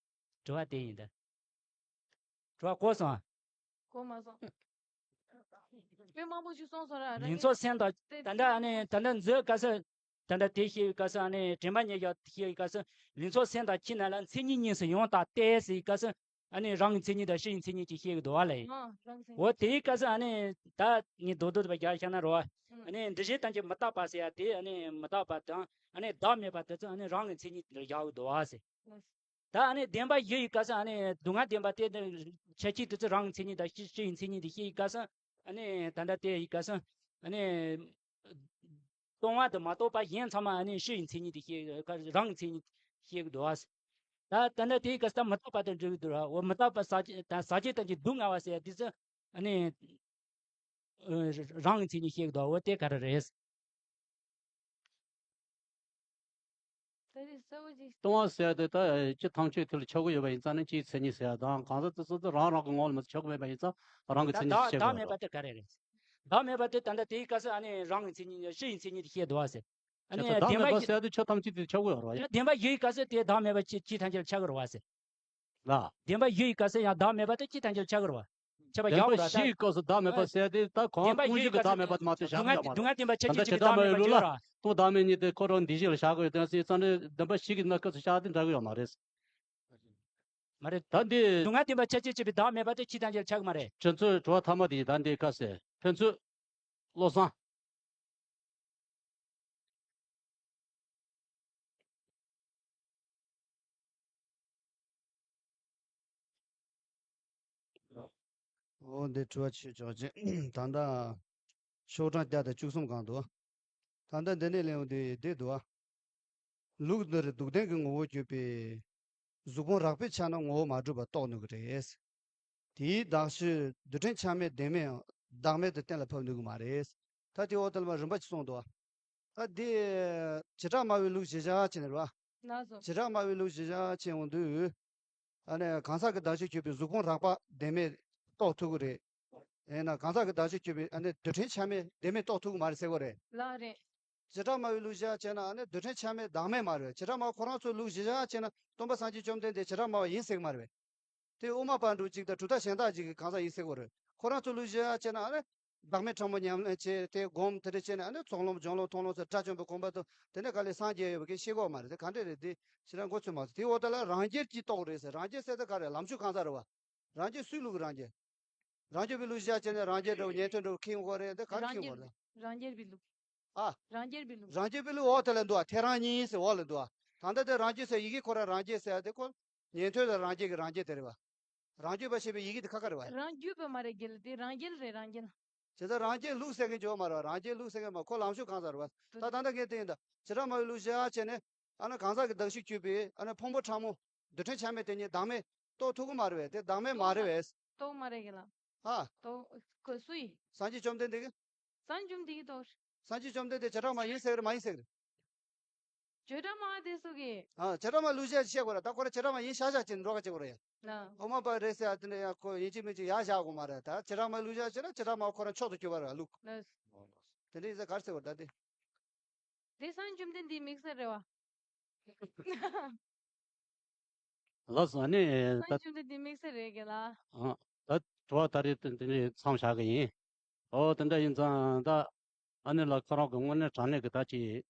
དྲི་བ་དེ་ཡིན་ད། དྲི་བ་གོ་སོང་ཨ། གོ་མ་སོང་། དཔེ་མང་པོ་ཞིག་གསུངས་སོང་ར་ར་ལེན་ཚུལ་སེམས་དང་ད་ལྟ་ཨ་ནི་ད་ལྟ་མཛོད་ག་ས། ད་ལྟ་དེ་བཤད་པའི་སྐབས་སུ་ཨ་ནི་དྲན་པ་ཉེར་བཞག་བཤད་པའི་སྐབས་སུ་ལེན་ཚུལ་སེམས་དང་ཁྱིམ་རྣམས་ལ་མཚན་ཉིད་གཉིས་སུ་ཡོངས་དག་སྟེ་ཟེར་བའི་སྐབས་སུ་ཨ་ནི་རང་གི་མཚན་ཉིད་དང་ཕྱི་ཡི་མཚན་ཉིད་ཀྱིས་བཤད་ཀྱི་འདུག་བ་ལས། ཨ་རང་གི་མཚན་ཉིད། འོ་དེའི་སྐབས་སུ་ཨ་ནི་ད་ངས་རྡོག་རྡོག་ཏུ་བརྒྱབ་བཞག་ན་རོ། ཨ་ནི་འདུ་བྱེད་ཐམས་ཅད་མི་རྟག་པ་ཟེར་ཡ་དེ་ཨ་ནི་མི་རྟག་པ་དང་ཨ་ནི་བདག་མེད་པ་དེ་ཚོ་ཨ་ནི་རང་གི་མཚན་ཉིད་དུ་བཞག་གི་འདུག་བ་ཟེར། ད་ཨ་ནི་བདེན་པ་བཞི་ཡི་སྐབས་སུ་ཨ་ནི་སྡུག་བསྔལ་བདེན་པ་དེ་ཁྱད་ཆོས་དེ་ཚོ་རང་གི་མཚན་ཉིད་དང་ཕྱི་ཕྱི་ཡི་མཚན་ཉིད་དེ་བཤད་ཡི་སྐབས་སུ་ཨ་ནི་ད་ལྟ་དེ་ཡི་སྐབས་སུ་ཨ་ནི། སྟོང་པ་དེ་མ་གཏོགས་པ་གཞན་ཚང་མ་ཨ་ནི་ཕྱི་ཡི་མཚན་ཉིད་དེ་བཤད་རང་གི་མཚན་ཉིད་བཤད་གི་འདུག་བ། ད་ད་ལྟ་དེའི་སྐབས་སུ་ད་མི་རྟག་པ་དེ་འགྲོ་གི་འདུག་ར། འོ་མི་རྟག་པ་ཟག་བཅས་དང་ཟག་བཅས་དང་གི་སྡུག་བསྔལ་བ་ཟེར་ཡ་དེ་ཚོ་ཨ་ནི། རང་གི་མཚན་ཉིད་བཤད་གི་འདུག་འོ་དེ་ག་རེ་རེད། ད་རེས་གསལ་བོ་ཅིག་ལྟུང་བ་ཟེར་ཡ་དེ་ད་སྤྱི་ཐམས་ཅད་དེ་ལ་ཆགས་ཀྱི་ཡོད་པ་ཡིན་ཙང་ནི་སྤྱིའི་མཚན་ཉིད་ཟེར་ཡ་དང་གང་ཟག་དེ་ཚོ་དེ་རང་རང་གི་ངོ་ལ་མ་ཆགས་ཀྱི་མེད་པ་ཡིན་ཙང་རང་གི་མཚན་ཉིད་ད་ཟེར་བ་བདག་མེད་པ་དེ་ག་རེ་རེད། བདག་མེད་པ་དེ་ད་ལྟ་དེའི་སྐབས་སུ་ཨ་ནི་རང་གི་མཚན་ཉིད་ཕྱི་ཡི་མཚན་ཉིད་དེ་བཤད་འདུག་བ་ཟེར། ཨ་ནི་བདག་བདེན་པ་མེད་པ་ཟེར་ཡ་དེ་ཆོས་ཐམས་ཅད་དེ་ཆགས་ཀྱི་ཡོད་རེད་བ། བདེན་པ་བཞི་ཡི་སྐབས་སུ་དེ་བདག་མེད་པ་སྤྱི་སྤྱི་ཐམས་ཅད་ཆགས་ཀྱི་རེད་བ་ཟེར། ལ། བདེན་པ་བཞི་ཡི་སྐབས་སུ་ཡང་བདག་མེད་པ་དེ་སྤྱི་ཐམས་ཅད་ཆགས་ཀྱི་རེད་བ། ཁྱབ་པ་བདེན་པ་ཡག་ར་ད། བཞི་ཡི་སྐབས་སུ་བདག་མེད་པ་ཟེར་ཏེ་ད་གང་བདེན་པ་ཀུན་བཞི་གི་བདག་མེད་པ་དེ་མ་གཏོགས་གཞན་སྡུག་བསྔལ་གྱི་བདག་མེད་པ་མ་གཏོགས་གཞན་སྡུག་བསྔལ་གྱི་བདག་མེད་པ། སྡུག་བསྔལ་བདེན་པ་ཁྱད་ཆོས་གཅིག་པའི་བདག་མེད་པ། ད་ལྟ་སྡུག་བསྔལ་བདེན་པ་ཁྱད་ཆོས་གཅིག་པའི་བདག་མེད་པ། ད་ལྟ་བདེན་པ་བཞི་གི་བདག་མེད་པ་ལ་ལྟུང་བདག་མེད་གཉིས་དེ་ཁོ་རང་འདི་བཞི་ལ་བཞག་དགོས་དོན་སྲིད་ཙང་ནས་བདེན་པ་བཞི་གི་གནས་སྐབས་སུ་བཞག་དེ་འདྲ་གི་ཡོད་མ་རེད། མ་རེད། ད་འདི། སྡུག་བསྔལ་བདེན་པ་ཁྱད་ཆོས་གཅིག་པའི་བདག་མེད་པ་དེ་སྤྱི་དང་རྒྱལ་ཆགས་ཀྱི་མ་རེད། ཁྱེད་ཚོའི་དྲི་བ་ཐ་མ་དེ་ཡིན། ད་འདི་ཁ་ཟེར་ཕན་ཚུན། བློ་བཟང་། འོ་འདི་དྲི་བ་ཆེ་ཆོག་ཅིག་ད་ལྟ་ཤོག་གྲངས་བརྒྱ་དང་བཅུ་གསུམ་སྒང་འདུག་ད་ལྟ་འདི་ནས་གླེང་བ་འདི་འདི་འདུག་ཨ། ལུགས་འདིར་སྡུག་བདེན་གྱི་ངོ་བོ་གྱུར་པའི་གཟུགས་ཕུང་རགས་པའི་ཆ་ནི་ངོ་བོ་མ་གྲུབ་པ་རྟོགས་ནུས་ཀྱི་རེད། དེའི་གདགས་གཞི་རྡུལ་ཕྲན་ཆ་མེད་བདེན་མེད་བདག་མེད་དུ་གཏན་ལ་ཕབ་ནུས་ཀྱི་མ་རེད། ད་དེ་འོག་དེ་ལ་མ་རིམ་པ་ཅིག་གསུངས་འདུག་ད་དེ་བྱེ་བྲག་སྨྲ་བའི་ལུགས་གཞི་བཞག་བྱས་ནས་རེད་བ། ལགས་སོ། བྱེ་བྲག་སྨྲ་བའི་ལུགས་གཞི་བཞག་བྱས་འོང་དུས། ཨ་ནི་གང་ཟག་གི་གདགས་གཞིར་གྱུར་པའི་གཟུགས་ཕུང་རགས་པ་བདེན་མེད་རྟོགས་ཐུབ་ཀྱི་རེད། ཡིན་ན་གང་ཟག་གི་གདགས་གཞིར་གྱུར་པའི་ཨ་ནི་རྡུལ་ཕྲན་ཆ་མེད་བདེན་མེད་རྟོགས་ཐུབ་ཀྱི་མ་རེད་ཟེར་གྱི་རེད། ལགས་རེད། བྱེ་བྲག་སྨྲ་བའི་ལུགས་བཞག་བྱས་ན་ཨ་ནི་རྡུལ་ཕྲན་ཆ་མེད་བདག་མེད་མ་རེད། བྱེ་བྲག་སྨྲ་བ་ཁོ་རང་ཚོའི་ལུགས་གཞི་བཞག་བྱས་ན་སྟོན་པ་སངས་རྒྱས་བཅོམ་ལྡན་འདས་བྱེ་བྲག་སྨྲ་བ་ཡིན་ཟེར་གྱི་མ་རེད། དེ་དབུ་མ་པ་འདྲ་གཅིག་དང་གྲུབ་མཐའ་གཞན་དག་ཅིག་གིས་གང་ཟག་ཡིན་ཟེར་གྱི་རེད། ཁོ་རང་ཚོའི་ལུགས་གཞི་བཞག་བྱས་ན་ཨ་ནི་བདག་མེད་ཕྲ་མོ་ཉམས་ལེན་བྱས་ཏེ་སྒོམ་དེ་འདྲ་བྱས་ནས་ཨ་ནི་ཚོགས་ལམ་སྦྱོར་ལམ་མཐོང་ལམ་ཟེར་དགྲ་བཅོམ་པའི་གོ་འཕང་དང་དེ་ནས་ག་ལེར་སངས་རྒྱས་ཡོད་པ་གི་ཤེས་གི་ཡོད་མ་རེད། དེ་ག་འདྲ་རེད། དེ་ཕྱི་རང་མགོ་ཚོས་མ་ཐུབ། དེའི་འོག་དེ་ལ་རང་རྒྱལ་གྱིས་རྟོགས་རེད་ཟེར། རང་རྒྱལ་ཟེར་ད་ག་རེ་ལམ་ཞུགས་གང་ཟག་རེད་བ། རང་རྒྱལ་སུའི་ལུགས་ཀྱི་རང་རྒྱལ། རང་རྒྱལ་པའི་ལུགས་བཞག་བྱས་ནས་རང་རྒྱལ་འདྲ་བོ་ཉན་ཐོས་འདྲ་བོ་ཁེངས་དགོས་རེད། འདི་ག་རེ་རང་ཁེངས་དགོས་རྒྱལ་རེད། རང་རྒྱལ་པའི་ལུགས། ཨ། རང་རྒྱལ་པའི་ལུགས། རང་རྒྱལ་པའི་ལུགས་འོག་དེ་ལ་འདུག་ཨ། ཐལ་རང་གཉིས་ཟེར་འོག་ལ་འདུག་ཨ། ད་ལྟ་དེ་རང་རྒྱལ་ཟེར་ཡི་གེ་ཁོ་རང་རང་རྒྱལ་ཟེར་ཡ་དེ་ཁོ་ཉན་ཐོས་དང་རང་རྒྱལ་གྱི་རང་རྒྱལ་དེ་རེད་བ། རང་རྒྱུད་པ་ཞེས་པའི་ཡི་གེ་དེ་ཁ་ཁ་རེད་བ། རང་རྒྱུད་པ་མ་རེད་རྒྱལ་དེ་རང་རྒྱལ་རེད་རང་རྒྱལ། བྱས་ཙང་རང་རྒྱལ་ལུགས་ཟེར་མཁན་ཅིག་ཡོད་མ་རེད་བ། རང་རྒྱལ་ལུགས་ཟེར་མཁན་མ་ཁོ་ལམ་ཞུགས་གང་ཟག་རེད་བ། ད་ད་ལྟ་ངས་དེ་ཡིན་ད། བྱེ་བྲག་སྨྲ་བའི་ལུགས་བཞག་བྱས་ནས་ཨ་ནི་གང་ཟག་གི་གདགས་གཞིར་གྱུར་པའི་ཨ་ནི་ཕུང་པོ་ཕྲ་མོ་རྡུལ་ཕྲན་ཆ་མེད་དེ་ཉིད་བདག་མེད་རྟོགས་ཐུབ་ཀྱི་མ་རེད་བས། དེ་བདག་མེད་མ་རེད་བས། རྟོགས་མ་རེད་གི་ལ། ཨ། རྟོགས་ག་སུ་ཡིན། སངས་རྒྱས་བཅོམ་ལྡན་འདས་ཀྱིས། སངས་རྒྱས་བཅོམ་ལྡན་འདས་ཀྱིས་རྟོགས། སངས་རྒྱས་བཅོམ་ལྡན་འདས་བྱེ་བྲག་སྨྲ་ཡིན་ཟེར་གི་རེད་མ་ཡིན་ཟེར་གི་རེད། བྱེ་བྲག་སྨྲ་བ་དེ་ཚོ་གིས། ཨ། བྱེ་བྲག་སྨྲ་ལུགས་བཞག་བཤད་དགོས་རེད། ད་ཁོ་རང་བྱེ་བྲག་སྨྲ་ཡིན་ཤག་ཤག་ཅིག་འགྲོ་ག་བྱེད་དགོས་རེད་ཡ། ལ། དབུ་མ་པ་རེད་ཟེར་ཡ་དེ་འདྲ་ཡ་ཁོ་ཡིན་གཅིག་མིན་གཅིག་ཡ་བཞག་དགོས་མ་རེད། ད་བྱེ་བྲག་སྨྲ་ལུགས་བཞག་བྱས་ན་བྱེ་བྲག་སྨྲ་བ་ཁོ་རང་མཆོག་ཏུ་གྱུར་པ་རེད་ལུགས། ལ། དེ་འདྲ་ཡིན་ཙང་ག་རེ་ཟེར་དགོས་རེད་ད་དེ། དེ་སངས་རྒྱས་བཅོམ་ལྡན་འདས་དམིགས་བསལ་རེད་བ། ལགས་སོ། ཨ་ནི་ད། སངས་རྒྱས་བཅོམ་ལྡན་འདས་དམིགས་བསལ་རེད་གི་ལ། ཨ། ད་དྲི་བ་ད་རེས་དེ་འདི་ནས་མཚམས་བཞག་གི་ཡིན། ཨོ་དེ་འདྲ་ཡིན་ཙང་ད། ཨ་ནི་ལ་ཁོ་རང་གི་དངོས་གནས་དྲང་གནས་ཀྱི་ད་ཅི།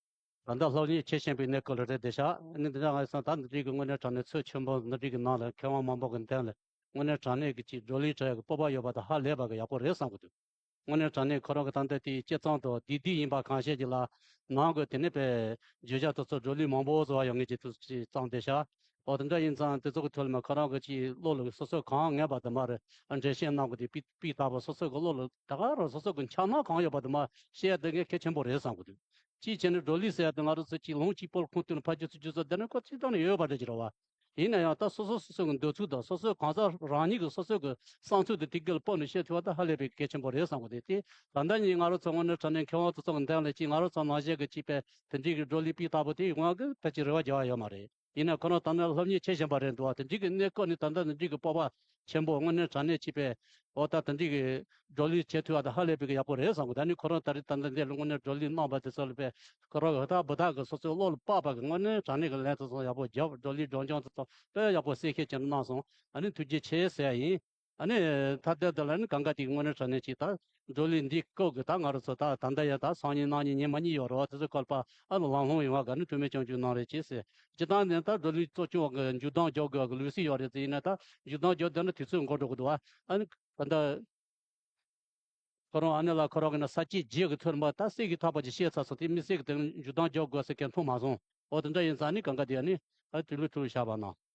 ད་ལྟ་སློབ་གཉེར་བྱེད་བཞིན་པའི་གནས་སྐབས་ལ་རེད་བསྡད་ཤག་ཨ་ནི་འདི་འདྲ་ང་ཡིན་ཙང་ད་འདི་འདྲའི་གི་དངོས་གནས་དྲང་གནས་ཚོགས་ཆེན་པོ་འདི་འདྲའི་གི་ནང་ལ་མཁས་དབང་མང་པོ་གི་མདུན་ལ་དངོས་གནས་དྲང་གནས་ཀྱི་ཅིག་བགྲོ་གླེང་བྱ་ཡག་གི་སྤོབས་པ་ཡོད་པ་དང་ཧ་ལས་པ་གི་ཡག་པོ་རེད་བསམ་གི་འདུག་དངོས་གནས་དྲང་གནས་ཁོ་རང་གི་ད་ལྟ་དེའི་སྤྱི་ཚོགས་དང་བདེ་སྡུག་ཡིན་པ་གང་ཤེས་ཀྱི་ལ་ནང་གི་དེ་ནས་པའི་བརྗོད་བྱ་དེ་ཚོ་བགྲོ་གླེང་མང་པོ་བཟོ་བ་ཡོང་ངེས་ཀྱི་དུས་ཚོད་བརྩམས་བསྡད་ཤག་ཨོ་དེ་འདྲ་ཡིན་ཙང་དེ་ཚོ་གི་ཐོག་ལ་མ་ཁོ་རང་གི་ཅིག་བློ་ལ་སོ་སོ་གང་ངེས་པ་དུ་མ་རེད། འགྲེལ་བཤད་གནང་གི་དེ་སྤུས་སྤུས་དག་པ་སོ་སོ་གི་བློ་ལ་ད་ག་རང་སོ་སོ་གི་འཆར་སྣང་གང་ཡོད་པ་དུ་མ་བཤད་དེ་ངས་གལ་ཆེན་པོ་རེད་བསམ་གི་འདུག་ཅིའི་ཕྱིར་ན་བགྲོ་གླེང་ཟེར་ཡ་དེ་ང་རང་ཚོ་ཅིག་ལུང་གཅིག་པོ་ལ་ཁུངས་གཏུགས་ནས་ཕར་རྒྱུག་ཚུར་རྒྱུག་ཚོ་བསྡད་ན་ཁོ་ཅིག་ཐོག་ནས་ཡོད་པ་འདྲ་ཅིག་རེད་བ། ཡིན་ན་ཡང་ད་སོ་སོ་སོ་སོ་གི་འདོད་ཚུལ་དང་སོ་སོའི་གང་ཟག་རང་ཉིད་ཀྱི་སོ་སོ་གི་བསམ་ཚུལ་དེ་དེ་ག་ལ་སྤོབས་ནས་བཤད་ཐུབ་པ་ད་ཧ་ལས་པའི་གལ་ཆེན་པོ་རེད་བསམ་གི་འདུག་དེ་ད་ལྟ་ཉིད་ང་རང་ཚོ་དངོས་གནས་དྲང་གནས་མཁས་དབང་དེ་ཚོ་གི་མདུན་ལ་ཅིག་ང་རང་ཚོ་ནང་བཞིན་གི་ཅིག་པའི་དེ་འདྲའི་གི་བགྲོ་གླེང་སྤུས་དག་པོ་དེ་ཡོང་བ་གི་ཕལ་ཆེར་རེ་བ་རྒྱག་ཡ་ཡོད་མ་རེད། ཡིན་ན་ཁོ་རང་ད་ནི་སློབ་གཉེར་བྱེད་བཞིན་པ་རེད་འདུག་བ། དེ་འདྲའི་གི་གནས་སྐབས་ནས་ད་ལྟ་དེ་འདྲའི་གི་སྤོབས་པ་ཆེན་པོ་དངོས་གནས་དྲང་གནས་ཅིག་པའི་འོ་ད་དེ་འདྲའི་གི་བགྲོ་གླེང་བྱེད་ཐུབ་པ་ད་ཧ་ལས་པའི་གི་ཡག་པོ་རེད་བསམ་གི། ད་ནི་ཁོ་རང་ད་རེས་ད་ལྟ་འདི་ལ་དངོས་གནས་བགྲོ་གླེང་གནང་བ་དེ་ཚོ་ལ་དཔེ་ཁོ་རང་གི་ཧུར་ཐག་འབུར་ཐག་གི་སོ་སོའི་བློ་ལ་དཔག་པ་གི་དངོས་གནས་དྲང་གནས་གི་ལན་དེ་ཚོ་ཡག་པོ་བརྒྱབ། བགྲོ་གླེང་སྦྱོང་སྦྱོང་དེ་ཚོ་དཔེ་ཡག་པོ་གསལ་བཤད་ཅིག་གནང་སོང་། ཨ་ནི་ཐུགས་རྗེ་ཆེ་ཟེར་ཡ་ཡིན། ཨ་ནི་ཐ་དད་དེ་ལ་ནི་གང་ག་དེ་དངོས་གནས་དྲང་གནས་ཅིག་ད་བགྲོ་གླེང་འདི་སྐབས་ཀྱི་ད་ང་རང་ཚོ་ད་ད་ལྟ་ཡ་ད་སང་ཉིན་གནངས་ཉིན་ཉི་མ་གཉིས་ཡོད་རེད་བ། དེ་ཚོ་སྐོར་པ་ཨ་ལམ་ལྷོང་ཡོང་བ་ག་ནི་ཐུགས་སྨོན་སྐྱབས་འཇུག་གནང་རེ་ཅེས་ཟེར། སྤྱིར་བཏང་ནས་ད་བགྲོ་གླེང་གཙོ་སྐྱོང་གི་མཇུག་སྡོམ་རྒྱག་དགོས་གི་ལུགས་སྲོལ་ཡོད་རེད་ཟེར། ཡིན་ན་ད་མཇུག་སྡོམ་རྒྱག་བསྡད་ན་དུས་ཚོད་འགོར་འགྲོ་གི་འདུག་བ། ཨ་ནི་ད་ལྟ་ཁོ་རང་ཨ་ནེ་ལགས་ཁོ་རང་གི་ན་ས་བཅད་བརྒྱད་ཀྱི་ཐོག་མ་ད་གསལ་གྱི་ཐག་པ་ཅིག་བཤད་ཚར་སོང་། དེ་མི་གསལ་གྱི་དེ་མཇུག་སྡོམ་རྒྱག་དགོས་ཟེར་མཁན་མཐོང་མ་སོང་། འོ་དེ་འདྲ་ཡིན་ཙང་ནི་གང་ག་དེ་ཨ་ནི་ཨ་དུས་ལུགས་ཐུག་བཞག་པ་ན།